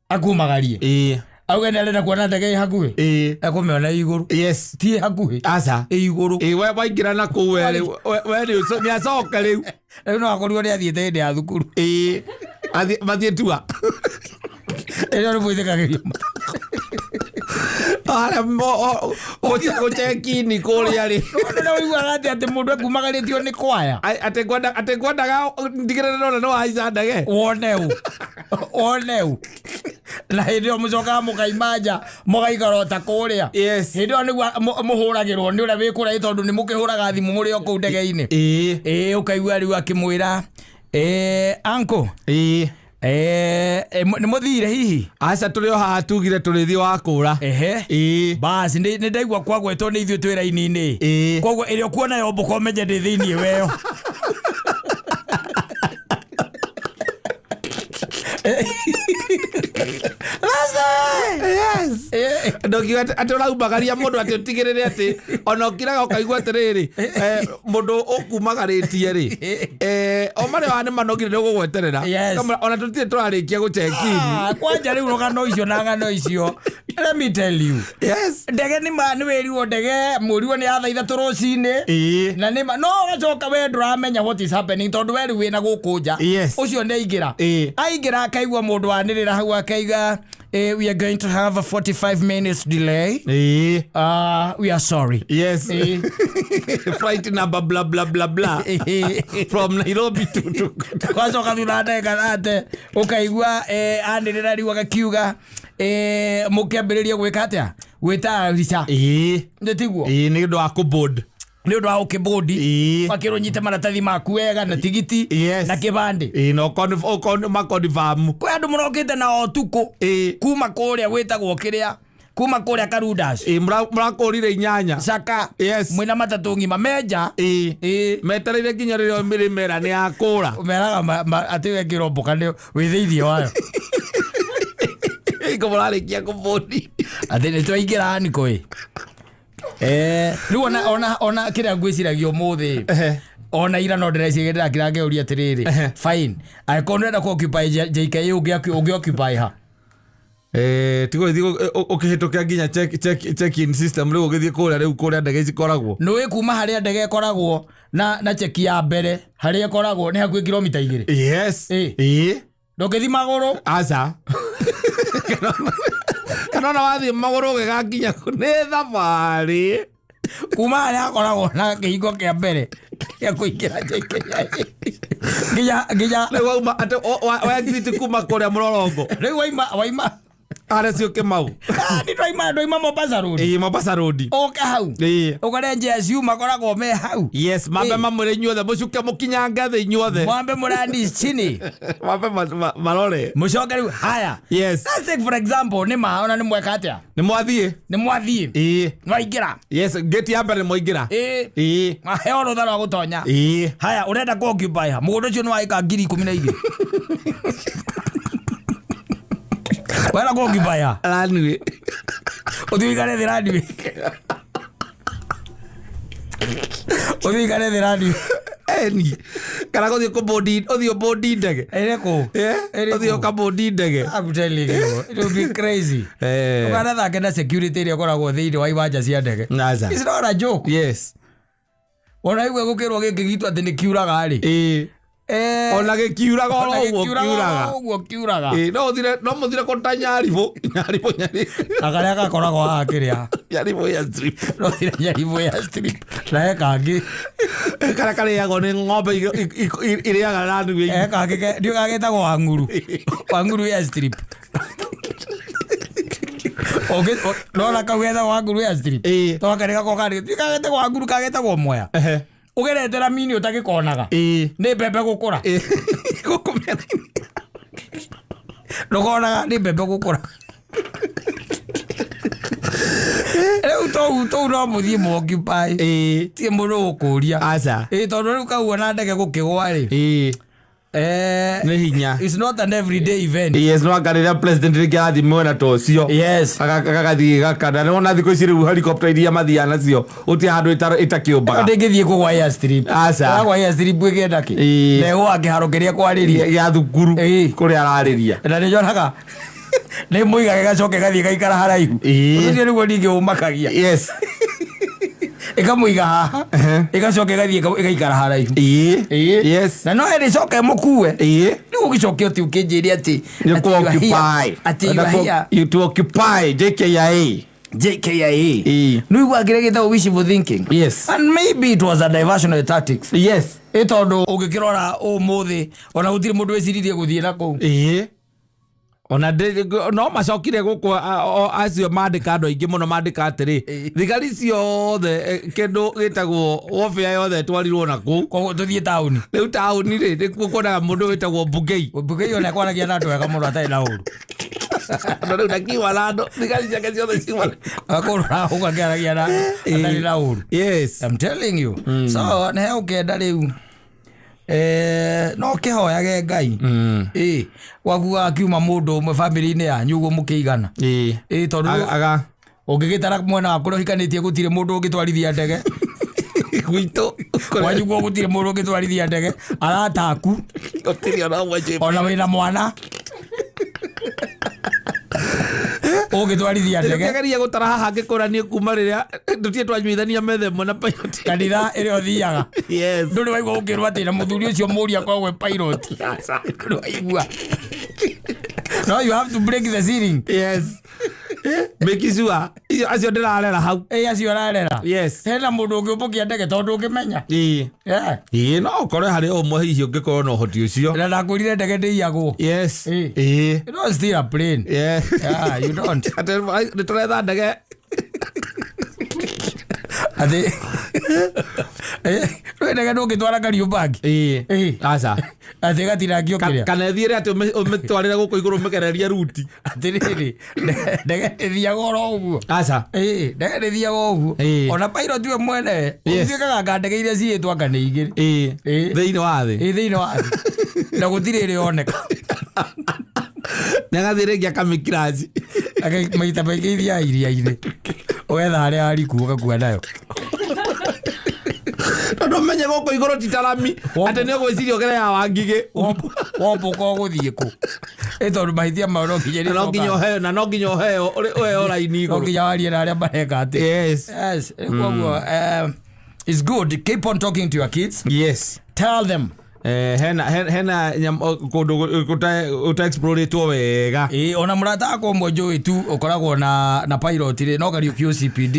Speaker 1: Akumagarie.
Speaker 2: Ĩĩ.
Speaker 1: Auge nĩ arenda kuona ndege ĩ hakuhĩ.
Speaker 2: Ĩĩ.
Speaker 1: Ekũmĩona ĩ igũrũ.
Speaker 2: Yes.
Speaker 1: Ti ĩ hakuhĩ.
Speaker 2: Aca.
Speaker 1: Ĩ igũrũ.
Speaker 2: Ĩĩ, we waingĩra na kũu we rĩu we rĩu nĩ acoka rĩu.
Speaker 1: Rĩu no akorirwo nĩ athiĩte hĩndĩ ya thukuru.
Speaker 2: Ĩĩ. Mathiĩ tua.
Speaker 1: Ĩrĩa nĩ mwĩtĩkagĩrio.
Speaker 2: Harĩa gũchekini kũrĩa rĩ.
Speaker 1: Nĩ ũiguaga atĩ atĩ mũndũ ekumagarĩtio nĩ kwaya.
Speaker 2: Atĩ ngwenda atĩ ngwendaga ndigĩrĩre nona nĩ wahaica ndege.
Speaker 1: Wone ũ. Wone ũ. Na hĩndĩ ĩyo mũcokaga mũkaima nja mũgaikara o ta kũrĩa.
Speaker 2: Yes.
Speaker 1: Hĩndĩ ĩyo nĩguo mũhũragĩrwo nĩ ũrĩa wĩ kũrĩa tondũ nĩ mũkĩhũraga thimũ mũrĩ o kũu ndege-inĩ.
Speaker 2: Ĩĩ.
Speaker 1: Ĩĩ ũkaigua rĩu akĩmwĩra uncle
Speaker 2: Ĩĩ.
Speaker 1: nĩ mũthire hihi?
Speaker 2: Aca tũrĩ o haha tugire tũrĩthiĩ wa kũra.
Speaker 1: Ehe.
Speaker 2: Ĩĩ.
Speaker 1: Basi nĩ ndaigua kwagwetwo nĩ ithuĩ twĩ raini-inĩ.
Speaker 2: Ĩĩ.
Speaker 1: Koguo ĩrĩa ũkuona yombũka ũmenye ndĩ thĩiniĩ weyo.
Speaker 2: Yes. Ndũngiuga atĩ ũraumagaria mũndũ atĩ ũtigĩrĩre atĩ ona ũkiraga ũkaigua atĩrĩrĩ mũndũ ũkumagarĩtie rĩ o marĩa wa nĩ manogire nĩ ũgũgweterera.
Speaker 1: Yes.
Speaker 2: Ona tũtirĩ tũrarĩkia gũchekini.
Speaker 1: Ah, kwanja rĩu rũgano icio na ng'ano icio let me tell you.
Speaker 2: Yes.
Speaker 1: Ndege nĩ ma nĩ wĩrirwo ndege mũriwo nĩ ya thaa ithatũ rũcinĩ.
Speaker 2: Ĩĩ.
Speaker 1: Na nĩ ma no ũgacoka we ndũramenya what is happening tondũ we rĩu wĩna gũkũ nja.
Speaker 2: Yes.
Speaker 1: Ũcio nĩ aingĩra.
Speaker 2: Ĩĩ.
Speaker 1: Aingĩra akaigua mũndũ wanĩrĩra hau akaiga we are going to have a 45 minutes delay.
Speaker 2: Ĩĩ.
Speaker 1: We are sorry.
Speaker 2: Yes.
Speaker 1: Ĩĩ.
Speaker 2: Flight number blah blah blah blah from Nairobi to
Speaker 1: Gwacoka thutha wa ndagĩka thate ũkaigua anĩrĩra rĩu agakiuga mũkĩambĩrĩria gwĩka atĩa gwĩtayarisha.
Speaker 2: Ĩĩ.
Speaker 1: Nĩ tiguo?
Speaker 2: Ĩĩ, nĩ ũndũ wa kũboard.
Speaker 1: Nĩ ũndũ wa ũkĩbũndi.
Speaker 2: Ĩĩ.
Speaker 1: Wakĩrwo nyite maratathi maku wega na tigiti
Speaker 2: Yes.
Speaker 1: na kĩbandĩ.
Speaker 2: Ĩĩ, na ũkon makonfamu.
Speaker 1: Kwĩ andũ mũrokĩte na ũtukũ
Speaker 2: Ĩĩ.
Speaker 1: kuma kũrĩa gwĩtagwo kĩrĩa kuma kũrĩa Karundas.
Speaker 2: Ĩĩ, mũrakũrire inyanya.
Speaker 1: Caka.
Speaker 2: Yes.
Speaker 1: Mwĩna matatũ ng'ima menja.
Speaker 2: Ĩĩ.
Speaker 1: Ĩĩ.
Speaker 2: Metereire nginya rĩrĩa mĩrĩmera nĩ yakũra.
Speaker 1: Meraga atĩ wekĩrwo mboka nĩ wĩ thĩiniĩ wayo.
Speaker 2: Ĩko mũrarĩkia kũbũndi.
Speaker 1: Atĩ nĩ twaingĩra niko ĩ. Rĩu ona kĩrĩa ngwĩciragia ũmũthĩ, ona ira no ndĩreciria, ndĩrakira ngeuria atĩrĩrĩ, fine, angĩkorwo nĩũrenda kũ occupy JKIA, ũngĩ occupy ha?
Speaker 2: Tigo thiĩ ũkĩhĩtũkia nginya check in system, rĩu ũgĩthiĩ kũrĩa, rĩu kũrĩa ndege cikoragwo.
Speaker 1: Nĩũĩ kuma harĩa ndege ĩkoragwo na cheki ya mbere harĩa ĩkoragwo nĩ hakuhĩ kilomita 2?
Speaker 2: Yes.
Speaker 1: Ĩ. Ndũngĩthi magũrũ.
Speaker 2: Aca, kana ona wathiĩ magũrũ ũgĩgakinya kũ, nĩ thabarĩ.
Speaker 1: Kuma harĩa hakoragwo na kĩhingo kĩa mbere gĩa kũingĩra JKIA nginya
Speaker 2: Rĩu wauma atĩ wa exit kuma kũrĩa mũrorongo.
Speaker 1: Rĩu waima
Speaker 2: Harĩa cio Kĩmau.
Speaker 1: Ah, nĩ twaima Mombasa Road.
Speaker 2: Ĩĩ, Mombasa Road.
Speaker 1: Ũke hau, ũkore njeci makoragwo me hau.
Speaker 2: Yes, mambe mamwĩre inyuothe mũcuke mũkinyange thĩ inyuothe.
Speaker 1: Mwambe mũrani chini.
Speaker 2: Mambe marore.
Speaker 1: Mũcoke rĩu haya. Let's take for example, nĩ ma ona nĩ mweka atĩa?
Speaker 2: Nĩ mwathiĩ.
Speaker 1: Nĩ mwathiĩ. Mwaingĩra.
Speaker 2: Yes, gate ya mbere nĩ mwaingĩra.
Speaker 1: Mwaheo rũtha rwa gũtonya. Haya, ũrenda kũ occupy ha? Mũgũnda ũcio nĩ wa ĩka 12,000. Ũrenda kũ occupy ha?
Speaker 2: Runway.
Speaker 1: Ũthiĩ ũikare thĩ runway, ũthiĩ ũikare thĩ runway.
Speaker 2: Eni kana gũthiĩ kũbũndi, ũthiĩ ũbũndi ndege.
Speaker 1: Ĩrĩkũ? Ĩrĩkũ?
Speaker 2: Ũthiĩ ũkabũndi ndege.
Speaker 1: I'm telling you, it will be crazy. Ũkanathake na security ĩrĩa ĩkoragwo thĩinĩ wa iwanja cia ndege.
Speaker 2: Aca.
Speaker 1: It's not a joke. Ona igua gũkĩrwo gĩkĩ gitũ atĩ nĩ kiuraga rĩ.
Speaker 2: Ona gĩkiuraga oro
Speaker 1: Ona
Speaker 2: ũguo
Speaker 1: gĩkiuraga
Speaker 2: kiuraga.
Speaker 1: oro ũguo kiuraga.
Speaker 2: Ĩĩ, no ũthire, no mũthire kũta nyaribũ nyaribũ nyaribũ.
Speaker 1: Na karĩa gakoragwo haha kĩrĩa.
Speaker 2: Nyaribũ ya strip.
Speaker 1: No thire nyaribũ ya strip. Na he kangĩ.
Speaker 2: Karĩa karĩagwo nĩ ng'ombe irĩaga runway.
Speaker 1: He kangĩ ndiũĩ gagetagwo wang'uru. Wang'uru ya strip. Nona kau getagwo wang'uru ya strip. To karĩa gakoragwo karĩ. Ndiũĩ kagetagwo wang'uru, kagetagwo mwea. Ũgeretera mini ũtagĩkonaga. Nĩ mbembe gũkũra.
Speaker 2: Gũkũ mĩena-inĩ.
Speaker 1: Ndũkonaga nĩ mbembe gũkũra. Rĩu tou no mũthiĩ mũ occupy. Ti mũndũ ũkũria.
Speaker 2: Aca.
Speaker 1: Ĩ, tondũ rĩu kau ona ndege gũkĩgwa rĩ.
Speaker 2: Nĩ hinya.
Speaker 1: It's not an everyday event.
Speaker 2: Yes, no anga rĩrĩa president rĩngĩ arathiĩ mwena ta ũcio. Agathiĩ gakana nĩ wona thikũ ici rĩu helicopter iria mathiaga nacio gũtirĩ handũ ĩtakĩũmbaga.
Speaker 1: Ndĩngĩthiĩ kũgwa airstrip.
Speaker 2: Aca.
Speaker 1: Wagwa airstrip ĩgĩenda kĩ? Na ĩgũa kĩharo kĩrĩa kwarĩria.
Speaker 2: Gĩa thukuru. Kũrĩa ararĩria.
Speaker 1: Na nĩ nyonaga nĩ mũiga gĩgacoka ĩgathiĩ gaikara haraihu. Ũndũ ũcio nĩguo ningĩ ũmakagia. Ĩkamũiga haha, ĩgacoka ĩgathiĩ ĩgaikara haraihu. Na no ĩrĩcoka ĩmũkue. Rĩu ũgĩcoke ũtĩ ũkĩnjĩre atĩ
Speaker 2: Nĩ
Speaker 1: atĩ you are here.
Speaker 2: kũ-occupy.
Speaker 1: Atĩ you are here.
Speaker 2: You to occupy JKIA.
Speaker 1: JKIA. Nĩ ũigua kĩrĩa gĩtagwo wishful thinking. And maybe it was a diversionary tactics. Ĩ tondũ ũngĩkĩrora ũmũthĩ ona gũtirĩ mũndũ wĩciririe gũthiĩ na kũu.
Speaker 2: Ona no macokire gũkũ acio mandĩka, andũ aingĩ mũno mandĩka atĩrĩ, thigari ciothe, kĩndũ gĩtagwo warfare yothe ĩtwarirwo na kũu.
Speaker 1: Koguo tũthiĩ taũni.
Speaker 2: Rĩu taũni rĩ, nĩkuo kuonaga mũndũ wĩtagwo Bungei.
Speaker 1: Bungei ona kwaragia na andũ wega mũno atarĩ na ũru.
Speaker 2: Na rĩu ndakiuma na andũ, thigari ciake ciothe ciuma.
Speaker 1: Akorwo ũguo akĩaragia na atarĩ na ũru. I'm telling you. So nĩ ũkĩenda rĩu no kĩhoyage Ngai. Ĩ gwaku gakiuma mũndũ ũmwe bamĩrĩ-inĩ yanyu ũguo mũkĩigana. Ĩ tondũ
Speaker 2: Aga
Speaker 1: ũngĩgĩtara mwena wa kũrĩa ũhikanĩtie gũtirĩ mũndũ ũngĩtwarithia ndege.
Speaker 2: Gwitũ.
Speaker 1: Kwanyu guo gũtirĩ mũndũ ũngĩtwarithia ndege. Arata aku.
Speaker 2: Gũtirĩ ona ũmwe
Speaker 1: Ona wĩna mwana. Ũngĩtwarithia ndege.
Speaker 2: Ngĩgeria gũtara haha ngĩkũra niĩ kuma rĩrĩa tũtirĩ twanyuithania metha ĩmwe na pilot.
Speaker 1: Kanitha ĩrĩa ũthiaga. Ndũrĩ waigua ũkĩrwo atĩ na mũthuri ũcio mũria akoragwo e pilot. Ndũrĩ waigua. No, you have to break the ceiling.
Speaker 2: Yes. Make sure acio ndĩrarera hau.
Speaker 1: Ĩ acio ũrarera. Hena mũndũ ũngĩũmbũkia ndege tondũ ũngĩmenya.
Speaker 2: Ĩĩ, no ũkore harĩ ũmwe hihi ũngĩkorwo na ũhoti ũcio.
Speaker 1: Na ndakwĩrire ndege ndĩiyagwo. You don't steal a plane. Yeah, you don't.
Speaker 2: Atĩ nĩ tũretha ndege.
Speaker 1: Atĩ rĩu ndege ndũngĩtwara Kariũmbangi.
Speaker 2: Aca.
Speaker 1: Atĩ gatinangio kĩrĩa.
Speaker 2: Kana ĩthiĩre atĩ ũmĩtwarĩre gũkũ igũrũ ũmĩgererie ruti.
Speaker 1: Atĩrĩrĩ, ndege ndĩthiaga oro ũguo.
Speaker 2: Aca.
Speaker 1: Ndege ndĩthiaga ũguo. Ona pilot we mwene ũtuĩkaga anga ndege iria ciĩtwo anga nĩ igĩrĩ.
Speaker 2: Thĩinĩ wa thĩ.
Speaker 1: Thĩinĩ wa thĩ. Na gũtirĩ ĩrĩ yoneka.
Speaker 2: Nĩ agathiĩ rĩngĩ akamĩkiraci.
Speaker 1: Maita maingĩ ithiaga iria-inĩ. Ũgetha harĩa hariku ũgakua nayo.
Speaker 2: Tondũ menye gũkũ igũrũ ti tarami atĩ nĩ ũgwĩciria ũgere ya Wangigĩ.
Speaker 1: Wombũka ũgũthiĩ kũ? Ĩ tondũ mahĩtia mao no nginya
Speaker 2: Na no nginya ũheo, na no nginya ũheo ũheo raini
Speaker 1: no
Speaker 2: igũrũ.
Speaker 1: Nginya warie na arĩa mareka atĩ.
Speaker 2: Yes.
Speaker 1: Yes, koguo it's good, keep on talking to your kids. Tell them.
Speaker 2: Hena kũndũ gũta-explorĩtwo wega.
Speaker 1: Ĩ, ona mũrata wakwa ũmwe njũĩ tu ũkoragwo na pilot rĩ, no Kariũki OCPD.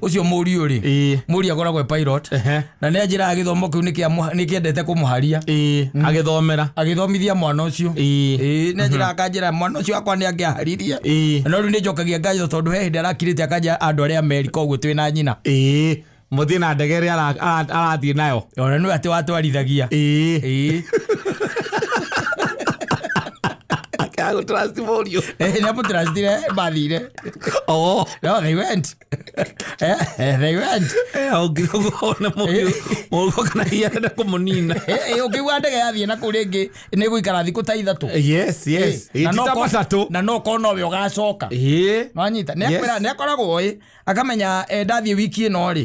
Speaker 1: Ũcio mũriũ rĩ, mũriũ akoragwo e pilot. Na nĩ anjĩraga gĩthomo kĩu nĩ kĩendete kũmũharia.
Speaker 2: Agĩthomera.
Speaker 1: Agĩthomithia mwana ũcio. Ĩ, nĩ anjĩraga, akanjĩra mwana ũcio wakwa nĩ angĩaharirie. No rĩu nĩ njokagia ngatho tondũ he hĩndĩ arakirĩte akanja andũ arĩa Amerika ũguo twĩ na nyina.
Speaker 2: Ĩ, mũthiĩ na ndege ĩrĩa arathiĩ nayo.
Speaker 1: Ona nĩwe atĩ watwarithagia. Ĩ.
Speaker 2: Akĩaga gũtrust mũriũ.
Speaker 1: Nĩ amũtrustire, mathire.
Speaker 2: Oh.
Speaker 1: No, they went. They went.
Speaker 2: Ũngĩona mũriũ mũriũ kana hihi arenda kũmũnina.
Speaker 1: Ũkĩigua ndege yathiĩ na kũu rĩngĩ nĩ gũikara thikũ ta 3.
Speaker 2: Yes.
Speaker 1: Na no
Speaker 2: Ti ta matatũ.
Speaker 1: Na no korwo nowe ũgacoka. Nwanyita nĩ akwĩra nĩ akoragwo ĩ akamenya, ndathiĩ wiki ĩno rĩ,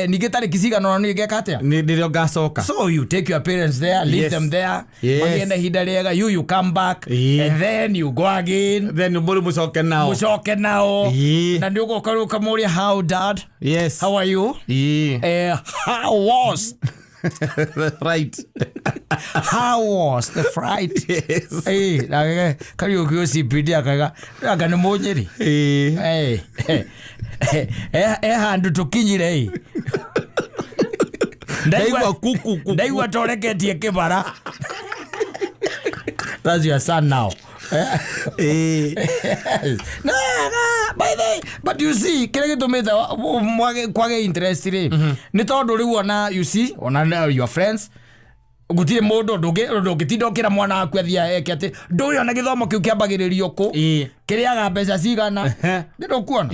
Speaker 1: ningĩ tarĩki cigana ũna nĩ ngeka atĩa.
Speaker 2: Nĩ nĩrĩo ngacoka.
Speaker 1: So you take your parents there, leave them there. Magĩe na ihinda rĩega, you come back and then you go again.
Speaker 2: Then mũrĩ mũcoke nao.
Speaker 1: Mũcoke nao. Na nĩ ũgoka rĩu ũkamũria, "How, Dad?" "How are you?" "How was How was the flight?" Na Kariũki OCPD akaga anga nĩ mũnyĩrĩ. E handũ tũkinyire ĩ.
Speaker 2: Ndaigua kuku kuku.
Speaker 1: Ndaigua toreketie kĩbara. That's your son now. No, no, by the way, but you see, kĩrĩa gĩtũmĩte kwage interest rĩ, nĩ tondũ rĩu ona, you see, ona now your friends, gũtirĩ mũndũ ndũngĩtinda ũkĩra mwana waku athiĩ eke atĩ ndũĩ ona gĩthomo kĩu kĩambagĩrĩrio kũ, kĩrĩaga mbeca cigana, nĩ ndũkuona.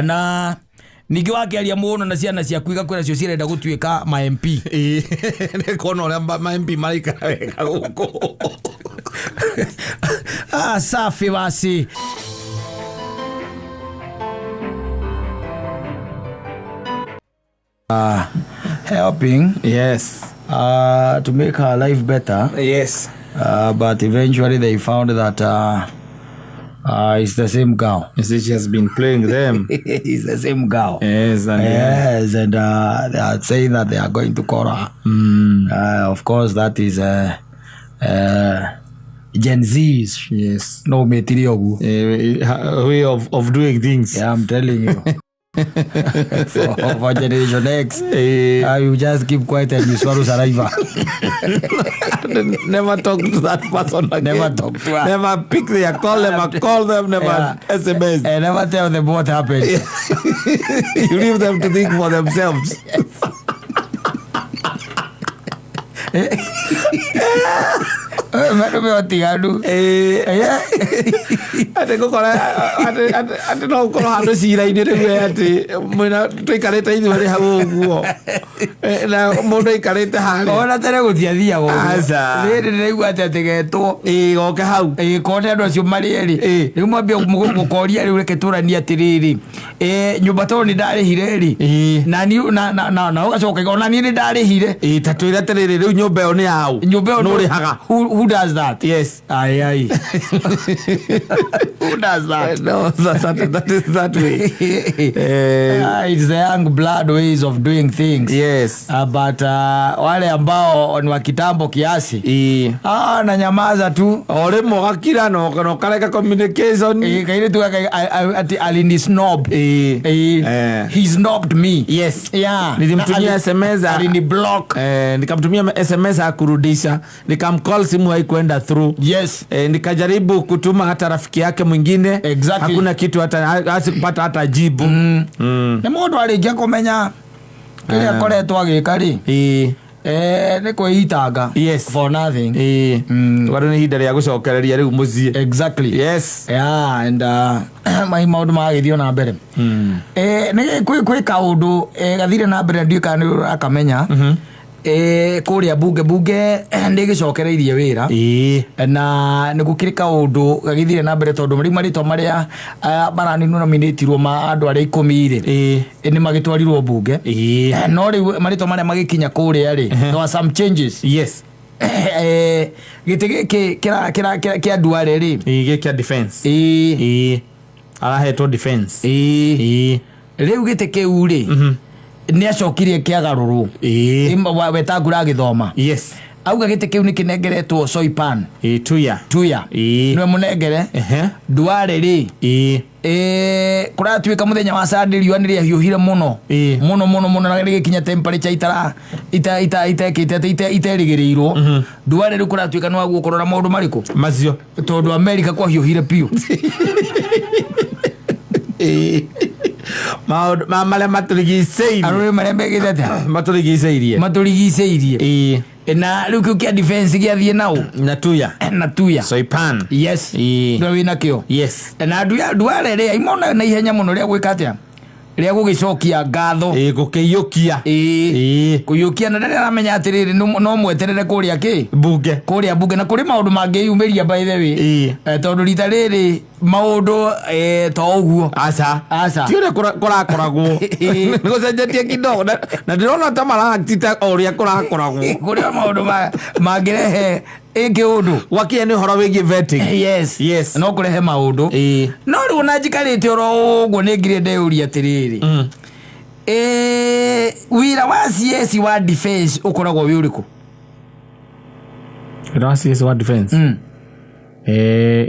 Speaker 1: Na ningĩ wakĩaria mũno na ciana ciaku igakwĩra cio cirenda gũtuĩka ma MP.
Speaker 2: Nĩ kuona ũrĩa ma MP maraikara wega gũkũ.
Speaker 1: Ah, safi basi. Helping to make her life better. But eventually they found that it's the same girl.
Speaker 2: You see, she has been playing them.
Speaker 1: It's the same girl.
Speaker 2: Yes, and
Speaker 1: Yes, and they are saying that they are going to call her. Of course, that is Gen Z's. No material.
Speaker 2: Way of doing things.
Speaker 1: Yeah, I'm telling you. For Generation X, you just keep quiet and you swallow saliva.
Speaker 2: Never talk to that person again.
Speaker 1: Never talk to her.
Speaker 2: Never pick their call, never call them, never SMS.
Speaker 1: And never tell them what happened.
Speaker 2: You leave them to think for themselves.
Speaker 1: Marume otiganu.
Speaker 2: Atĩ ngũkora atĩ no ũkorwo handũ cira-inĩ rĩu atĩ mwĩna tũikarĩte ithuerĩ hau ũguo. Na mũndũ aikarĩte harĩa.
Speaker 1: Ona tene gũtiathiaga ũguo.
Speaker 2: Aca.
Speaker 1: Rĩrĩ ndĩraigua atĩ atĩgetwo.
Speaker 2: Ĩĩ, goke hau.
Speaker 1: Ĩĩ, korwo nĩ andũ acio marĩ erĩ. Rĩu mwambie gũkoria rĩu reke tũranie atĩrĩrĩ, nyũmba tondũ nĩ ndarĩhire rĩ, na niĩ na ũgacoka ona niĩ nĩ ndarĩhire.
Speaker 2: Ĩĩ, ta twĩre atĩrĩrĩ, rĩu nyũmba ĩyo nĩ yaũ?
Speaker 1: Nyũmba ĩyo
Speaker 2: Nũ ũrĩhaga?
Speaker 1: Who does that?
Speaker 2: Yes.
Speaker 1: Ai ai, who does that?
Speaker 2: No, that is that way.
Speaker 1: Ah, it's the young blood ways of doing things. But wale ambao ni wa kitambo kiasi, ah, na nyamaza tu.
Speaker 2: O rĩmwe ũgakira na ũkareka communication.
Speaker 1: Kairĩtu gaka ati alini snob. He snobbed me.
Speaker 2: Nilimtumia
Speaker 1: Na
Speaker 2: SMS
Speaker 1: alini block.
Speaker 2: Nikamtumia SMS hakurudisha, nikamcall simu haikuenda through. Nikajaribu kutuma hata rafiki yake mwingine. Hakuna kitu, hata hasikupata hata jibu.
Speaker 1: Nĩ mũndũ arĩkia kũmenya kĩrĩa akoretwo agĩka rĩ, nĩ kwĩitanga for nothing.
Speaker 2: Tondũ nĩ ihinda rĩa gũcokereria rĩu mũciĩ.
Speaker 1: Yeah, and mai maũndũ magagĩthiĩ na mbere. Nĩ kwĩ kaũndũ gathire na mbere, ndiũĩ kana nĩ ũrakamenya. Kũrĩa bunge nĩ gĩcokereirie wĩra. Na nĩ gũkĩrĩ kaũndũ gagĩthire na mbere, tondũ rĩu marĩtwa marĩa maraninominatirwo ma andũ arĩa 10 rĩ, nĩ magĩtwarirwo bunge. No rĩu marĩtwa marĩa magĩkinya kũrĩa rĩ, there were some changes. Gĩtĩ gĩkĩ kĩa Duale rĩ,
Speaker 2: Gĩkĩ kĩa defense. Arahetwo defense.
Speaker 1: Rĩu gĩtĩ kĩu rĩ, nĩ acokirie kĩagarũrwo. Wetangula agĩthoma, auga gĩtĩ kĩu nĩ kĩnengeretwo Soipan
Speaker 2: Tuya.
Speaker 1: Tuya. Nĩwe mũnengere. Duale rĩ, kũratuĩka mũthenya wa Sunday riũa nĩ rĩahiũhire mũno mũno mũno mũno, na rĩgĩkinya temperature itara ita ita itekĩte atĩ iterĩgĩrĩirwo. Duale rĩu kũratuĩka nĩ waguo kũrora maũndũ marĩkũ?
Speaker 2: Macio.
Speaker 1: Tondũ America kwahiũhire biũ.
Speaker 2: Maũndũ marĩa matũrigicĩirie.
Speaker 1: Arũme marĩa mekĩte atĩa?
Speaker 2: Matũrigicĩirie.
Speaker 1: Matũrigicĩirie. Na rĩu kĩu kĩa defense gĩathiĩ nao.
Speaker 2: Na Tuya.
Speaker 1: Na Tuya.
Speaker 2: Soipan.
Speaker 1: Yes. Nĩwe wĩna kĩo. Na Duale rĩ, aimona na ihenya mũno rĩa gwĩka atĩa, rĩa gũgĩcokia ngatho.
Speaker 2: Gũkĩiyũkia.
Speaker 1: Kũiyũkia, na rĩrĩa aramenya atĩrĩrĩ, no mweterere kũrĩa kĩ
Speaker 2: Bunge.
Speaker 1: Kũrĩa bunge, na kũrĩ maũndũ mangĩyumĩria, by the way. Tondũ rita rĩrĩ maũndũ to ũguo.
Speaker 2: Aca.
Speaker 1: Aca.
Speaker 2: Ti ũrĩa kũrakoragwo. Nĩ gũcenjetie kidogo, na ndĩrona ta maratita o ũrĩa kũrakoragwo.
Speaker 1: Kũrĩ maũndũ mangĩrehe ĩngĩ ũndũ.
Speaker 2: Gwakinya nĩ ũhoro wĩgiĩ vetting.
Speaker 1: Yes. No kũrehe maũndũ. No rĩu ona njikarĩte oro ũguo, nĩ ngire ndeyũria atĩrĩrĩ, wĩra wa CS wa defense ũkoragwo wĩ ũrĩkũ?
Speaker 2: Wĩra wa CS wa defense,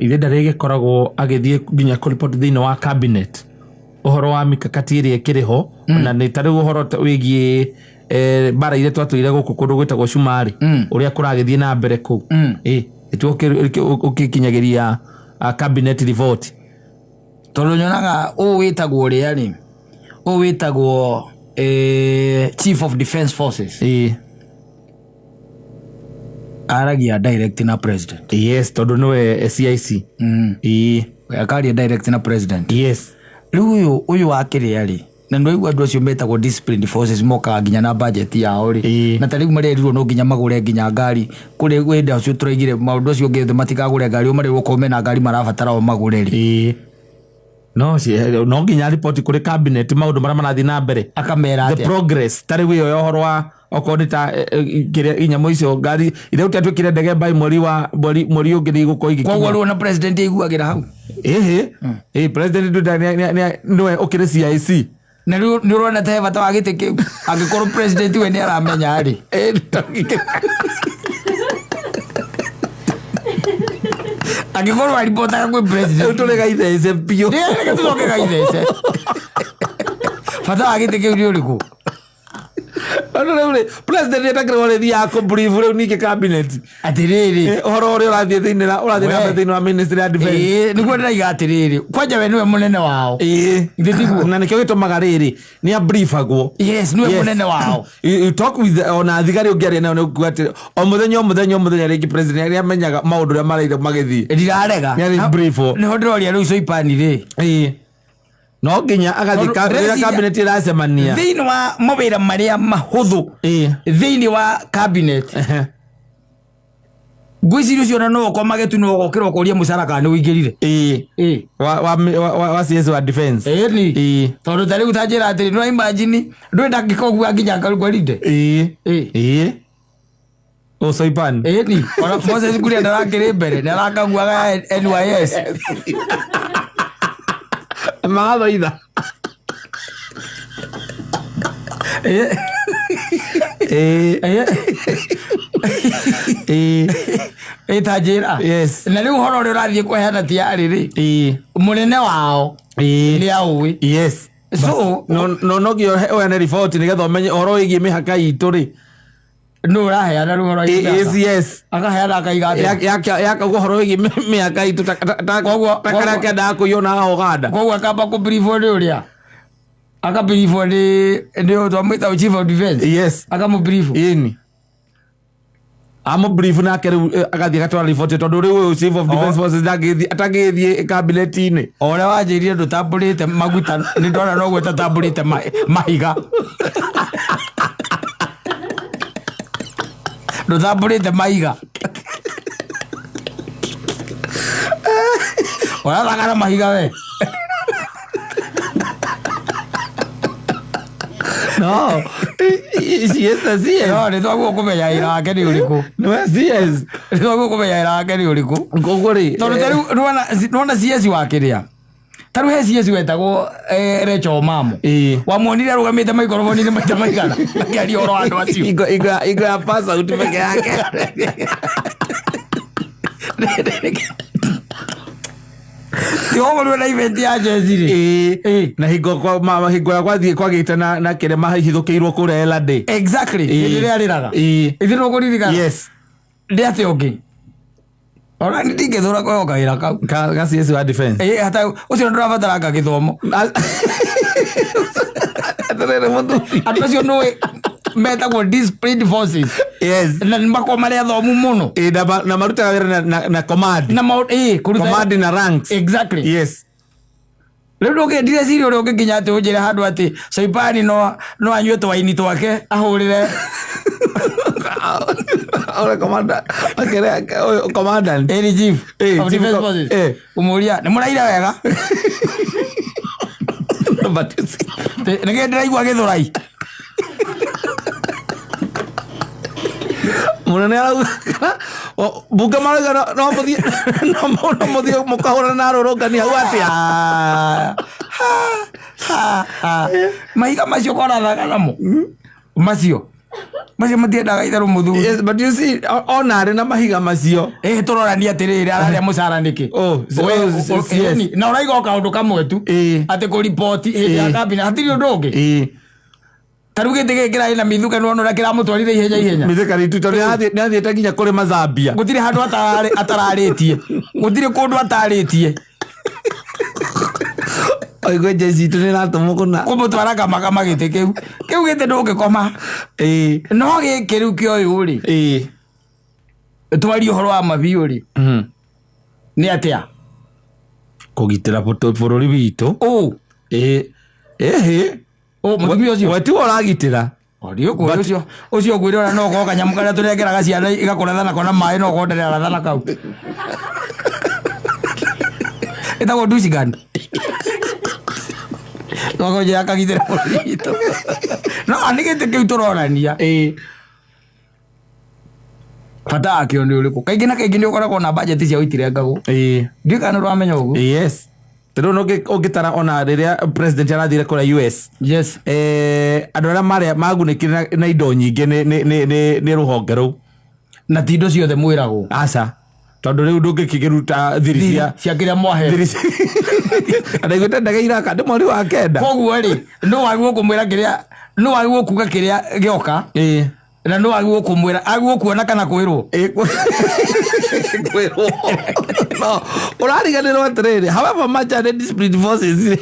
Speaker 2: ithe ndarĩgĩkoragwo agĩthiĩ nginya kũripoti thĩinĩ wa cabinet ũhoro wa mikakati ĩrĩa ĩkĩrĩ ho, na nĩ ta rĩu ũhoro ta wĩgiĩ mbara iria twatũire gũkũ kũndũ gwĩtagwo Cumarĩ, ũrĩa kũragĩthiĩ na mbere kũu. Ĩtuo ũkĩkinyagĩria cabinet report.
Speaker 1: Tondũ nyonaga ũũ wĩtagwo ũrĩa rĩ, ũũ wĩtagwo Chief of Defense Forces, aragia direct na president.
Speaker 2: Yes, tondũ nĩwe CIC.
Speaker 1: Akaria direct na president. Rĩu ũyũ wa kĩrĩa rĩ, na nĩwaigua andũ acio metagwo disciplined forces mokaga nginya na budget yao rĩ, na ta rĩu marerirwo no nginya magũre nginya ngari kũrĩ hĩndĩ acio tũraigire maũndũ acio ngĩ matikagũre ngari, o marĩrwo okorwo mena ngari marabatara o magũre rĩ.
Speaker 2: No nginya ripoti kũrĩ cabinet maũndũ marĩa marathiĩ na mbere.
Speaker 1: Akamera
Speaker 2: The
Speaker 1: atĩa?
Speaker 2: progress, ta rĩu ĩyo ya ũhoro wa okorwo nĩ ta kĩrĩa inyamũ icio, ngari iria ũtetwĩkire ndege mbai mweri wa mweri ũngĩ nĩ igũkorwo
Speaker 1: Koguo
Speaker 2: igĩkinya.
Speaker 1: Rĩu ona president aiguagĩra hau.
Speaker 2: Ĩhĩ, ĩ president nĩwe ũkĩrĩ CIC.
Speaker 1: Na rĩu nĩ ũrona ta he bata wa gĩtĩ kĩu angĩkorwo president we nĩ aramenya rĩ? Angĩkorwo aripotaga kwĩ
Speaker 2: Rĩu
Speaker 1: president.
Speaker 2: tũrĩ gaithece biũ.
Speaker 1: Reke tũcoke gaithece, bata wa gĩtĩ kĩu nĩ ũrĩkũ?
Speaker 2: Tondũ rĩu rĩ, president nĩ etakĩrwo rĩthiaga kũbrief rĩu ningĩ cabinet.
Speaker 1: Atĩrĩrĩ.
Speaker 2: Ũhoro ũrĩa ũrathiĩ thĩinĩ na ũrathiĩ na mbere
Speaker 1: We.
Speaker 2: thĩinĩ wa ministry ya defense.
Speaker 1: Nĩguo ndĩraiga atĩrĩrĩ, kwanja we nĩwe mũnene wao. Githĩ tiguo?
Speaker 2: Na nĩkĩo gĩtũmaga rĩrĩ nĩ abriefagwo.
Speaker 1: Yes, nĩwe mũnene wao.
Speaker 2: You talk with ona thigari ũngĩaria nao nĩ ũkuga atĩ o mũthenya o mũthenya o mũthenya rĩngĩ president nĩ amenyaga maũndũ ũrĩa maraire magĩthiĩ.
Speaker 1: Ndirarega.
Speaker 2: Nĩ arĩ briefwo.
Speaker 1: Nĩho ndĩroria rĩu Soipani rĩ,
Speaker 2: No nginya agathiĩ
Speaker 1: Tondũ
Speaker 2: rĩrĩa
Speaker 1: ndĩreciria-
Speaker 2: cabinet ĩracemania.
Speaker 1: Thĩinĩ wa mawĩra marĩa mahũthũ thĩinĩ wa cabinet, ngwĩciria ũcio ona no ũkomage tu, no ũgokĩra ũkoria mũcara kana nĩ ũingĩrire.
Speaker 2: Wa CS wa defense.
Speaker 1: Ĩni, tondũ ta rĩu ta njĩra atĩrĩ, no imagine ndũĩ ndangĩkogua nginya gwarinde.
Speaker 2: O Soipan.
Speaker 1: Ĩni, ona Moses Kuria ndarakĩrĩ mbere nĩ arakaguaga NYS.
Speaker 2: Magathoitha.
Speaker 1: Ĩ ta njĩra. Na rĩu ũhoro ũrĩa ũrathiĩ kũheana tiarĩ rĩ, mũnene wao nĩ aũĩ. So
Speaker 2: No nginya ũheane riboti nĩgetha ũmenye ũhoro wĩgiĩ mĩhaka itũ rĩ.
Speaker 1: Nũ ũraheana rĩu ũhoro wĩgiĩ mĩhaka?
Speaker 2: ACS.
Speaker 1: Akaheana akaiga atĩa?
Speaker 2: Yakauga ũhoro wĩgiĩ mĩhaka itũ
Speaker 1: Koguo-
Speaker 2: ta karĩa kendaga kũiywo na Uganda.
Speaker 1: Koguo akamba kũbiribwo nĩ ũrĩa akabiribwo nĩ twamwĩta chief of defense. Akamũbiribu.
Speaker 2: Ĩni amũbrief nake rĩu agathiĩ agatwara riboti, tondũ rĩu ũyũ chief of defense forces ndangĩthiĩ kabineti-inĩ.
Speaker 1: O ũrĩa wanjĩrire ndũtambũrĩte maguta, nĩ ndona noguo tatambũrĩte mahiga. Ndũtambũrĩte mahiga. Ũrathaka na mahiga we.
Speaker 2: No, she is the CS.
Speaker 1: No, nĩ twagwo kũmenya wĩra wake nĩ ũrĩkũ.
Speaker 2: Nĩwe CS.
Speaker 1: Nĩ twagwo kũmenya wĩra wake nĩ ũrĩkũ.
Speaker 2: Koguo rĩ,
Speaker 1: Tondũ ta rĩu nĩwona CS wa kĩrĩa. Ta rĩu he CS wetagwo Rachel Omamo.
Speaker 2: Ĩĩ.
Speaker 1: Wamuonire arũgamĩte maikoroboni-inĩ maita maigana akĩaria ũhoro wa andũ acio.
Speaker 2: Ingo ya pass out peke yake.
Speaker 1: Tiwokorwo na event ya jezi rĩ.
Speaker 2: Ĩĩ. Na hingo hingo ya gwathiĩ kwagĩte na kĩrĩa mahithũkĩirwo kũrĩa Elady.
Speaker 1: Exactly.
Speaker 2: Ĩĩ.
Speaker 1: Hĩndĩ ĩrĩa arĩraga.
Speaker 2: Ĩĩ.
Speaker 1: Ithuĩ nĩũkũririkana.
Speaker 2: Yes.
Speaker 1: Ndĩ atĩa ũngĩ. Ona nĩ ndingĩthũra kũheo kawĩra kau.
Speaker 2: Ka CS wa defense.
Speaker 1: Ĩĩ, hata ũcio ndũrabataranga gĩthomo.
Speaker 2: Atĩrĩrĩ mũthuri.
Speaker 1: Andũ acio nĩũĩ metagwo disciplined forces.
Speaker 2: Yes.
Speaker 1: Na nĩ makoragwo marĩ athomu mũno.
Speaker 2: Ĩĩ, na marutaga wĩra na command.
Speaker 1: Na maũndũ ĩĩ, kũruta
Speaker 2: Command na ranks.
Speaker 1: Exactly.
Speaker 2: Yes.
Speaker 1: Rĩu ndũngĩndire ciri ũrĩa ũngĩkinya atĩ ũnjĩre handũ atĩ Soipani no anyue twaini twake ahũrĩre.
Speaker 2: Ore commander. Akere ũyũ commandant.
Speaker 1: Ĩĩ, chief
Speaker 2: Ĩĩ,
Speaker 1: of
Speaker 2: chief
Speaker 1: defense
Speaker 2: of-
Speaker 1: forces.
Speaker 2: ĩĩ.
Speaker 1: Ũmũria nĩ mũraire wega.
Speaker 2: But you see.
Speaker 1: Nĩkĩ ndĩraigua gĩthũrai.
Speaker 2: Mũnene arauga bunge marauga no mũthiĩ no mũthiĩ mũkahũrana na arũrũngani hau atĩa?
Speaker 1: Mahiga macio korathaga namo. Macio. Macio matiendaga itherũ mũthuri.
Speaker 2: Yes, but you see, ona arĩ na mahiga macio.
Speaker 1: Ĩĩ tũrorania atĩrĩrĩ ararĩa mũcara nĩkĩ?
Speaker 2: Oh,
Speaker 1: We,
Speaker 2: yes.
Speaker 1: ĩni, na ũraiga o kaũndũ kamwe tu.
Speaker 2: Ĩĩ.
Speaker 1: Atĩ kũriboti hĩndĩ ya
Speaker 2: Ĩĩ.
Speaker 1: cabinet hatirĩ ũndũ ũngĩ.
Speaker 2: Ĩĩ.
Speaker 1: Ta rĩu gĩtĩ gĩkĩ kĩrarĩ na mĩthuke nĩwona ũrĩa kĩramũtwarire ihenya ihenya.
Speaker 2: Mĩtheka rĩtu tondũ nĩathiĩte nginya kũrĩ Mazambia.
Speaker 1: Gũtirĩ handũ atararĩtie. Gũtirĩ kũndũ atarĩtie.
Speaker 2: Oigue jeshi itũ nĩratũmwo kũna.
Speaker 1: Kũmũtwara kama gĩtĩ kĩu. Kĩu gĩtĩ ndũngĩkoma.
Speaker 2: Ĩĩ.
Speaker 1: No gĩkĩ rĩu kĩa ũyũ rĩ.
Speaker 2: Ĩĩ.
Speaker 1: Twarie ũhoro wa mabiũ rĩ. Nĩ atĩa?
Speaker 2: Kũgitĩra bũrũri witũ.
Speaker 1: Ũ.
Speaker 2: Ĩĩ. Ĩhĩ.
Speaker 1: Ũ mũtumia ũcio.
Speaker 2: We tiwe ũragitĩra.
Speaker 1: Ũcio ũcio ũcio ngwĩre ona no ũkorwo kanyamũ karĩa tũnengeraga ciana igakũratha nako na maĩ no ũkorwo ndĩraratha na kau. Ĩtagwo Dusigan. Twakonjera kagitĩra bũrũri witũ. No nĩ gĩtĩ kĩu tũronania.
Speaker 2: Ĩĩ.
Speaker 1: Bata wakĩo nĩ ũrĩkũ? Kaingĩ na kaingĩ nĩ ũkoragwo na bajeti ciao itirengagwo.
Speaker 2: Ĩĩ.
Speaker 1: Ndiũĩ kana nĩ ũramenya ũguo.
Speaker 2: Yes. Tondũ no ũngĩtara ona rĩrĩa president arathire kũrĩa US.
Speaker 1: Yes.
Speaker 2: Andũ arĩa marĩa magunĩkire na indo nyingĩ nĩ rũhonge rũu.
Speaker 1: Na ti indo ciothe mwĩragwo.
Speaker 2: Aca. Tondũ rĩu ndũngĩkĩruta thiri cia
Speaker 1: Cia kĩrĩa mwaheo.
Speaker 2: thiri cia Ndaiguĩte ndege iraka nĩ mweri wa kenda.
Speaker 1: Koguo rĩ, nũ wagĩrĩirwo kũmwĩra kĩrĩa, nũ wagĩrĩirwo kuga kĩrĩa gĩoka.
Speaker 2: Ĩĩ.
Speaker 1: Na nũ wagĩrĩirwo kũmwĩra, agĩrĩirwo kuona kana kwĩrwo?
Speaker 2: Ĩĩ, kwĩrwo. No, ũrariganĩrwo atĩrĩrĩ, however much are the disciplined forces rĩ,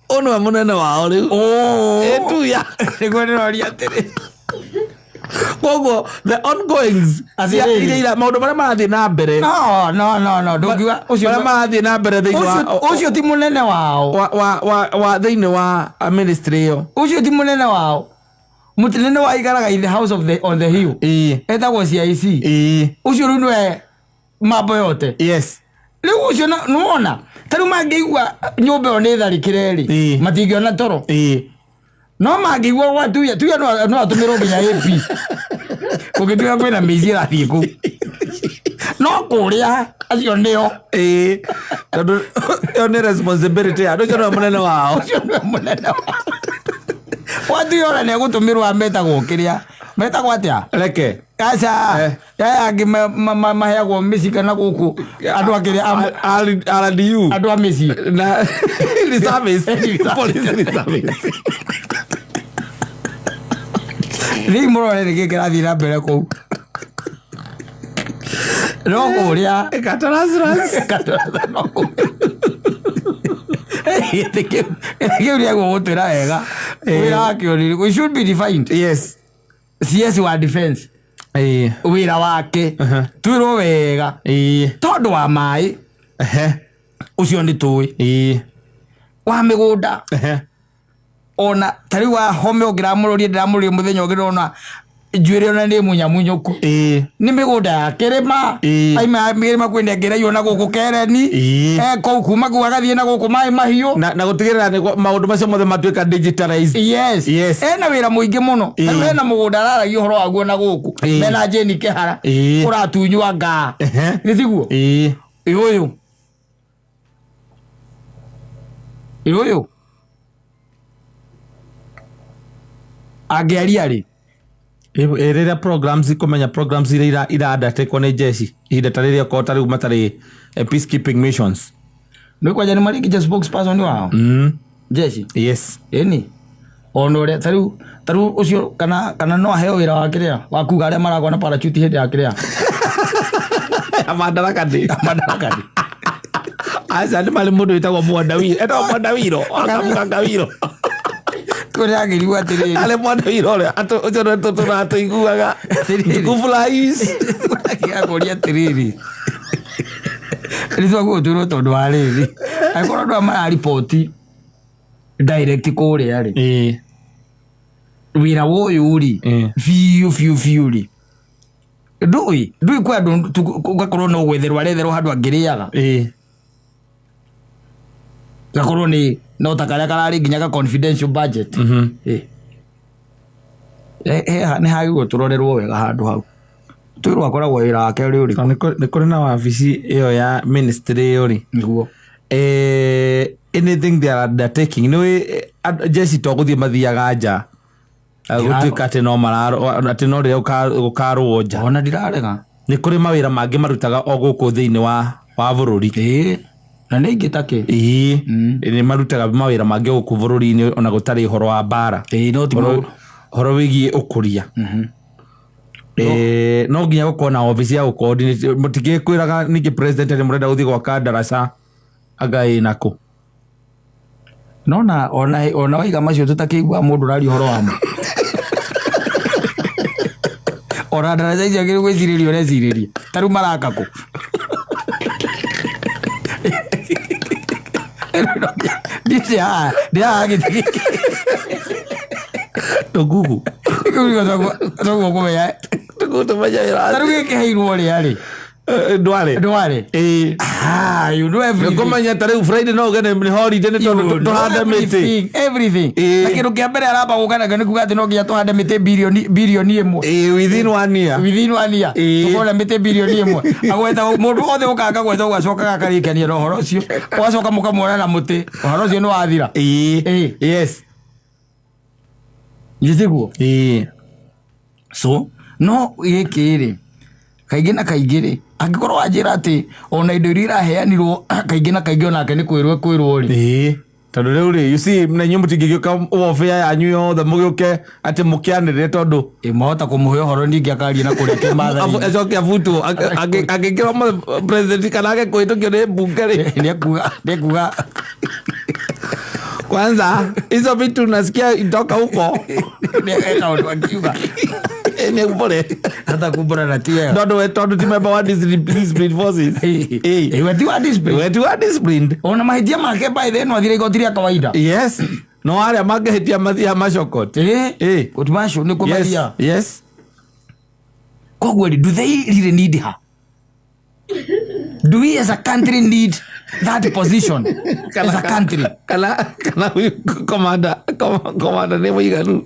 Speaker 2: ũyũ nĩwe mũnene wao rĩu.
Speaker 1: Oh.
Speaker 2: Ĩĩ, tuya.
Speaker 1: Nĩguo ndĩroria atĩrĩ.
Speaker 2: Koguo the ongoings cia
Speaker 1: Atĩrĩrĩ.
Speaker 2: iria maũndũ marĩa marathiĩ na mbere.
Speaker 1: No, no, no, no, ndũngiuga ũcio
Speaker 2: Marĩa marathiĩ na mbere thĩinĩ wa
Speaker 1: ũcio ti mũnene wao.
Speaker 2: wa thĩinĩ wa ministry ĩyo.
Speaker 1: Ũcio ti mũnene wao. Mũnene wa ikaraga in the house of the on the hill.
Speaker 2: Ĩĩ.
Speaker 1: Etagwo CIC.
Speaker 2: Ĩĩ.
Speaker 1: Ũcio rĩu nĩwe mambo yote.
Speaker 2: Yes.
Speaker 1: Rĩu ũcio nĩwona ta rĩu mangĩigua nyũmba ĩyo nĩ tharĩkĩre rĩ,
Speaker 2: Ĩĩ.
Speaker 1: matingĩona toro.
Speaker 2: Ĩĩ.
Speaker 1: No mangĩigua gwa tuya, tuya no atũmĩrwo nginya AP. Ũngĩtuĩka kwĩna mĩici ĩrathiĩ kũu. No kũrĩa acio nĩo.
Speaker 2: Ĩĩ. Tondũ ĩyo nĩ responsibility ya andũ ũcio nĩwe mũnene wao.
Speaker 1: Ũcio nĩwe mũnene wao. Watuya ona nĩ egũtũmĩrwo metagwo kĩrĩa. Metagwo atĩa?
Speaker 2: Reke.
Speaker 1: Aca.
Speaker 2: Eh.
Speaker 1: Aya angĩ maheagwo mĩciĩ kana gũkũ andũ a kĩrĩa
Speaker 2: RDU.
Speaker 1: andũ a mĩciĩ.
Speaker 2: Na reservice.
Speaker 1: Reservice.
Speaker 2: Police reservice.
Speaker 1: Thiĩi mũrore nĩkĩ kĩrathiĩ na mbere kũu. No kũrĩa
Speaker 2: Katarasras.
Speaker 1: Katarasa no kũrĩa. Gĩtĩ kĩu nĩegũgũtwĩra wega. Wĩra wake ũrĩkũ? We should be defined.
Speaker 2: Yes.
Speaker 1: CS wa defense.
Speaker 2: Ĩĩ.
Speaker 1: Wĩra wake.
Speaker 2: Uh-huh.
Speaker 1: Twĩrwo wega.
Speaker 2: Ĩĩ.
Speaker 1: Tondũ wa maĩ.
Speaker 2: Ehe.
Speaker 1: Ũcio nĩ tũĩ.
Speaker 2: Ĩĩ.
Speaker 1: Wa mĩgũnda.
Speaker 2: Ehe.
Speaker 1: Ona ta rĩu wa home ũngĩramũroria ndĩramũroria mũthenya ũngĩ ndĩrona Njuĩrĩ ona nĩ munyamunyũku.
Speaker 2: Ĩĩ.
Speaker 1: Nĩ mĩgũnda ya kĩrĩma.
Speaker 2: Ĩĩ.
Speaker 1: Aima mĩrĩma kwĩna ĩngĩ na gũkũ Kereni.
Speaker 2: Ĩĩ.
Speaker 1: Kũu kuma kũu agathiĩ na gũkũ maĩ mahiũ.
Speaker 2: Na gũtigĩrĩra nĩ maũndũ macio mothe matuĩka digitalized.
Speaker 1: Yes.
Speaker 2: Yes.
Speaker 1: Ena wĩra mũingĩ mũno.
Speaker 2: Ĩĩ.
Speaker 1: Rĩu hena mũgũnda araragia ũhoro waguo na gũkũ.
Speaker 2: Ĩĩ.
Speaker 1: Mena Jane Kĩhara.
Speaker 2: Ĩĩ.
Speaker 1: Ũratunywa ngaa.
Speaker 2: Ehe.
Speaker 1: Nĩ tiguo?
Speaker 2: Ĩĩ.
Speaker 1: Ĩ ũyũ. Ĩ ũyũ. Angĩaria rĩ.
Speaker 2: Ĩ rĩrĩa programs kũmenya programs iria iraundertakwo nĩ jeshi ihinda ta rĩrĩa okorwo ta rĩu matarĩ peacekeeping missions.
Speaker 1: Nĩ kwanja nĩ marĩkĩtie spokesperson wao. Jeshi.
Speaker 2: Yes.
Speaker 1: Ĩni. Ona ũrĩa tarĩu ũcio kana no aheo wĩra wa kĩrĩa wa kuga arĩa maragwa na parachute hĩndĩ ya kĩrĩa.
Speaker 2: Madaraka ndĩ.
Speaker 1: Madaraka ndĩ.
Speaker 2: Aca nĩ marĩ mũndũ wĩtagwo Mwandawiro. Etagwo Mwandawiro. Akamuganga wiro.
Speaker 1: Kũrĩa atĩrĩrĩ.
Speaker 2: Arĩ Mwandawiro ũrĩa ũcio nĩwe tũratũiguaga.
Speaker 1: Atĩrĩrĩ.
Speaker 2: Kufurahi.
Speaker 1: Akũria atĩrĩrĩ. Nĩ twagũtwĩrwo tondũ wa rĩrĩ. Angĩkorwo andũ aya marariboti direct kũrĩa rĩ.
Speaker 2: Ĩĩ.
Speaker 1: Wĩra wa ũyũ rĩ.
Speaker 2: Ĩĩ.
Speaker 1: Biũ biũ biũ rĩ. Ndũĩ kwĩ andũ ũgakorwo no gwetherwo aretherwo handũ angĩrĩaga.
Speaker 2: Ĩĩ.
Speaker 1: Gakorwo nĩ no ta karĩa kararĩ nginya ka confidential budget. Ĩĩ. Nĩ hagĩrĩirwo tũrorerwo wega handũ hau. Twĩrwo akoragwo wĩra wake ũrĩ ũrĩkũ.
Speaker 2: Nĩ kũrĩ na wabici ĩyo ya ministry ĩyo rĩ.
Speaker 1: Nĩguo.
Speaker 2: Anything they are undertaking nĩ jeshi to gũthiĩ mathiaga nja gũtuĩka atĩ no atĩ no rĩrĩa gũkarũo nja.
Speaker 1: Ona ndirarega.
Speaker 2: Nĩ kũrĩ mawĩra mangĩ marutaga o gũkũ thĩinĩ wa bũrũri.
Speaker 1: Ĩĩ. Na nĩ ingĩ ta kĩ?
Speaker 2: Ĩĩ. Nĩ marutaga mawĩra mangĩ gũkũ bũrũri-inĩ ona gũtarĩ ũhoro wa mbara.
Speaker 1: Ĩĩ no ti
Speaker 2: Ũhoro
Speaker 1: maũndũ.
Speaker 2: Ũhoro wĩgiĩ ũkũria. No nginya gũkorwo na obici ya gũcoordinate. Mũtingĩkwĩraga ningĩ president atĩ mũrenda gũthiĩ gwaka ndaraca anga ĩ nakũ.
Speaker 1: Nona ona waiga macio tũtakĩigua mũndũ ũraria ũhoro wamo. Ona ndaraca icio agĩrĩirwo gwĩcirĩria ũrecirĩria. Ta rĩu maraka kũ? Ndiĩ haha, ndĩ haha gĩtĩ gĩkĩ.
Speaker 2: Tũgugu.
Speaker 1: Toguo kũmenya.
Speaker 2: Tũgugu tũmenye wĩra.
Speaker 1: Ta rĩu gĩkĩ heirwo rĩa rĩ?
Speaker 2: Ndware.
Speaker 1: Ndware.
Speaker 2: Ĩĩ.
Speaker 1: Ah, you know everything.
Speaker 2: Nĩkũmenya ta rĩu Friday no ũgene nĩ holiday nĩ tondũ
Speaker 1: You know
Speaker 2: tũhande mĩtĩ.
Speaker 1: everything, everything.
Speaker 2: Ĩĩ.
Speaker 1: Na kĩndũ kĩa mbere aramba gũka nakĩo nĩ kuga atĩ no nginya tũhande mĩtĩ birioni 1.
Speaker 2: Ĩĩ, within one year.
Speaker 1: Within one year.
Speaker 2: Ĩĩ.
Speaker 1: Tũkona mĩtĩ birioni 1. Agweta mũndũ wothe ũkaga gwetha ũgacoka gakarĩkania na ũhoro ũcio. Ũgacoka mũkamuona na mũtĩ. Ũhoro ũcio nĩ wathira.
Speaker 2: Ĩĩ.
Speaker 1: Ĩĩ.
Speaker 2: Yes.
Speaker 1: Githĩ tiguo?
Speaker 2: Ĩĩ.
Speaker 1: So, no gĩkĩ rĩ, kaingĩ na kaingĩ rĩ, angĩkorwo wanjĩra atĩ ona indo iria iraheanirwo kaingĩ na kaingĩ onake nĩ kwĩrwo ekwĩrwo rĩ.
Speaker 2: Ĩĩ. Tondũ rĩu rĩ, you see, na inyuĩ mũtingĩgĩũka warfare yanyu yothe mũgĩũke atĩ mũkĩanĩrĩre tondũ
Speaker 1: Ĩ mahota kũmũhe ũhoro ningĩ akaria na kũrĩa kĩmathai.
Speaker 2: Acoke abutwo angĩkĩrwo president kana age kũhĩtũkio nĩ mbunge rĩ.
Speaker 1: Nĩekuga
Speaker 2: Kwanza hizo vitu nasikia itoka huko
Speaker 1: nĩ kaũndũ akiuga.
Speaker 2: Nĩ mbũre.
Speaker 1: Hata kumbũra na ti wega.
Speaker 2: Tondũ we tondũ ti member wa discipline forces. Ĩĩ.
Speaker 1: Ĩ we ti wa discipline.
Speaker 2: We ti wa disciplined.
Speaker 1: Ona mahĩtia make by the way no athire igoti rĩa kawaida.
Speaker 2: Yes. No arĩa mangĩhĩtia mathiaga macokot.
Speaker 1: Ĩ.
Speaker 2: Ĩ.
Speaker 1: Court martial nĩkuo
Speaker 2: Yes.
Speaker 1: mathiaga.
Speaker 2: Yes.
Speaker 1: Koguo rĩ, do they really need her? Do we as a country need that position as a country?
Speaker 2: Kana huyu commander nĩ mũiganu.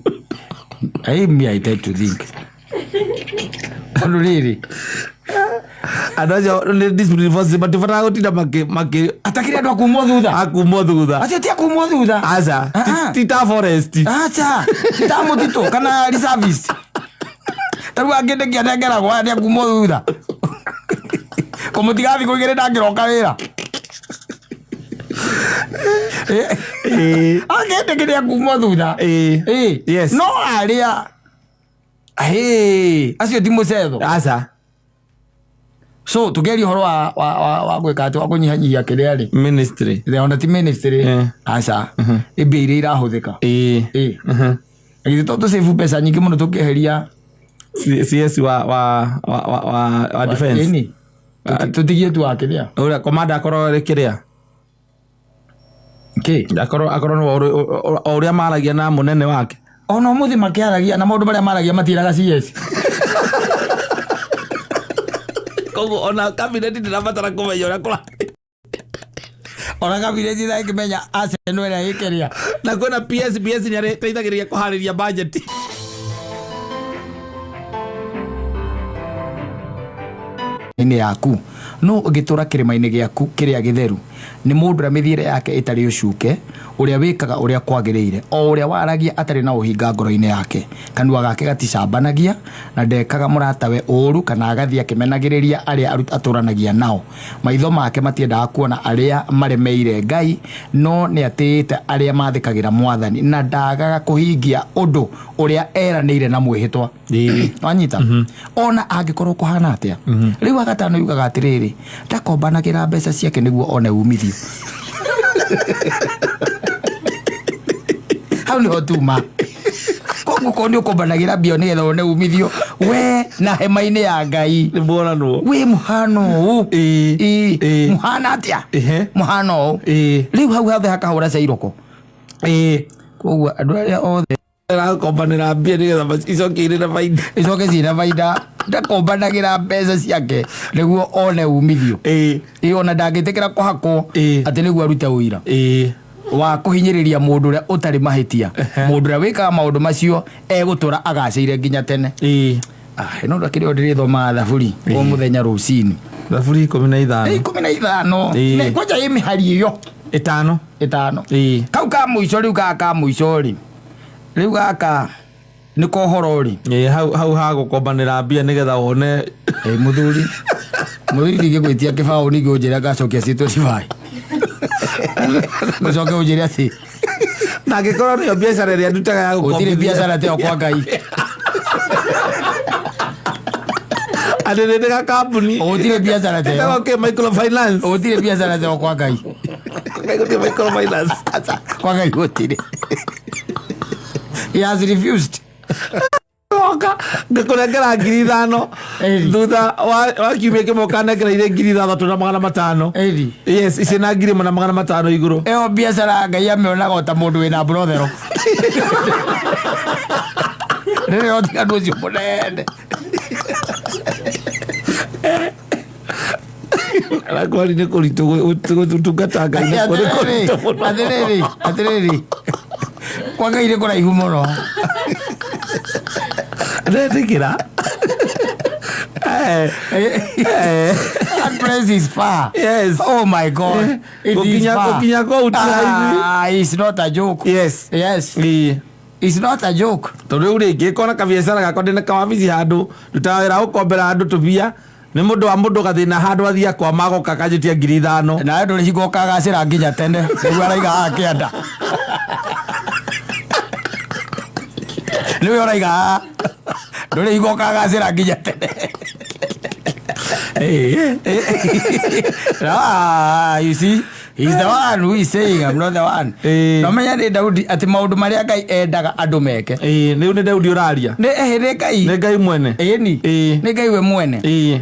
Speaker 1: I me I tend to think. Tondũ rĩrĩ,
Speaker 2: Andũ acio nĩ discipline forces matibataraga gũtinda makĩ
Speaker 1: atakĩrĩ andũ a kumwo thutha.
Speaker 2: akumwo thutha.
Speaker 1: Acio ti a kumwo thutha.
Speaker 2: Aca.
Speaker 1: Ah, ah.
Speaker 2: Ti ta forest.
Speaker 1: Acha, ti ta mũtitũ kana reservist. Ta rĩu angĩ ndĩkĩanengeragwo aya nĩ a kumwo thutha. Kũmũtiga thikũ igĩrĩ ndangĩroka wĩra.
Speaker 2: Ĩĩ.
Speaker 1: Angĩ ndĩkĩrĩ a kumwo thutha.
Speaker 2: Ĩĩ.
Speaker 1: Ĩĩ.
Speaker 2: Yes.
Speaker 1: No arĩa hĩ acio ti mũcetho.
Speaker 2: Aca.
Speaker 1: So tũkĩaria ũhoro wa gwĩka atĩ wa kũnyihanyihia kĩrĩa rĩ.
Speaker 2: Ministry.
Speaker 1: Ona ti ministry.
Speaker 2: Eh.
Speaker 1: Aca. Nĩ mbia iria irahũthĩka.
Speaker 2: Ĩĩ.
Speaker 1: Ĩĩ. Githĩ to tũsave mbeca nyingĩ mũno tũkĩeheria
Speaker 2: CS wa defense.
Speaker 1: Ĩni. Tũtigie tu wa kĩrĩa.
Speaker 2: Ũrĩa commander akorwo arĩ kĩrĩa.
Speaker 1: Kĩ?
Speaker 2: Akorwo nĩ o ũrĩa maragia na mũnene wake.
Speaker 1: Ona ũmũthĩ makĩaragia na maũndũ marĩa maragia matiĩraga CS.
Speaker 2: Koguo ona cabinet ndĩrabatara kũmenya ũrĩa kũra.
Speaker 1: Ona cabinet ĩngĩmenya Arsenal ĩrĩa ĩkĩrĩa.
Speaker 2: Na kwĩna PS, PS nĩ arĩteithagĩrĩria kũharĩria budget.
Speaker 1: Inĩ yaku no ũngĩtũra kĩrĩma-inĩ gĩaku kĩrĩa gĩtheru nĩ mũndũ ũrĩa mĩthiĩre yake ĩtarĩ ũcuke, ũrĩa wĩkaga ũrĩa kwagĩrĩire, o ũrĩa waragia atarĩ na ũhinga ngoro-inĩ yake. Kanua gake gaticambanagia na ndekaga mũratawe ũũru kana agathiĩ akĩmenagĩrĩria arĩa atũranagia nao. Maitho make matiendaga kuona arĩa maremeire Ngai, no nĩ atĩĩte arĩa mathĩkagĩra Mwathani, na ndagaga kũhingia ũndũ ũrĩa eranĩire na mwĩhĩtwa. Wanyita? Ona angĩkorwo kũhana atĩa. Rĩu wa gatano yugaga atĩrĩrĩ, ndakombanagĩra mbeca ciake nĩguo one umithio. Hau nĩho tuma. Koguo korwo nĩ ũkombanagĩra mbia nĩgetha wone umithio, we na hema-inĩ ya Ngai
Speaker 2: Nĩ muonanwo.
Speaker 1: wĩ mũhano ũũ.
Speaker 2: Ĩĩ. Ĩĩ.
Speaker 1: Mũhana atĩa?
Speaker 2: Ehe.
Speaker 1: Mũhano ũũ.
Speaker 2: Ĩĩ.
Speaker 1: Rĩu hau hothe hakahũra cairoko.
Speaker 2: Ĩĩ.
Speaker 1: Koguo andũ arĩa othe
Speaker 2: Arakombanĩra mbia nĩgetha icoke irĩ na baida.
Speaker 1: Icoke ciĩna baida. Ndakombanagĩra mbeca ciake nĩguo one umithio.
Speaker 2: Ĩĩ.
Speaker 1: Ĩĩ, ona ndangĩtĩkĩra kũhakwo
Speaker 2: Ĩĩ.
Speaker 1: atĩ nĩguo arute ũira
Speaker 2: Ĩĩ.
Speaker 1: wa kũhinyĩrĩria mũndũ ũrĩa ũtarĩ mahĩtia. Mũndũ ũrĩa wĩkaga maũndũ macio egũtũra agacĩire nginya tene.
Speaker 2: Ĩĩ.
Speaker 1: Ĩno ndakĩrĩ o ndĩrĩthomaga thaburi o mũthenya rũcinĩ.
Speaker 2: Thaburi 15.
Speaker 1: 15.
Speaker 2: Ĩĩ.
Speaker 1: Na kwanja ĩ mĩhari ĩyo
Speaker 2: 5.
Speaker 1: 5.
Speaker 2: Ĩĩ.
Speaker 1: Kau ka mũico rĩu gaka ka mũico rĩ, rĩu gaka nĩ kohoro rĩ.
Speaker 2: Ĩĩ, hau ha gũkombanĩra mbia nĩgetha wone.
Speaker 1: Ĩ, mũthuri ndingĩgwĩtia kĩbaũ ningĩ ũnjĩre ngacokia ciĩtwo cibaĩ. Ũcoke ũnjĩre atĩ
Speaker 2: Na angĩkorwo nĩyo biacara ĩrĩa ndutaga ya
Speaker 1: gũtirĩ
Speaker 2: gũkombithia.
Speaker 1: biacara ta ĩyo kwa Ngai.
Speaker 2: Atĩ nĩ ndĩ kambuni.
Speaker 1: Gũtirĩ biacara ta ĩyo.
Speaker 2: Ĩtagwo kĩ microfinance.
Speaker 1: Gũtirĩ biacara ta ĩyo kwa Ngai.
Speaker 2: Ngai gũtirĩ microfinance.
Speaker 1: Aca, kwa Ngai gũtirĩ. He has refused.
Speaker 2: Oka ngakũnengera 5,000
Speaker 1: Ĩri.
Speaker 2: thutha wa kiumia kĩmwe ũkanengera 6,500.
Speaker 1: Ĩri.
Speaker 2: Yes, ici na 1,500 igũrũ.
Speaker 1: Ĩyo biacara Ngai amĩonaga o ta mũndũ wĩna brothero. Rĩrĩa ũtiganu ũcio mũnene.
Speaker 2: Na kwani nĩ kũritũ gũtungata Ngai nĩ kũritũ mũno.
Speaker 1: Atĩrĩrĩ, atĩrĩrĩ. Kwa Ngai nĩ kũraihu mũno.
Speaker 2: Ndetĩkĩra.
Speaker 1: That place is far.
Speaker 2: Yes.
Speaker 1: Oh my God. It is far.
Speaker 2: Gũkinya kũu ti raithi.
Speaker 1: Ah, it's not a joke.
Speaker 2: Yes.
Speaker 1: Yes.
Speaker 2: Ĩĩ.
Speaker 1: It's not a joke.
Speaker 2: Tondũ rĩu rĩngĩ kona kabiacara gakwa ndĩna kawabici handũ ndutaga wĩra wa gũkombera andũ tũbia nĩ mũndũ wa mũndũ gathĩna handũ athiĩ akwama agoka akanjĩtia 5,000.
Speaker 1: Nawe ndũrĩ hingo ũkagacĩra nginya tene nĩguo araiga haha kĩanda. Nĩwe ũraiga haha ndũrĩ hingo ũkagacĩra nginya tene. Ah, you see, he's the one who is saying I'm not the one.
Speaker 2: Eh.
Speaker 1: No menya nĩ Daudi atĩ maũndũ marĩa Ngai endaga andũ meke.
Speaker 2: Ĩĩ, rĩu nĩ Daudi ũraria.
Speaker 1: Nĩ nĩ Ngai.
Speaker 2: Nĩ Ngai mwene.
Speaker 1: Ĩni.
Speaker 2: Ĩĩ.
Speaker 1: Nĩ Ngai we mwene.
Speaker 2: Ĩĩ.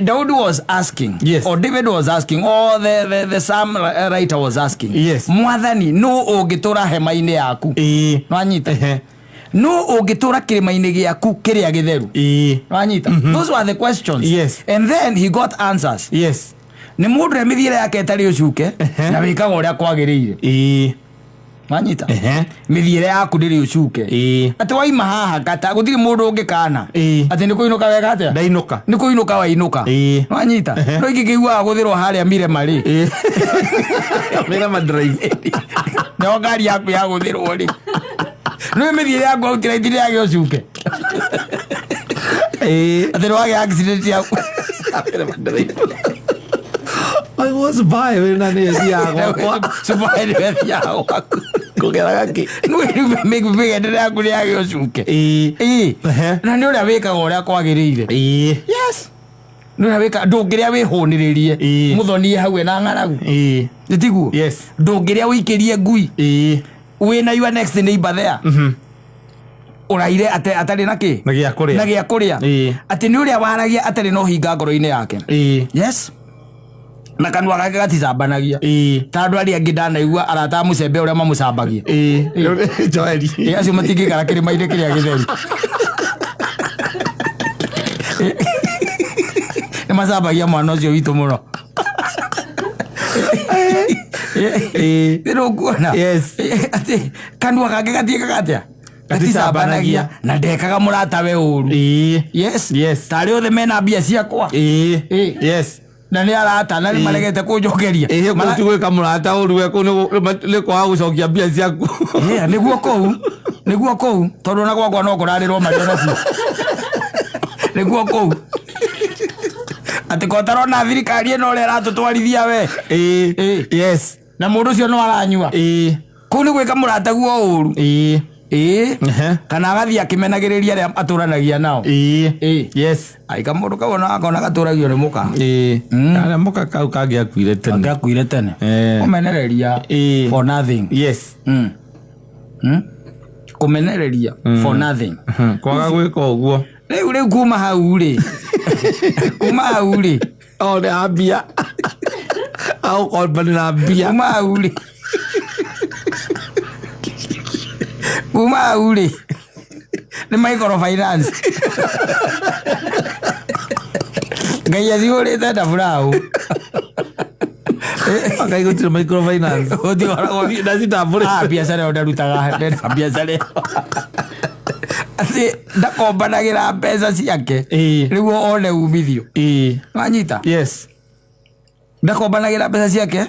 Speaker 1: Daudi was asking,
Speaker 2: Yes.
Speaker 1: or David was asking, or the psalm writer was asking,
Speaker 2: Yes.
Speaker 1: Mwathani, nũ ũngĩtũra hema-inĩ yaku?
Speaker 2: Ĩĩ.
Speaker 1: Nwanyita?
Speaker 2: Ehe.
Speaker 1: Nũ ũngĩtũra kĩrĩma-inĩ gĩaku kĩrĩa gĩtheru?
Speaker 2: Ĩĩ.
Speaker 1: Nwanyita? Those were the questions.
Speaker 2: Yes.
Speaker 1: And then he got answers.
Speaker 2: Yes.
Speaker 1: Nĩ mũndũ ũrĩa mĩthiĩre yake ĩtarĩ ũcuke
Speaker 2: Ehe.
Speaker 1: na wĩkaga ũrĩa kwagĩrĩire.
Speaker 2: Ĩĩ.
Speaker 1: Nwanyita?
Speaker 2: Ehe.
Speaker 1: Mĩthiĩre yaku ndĩrĩ ũcuke.
Speaker 2: Ĩĩ.
Speaker 1: Atĩ waima haha ngata gũtirĩ mũndũ ũngĩkana.
Speaker 2: Ĩĩ.
Speaker 1: Atĩ nĩ kũinũka wega atĩa?
Speaker 2: Ndainũka.
Speaker 1: Nĩ kũinũka wainũka.
Speaker 2: Ĩĩ.
Speaker 1: Nwanyita?
Speaker 2: Ehe.
Speaker 1: No ingĩkĩiguaga gũthĩrwo harĩa Mirema rĩ.
Speaker 2: Ĩĩ. Mirema Drive.
Speaker 1: Nĩho ngari yaku ya gũthĩrwo rĩ. Nĩ mĩthiĩre yaku outright nĩ yagĩa ũcuke.
Speaker 2: Ĩĩ.
Speaker 1: Atĩ nĩ wagĩa accident yaku.
Speaker 2: Mirema Drive. I was by when I thiaga gwakwa.
Speaker 1: Subaru nĩwe thiaga gwaku.
Speaker 2: Kũgeraga kĩ?
Speaker 1: Nĩ mĩgendere yaku nĩ yagĩa ũcuke.
Speaker 2: Ĩĩ.
Speaker 1: Ĩĩ.
Speaker 2: Ehe.
Speaker 1: Na nĩ ũrĩa wĩkaga ũrĩa kwagĩrĩire.
Speaker 2: Ĩĩ.
Speaker 1: Yes. Nĩ ũrĩa wĩkaga ndũngĩrĩa wĩhũnĩrĩrie.
Speaker 2: Ĩĩ.
Speaker 1: Mũthonie hau ena ng'aragu.
Speaker 2: Ĩĩ.
Speaker 1: Nĩ tiguo?
Speaker 2: Yes.
Speaker 1: Ndũngĩrĩa ũikĩrie ngui.
Speaker 2: Ĩĩ.
Speaker 1: Wĩna your next neighbor there. Ũraire atarĩ na kĩ?
Speaker 2: Na gĩa kũrĩa.
Speaker 1: Na gĩa kũrĩa.
Speaker 2: Ĩĩ.
Speaker 1: Atĩ nĩ ũrĩa waragia atarĩ na ũhinga ngoro-inĩ yake.
Speaker 2: Ĩĩ.
Speaker 1: Yes. Na kanua gake gaticambanagia.
Speaker 2: Ĩĩ.
Speaker 1: Ta andũ arĩa angĩ ndanaigua arata a mũcembe ũrĩa mamũcambagia.
Speaker 2: Ĩĩ. Joeli.
Speaker 1: Ĩ acio matingĩikara kĩrĩma-inĩ kĩrĩa gĩtheru. Nĩ macambagia mwana ũcio witũ mũno.
Speaker 2: Ĩĩ.
Speaker 1: Nĩ ũkuona?
Speaker 2: Yes.
Speaker 1: Atĩ kanua gake gatiĩkaga atĩa?
Speaker 2: Gaticambanagia.
Speaker 1: Gaticambanagia na ndekaga mũratawe ũru.
Speaker 2: Ĩĩ.
Speaker 1: Yes.
Speaker 2: Yes.
Speaker 1: Tarĩ othe mena mbia ciakwa.
Speaker 2: Ĩĩ.
Speaker 1: Ĩĩ.
Speaker 2: Yes.
Speaker 1: Na nĩ arata na nĩ maregete kũnjokeria.
Speaker 2: Ĩĩ kũu ti gwĩka mũrata ũru we kũu nĩ kwaga gũcokia mbia ciaku.
Speaker 1: Ĩĩ, nĩguo kũu. Nĩguo kũu tondũ ona gwakwa no kũrarĩrwo marĩ onacio. Nĩguo kũu. Atĩ ko ũtarona thirikari ĩno ũrĩa ĩratũtwarithia we.
Speaker 2: Ĩĩ.
Speaker 1: Ĩĩ.
Speaker 2: Yes.
Speaker 1: Na mũndũ ũcio no aranyua.
Speaker 2: Ĩĩ.
Speaker 1: Kũu nĩ gwĩka mũrataguo ũru.
Speaker 2: Ĩĩ.
Speaker 1: Ĩĩ.
Speaker 2: Ehe.
Speaker 1: Kana agathiĩ akĩmenagĩrĩria arĩa atũranagia nao.
Speaker 2: Ĩĩ.
Speaker 1: Ĩĩ.
Speaker 2: Yes.
Speaker 1: Aika mũndũ kau ona akona gatũragio nĩ mũka.
Speaker 2: Ĩĩ. Karĩa mũka kau kangĩakuire tene.
Speaker 1: Angĩakuire tene.
Speaker 2: Eh.
Speaker 1: Kũmenereria
Speaker 2: Ĩĩ.
Speaker 1: for nothing.
Speaker 2: Yes.
Speaker 1: Kũmenereria for nothing.
Speaker 2: Kwaga gwĩka ũguo.
Speaker 1: Rĩu kuma hau rĩ. Kuma hau rĩ.
Speaker 2: O nĩ ambia. Agũkombanĩra mbia.
Speaker 1: Kuma hau rĩ. Kuma hau rĩ. Nĩ microfinance. Ngai acihũrĩte ndaburaũ.
Speaker 2: Ngai gũtirĩ microfinance.
Speaker 1: Gũtikoragwo
Speaker 2: Na citambũrĩte.
Speaker 1: Ah, biacara ĩyo ndarutaga ndenda biacara ĩyo. Atĩ ndakombanagĩra mbeca ciake
Speaker 2: Ĩĩ.
Speaker 1: nĩguo one umithio.
Speaker 2: Ĩĩ.
Speaker 1: Wanyita?
Speaker 2: Yes.
Speaker 1: Ndakombanagĩra mbeca ciake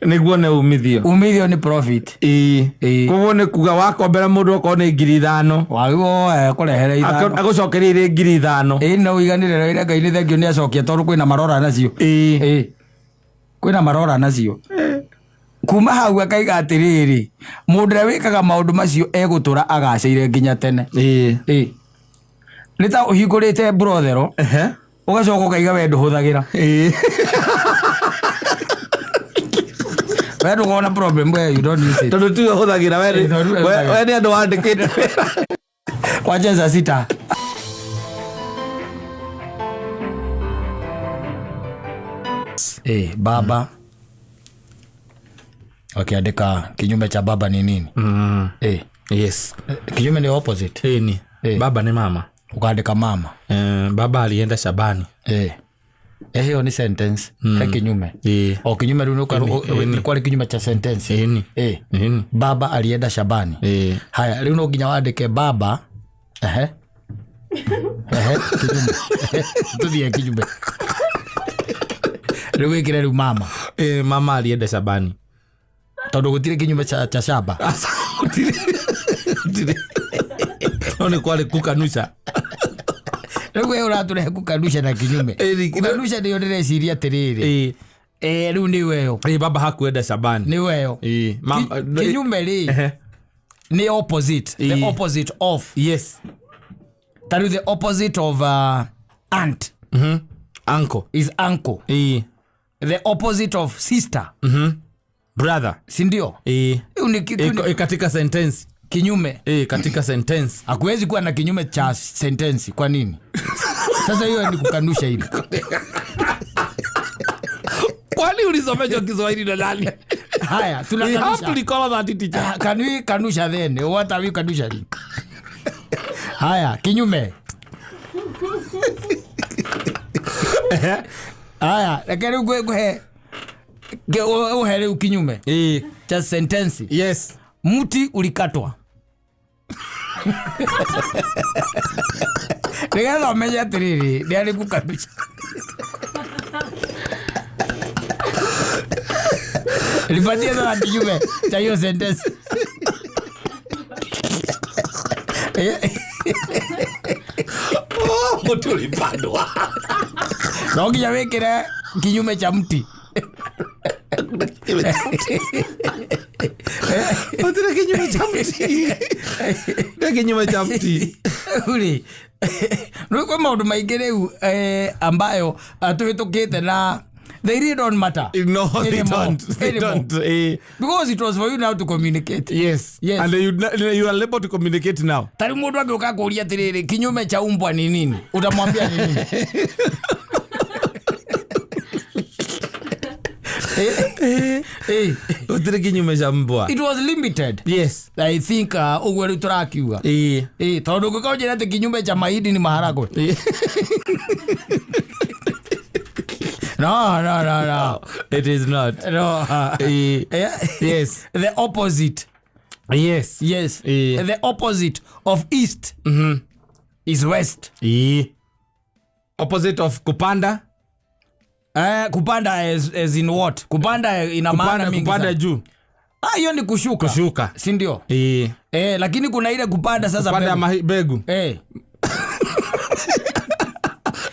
Speaker 2: Nĩguo nĩ umithio.
Speaker 1: umithio nĩ profit.
Speaker 2: Ĩĩ.
Speaker 1: Ĩĩ.
Speaker 2: Koguo nĩ kuga wakombera mũndũ okorwo nĩ 5,000.
Speaker 1: Wagĩrĩirwo kũrehere 5.
Speaker 2: Agũcokeria irĩ 5,000.
Speaker 1: Ĩĩ no ũiganĩre na wĩre Ngai nĩ thengio nĩ acokia tondũ kwĩna marora nacio.
Speaker 2: Ĩĩ.
Speaker 1: Ĩĩ. Kwĩna marora nacio. Kuma hau akaiga atĩrĩrĩ, mũndũ ũrĩa wĩkaga maũndũ macio egũtũra agacĩire nginya tene.
Speaker 2: Ĩĩ.
Speaker 1: Ĩĩ. Nĩ ta ũhingũrĩte brothero
Speaker 2: Ehe.
Speaker 1: ũgacoka ũkaiga we ndũhũthagĩra.
Speaker 2: Ĩĩ.
Speaker 1: We ndũkona problem we you don't use it.
Speaker 2: Tondũ tiwe ũhũthagĩra we
Speaker 1: Ĩĩ, tondũ tiwe ũhũthagĩra.
Speaker 2: we nĩ andũ wandĩkĩte wĩra.
Speaker 1: Kwanja saa sita. Baba. Wakiandika kinyume cha baba ni nini?
Speaker 2: Yes.
Speaker 1: Kinyume ni opposite.
Speaker 2: Ĩni.
Speaker 1: Ĩĩ.
Speaker 2: Baba nĩ mama.
Speaker 1: Ukaandika mama.
Speaker 2: Baba alienda shambani.
Speaker 1: Hiyo ni sentence. He kinyume.
Speaker 2: Ĩĩ.
Speaker 1: O kinyume rĩu nĩ kwarĩ kinyume cha sentence.
Speaker 2: Ĩni. Ĩni.
Speaker 1: Baba alienda shambani.
Speaker 2: Ĩĩ.
Speaker 1: Haya, rĩu no nginya wandĩke baba. Ehe. Ehe, kinyume. Tuthiĩ kinyume. Rĩu wĩkĩre rĩu mama.
Speaker 2: Ĩĩ, mama alienda shambani.
Speaker 1: Tondũ gũtirĩ kinyume cha shamba.
Speaker 2: Gũtirĩ. Gũtirĩ. No nĩ kwarĩ kukanusha.
Speaker 1: Rĩu we ũratũrehe kukanusha na kinyume.
Speaker 2: Ĩĩ,
Speaker 1: Kukanusha nĩyo ndĩreciria atĩrĩrĩ.
Speaker 2: Ĩĩ.
Speaker 1: Rĩu nĩ weyo.
Speaker 2: Ĩĩ, baba hakuenda shambani.
Speaker 1: Nĩ weyo.
Speaker 2: Ĩĩ.
Speaker 1: Kinyume rĩ
Speaker 2: Ehe.
Speaker 1: nĩ opposite. The
Speaker 2: Ĩĩ.
Speaker 1: opposite of.
Speaker 2: Yes.
Speaker 1: Ta rĩu the opposite of aunt
Speaker 2: Uncle.
Speaker 1: is uncle.
Speaker 2: Ĩĩ.
Speaker 1: The opposite of sister.
Speaker 2: Brother.
Speaker 1: Si ndio?
Speaker 2: Ĩĩ.
Speaker 1: Rĩu nĩ
Speaker 2: Ĩĩ, katika sentence.
Speaker 1: kinyume.
Speaker 2: Ĩĩ, katika sentence.
Speaker 1: Hakuwezi kuwa na kinyume cha sentensi. Kwa nini? Sasa hiyo ni kukanusha ile.
Speaker 2: Kwani ulisomeshwa Kiswahili na nani?
Speaker 1: Haya,
Speaker 2: We have
Speaker 1: tunakanusha.
Speaker 2: to recall that teacher.
Speaker 1: Can we kanusha then? What are we kanusha? Haya, kinyume. Haya, reke rĩu ngũhe uhe rĩu kinyume
Speaker 2: Ĩĩ.
Speaker 1: cha sentensi.
Speaker 2: Yes.
Speaker 1: Mti ulikatwa. Nĩgetha ũmenye atĩrĩrĩ, nĩ arĩ kukanusha. Nipatie sasa kinyume cha hiyo sentence.
Speaker 2: Oh, mti ulipandwa.
Speaker 1: No nginya wĩkĩre kinyume cha mti.
Speaker 2: Gũtirĩ kinyume cha mti. Nĩ kinyume cha mti.
Speaker 1: Rĩu rĩ kwĩ maũndũ maingĩ rĩu ambayo tũhĩtũkĩte na they really don't matter.
Speaker 2: No, they
Speaker 1: Anymore.
Speaker 2: don't. They
Speaker 1: Anymore.
Speaker 2: don't.
Speaker 1: Because it was for you now to communicate.
Speaker 2: Yes.
Speaker 1: Yes.
Speaker 2: And you are able to communicate now.
Speaker 1: Ta rĩu mũndũ angĩũka kũũria atĩrĩrĩ, kinyume cha umbwa ni nini? Utamwambia ni nini? Eh.
Speaker 2: Gũtirĩ kinyume cha mbwa.
Speaker 1: It was limited.
Speaker 2: Yes.
Speaker 1: I think ũguo rĩu tũrakiuga.
Speaker 2: Ĩĩ.
Speaker 1: Eh, tondũ ũngĩkorwo njĩra atĩ kinyume cha mahindi ni maharagwe.
Speaker 2: Ĩĩ.
Speaker 1: No, no, no, no.
Speaker 2: It is not.
Speaker 1: No.
Speaker 2: Ĩĩ. Yes.
Speaker 1: The opposite.
Speaker 2: Yes.
Speaker 1: Yes.
Speaker 2: Eh.
Speaker 1: The opposite of east is west.
Speaker 2: Ĩĩ. Opposite of kupanda.
Speaker 1: Eh, kupanda as in what? Kupanda ina maana
Speaker 2: Kupanda,
Speaker 1: mingi
Speaker 2: kupanda
Speaker 1: sana.
Speaker 2: juu.
Speaker 1: Ah, hiyo ni kushuka.
Speaker 2: Kushuka.
Speaker 1: Si ndio?
Speaker 2: Ĩĩ.
Speaker 1: Eh, lakini kuna ile kupanda sasa
Speaker 2: Kupanda
Speaker 1: mbegu.
Speaker 2: mbegu.
Speaker 1: Eh,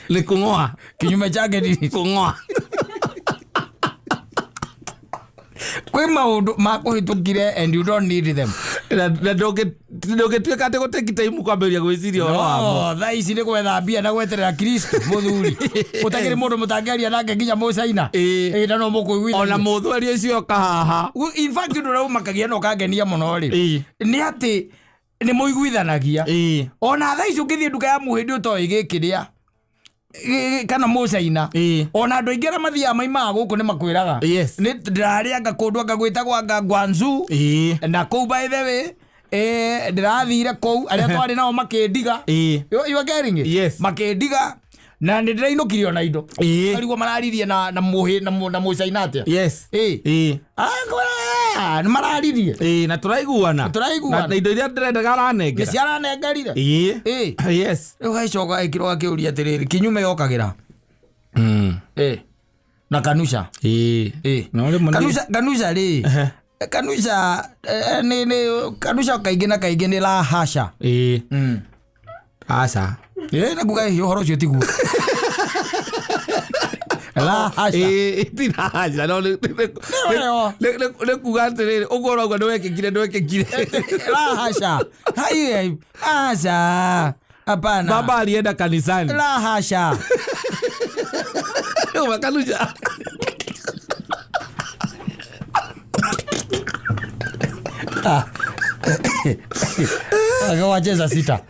Speaker 2: Ni kung'oa.
Speaker 1: kinyume chake ni
Speaker 2: Kung'oa.
Speaker 1: kwĩ maũndũ makũhĩtũkire and you don't need them.
Speaker 2: Na ndũngĩtuĩka atĩ gũteki time kwambĩrĩria gwĩciria ũhoro wamo.
Speaker 1: No, thaa ici nĩ gwetha mbia na gweterera Kristo mũthuri. Ũtakĩrĩ mũndũ mũtangĩaria nake nginya mũcaina.
Speaker 2: Ĩĩ.
Speaker 1: Ĩ, na no mũkũiguithania.
Speaker 2: Ona mũthweri ũcio oka haha.
Speaker 1: In fact ũndũ ũrĩa ũmakagia na ũkangenia mũno rĩ
Speaker 2: Ĩĩ.
Speaker 1: nĩ atĩ nĩ mũiguithanagia.
Speaker 2: Ĩĩ.
Speaker 1: Ona thaa ici ũngĩthiĩ nduka ya mũhĩndĩ ũtoĩ gĩkĩrĩa kana mũcaina.
Speaker 2: Ĩĩ.
Speaker 1: Ona andũ aingĩ arĩa mathiaga maimaga gũkũ nĩ makwĩraga.
Speaker 2: Yes.
Speaker 1: Nĩ ndĩrarĩanga kũndũ anga gwĩtagwo anga Guangzhou.
Speaker 2: Ĩĩ.
Speaker 1: Na kũu by the way ndĩrathire kũu arĩa twarĩ nao makĩndiga.
Speaker 2: Ĩĩ.
Speaker 1: You are getting it?
Speaker 2: Yes.
Speaker 1: Makĩndiga na nĩ ndĩrainũkirie ona indo.
Speaker 2: Ĩĩ.
Speaker 1: Arigwo mararirie na na mũhĩ na na mũcaina atĩa.
Speaker 2: Yes.
Speaker 1: Ĩĩ.
Speaker 2: Ĩĩ.
Speaker 1: Ah, nĩ mararirie.
Speaker 2: Ĩĩ, na tũraiguana.
Speaker 1: Tũraiguana.
Speaker 2: Na indo iria ndĩrendaga
Speaker 1: Nĩ
Speaker 2: aranengera.
Speaker 1: ciaranengerire.
Speaker 2: Ĩĩ.
Speaker 1: Ĩĩ.
Speaker 2: Yes.
Speaker 1: Rĩu gagĩcoka gĩkĩrwo gakĩũria atĩrĩrĩ kinyume yokagĩra. Ĩĩ. Na kanusha.
Speaker 2: Ĩĩ.
Speaker 1: Ĩĩ.
Speaker 2: No rĩmwe nĩ-
Speaker 1: Kanusha kanusha rĩ. Kanusha nĩ kanusha kaingĩ na kaingĩ nĩ la hasha.
Speaker 2: Ĩĩ. Aca.
Speaker 1: Ĩĩ na kuga hihi ũhoro ũcio tiguo. La hasha.
Speaker 2: Ĩĩ, ti la hasha, no
Speaker 1: Nĩyo.
Speaker 2: nĩ kuga atĩrĩrĩ ũguo ũrauga nĩwekĩkire ndwekĩkire.
Speaker 1: La hasha. Hai hasha. Hapana.
Speaker 2: Baba alienda kanisani.
Speaker 1: La hasha.
Speaker 2: Wakanusha.
Speaker 1: Wacheza sita.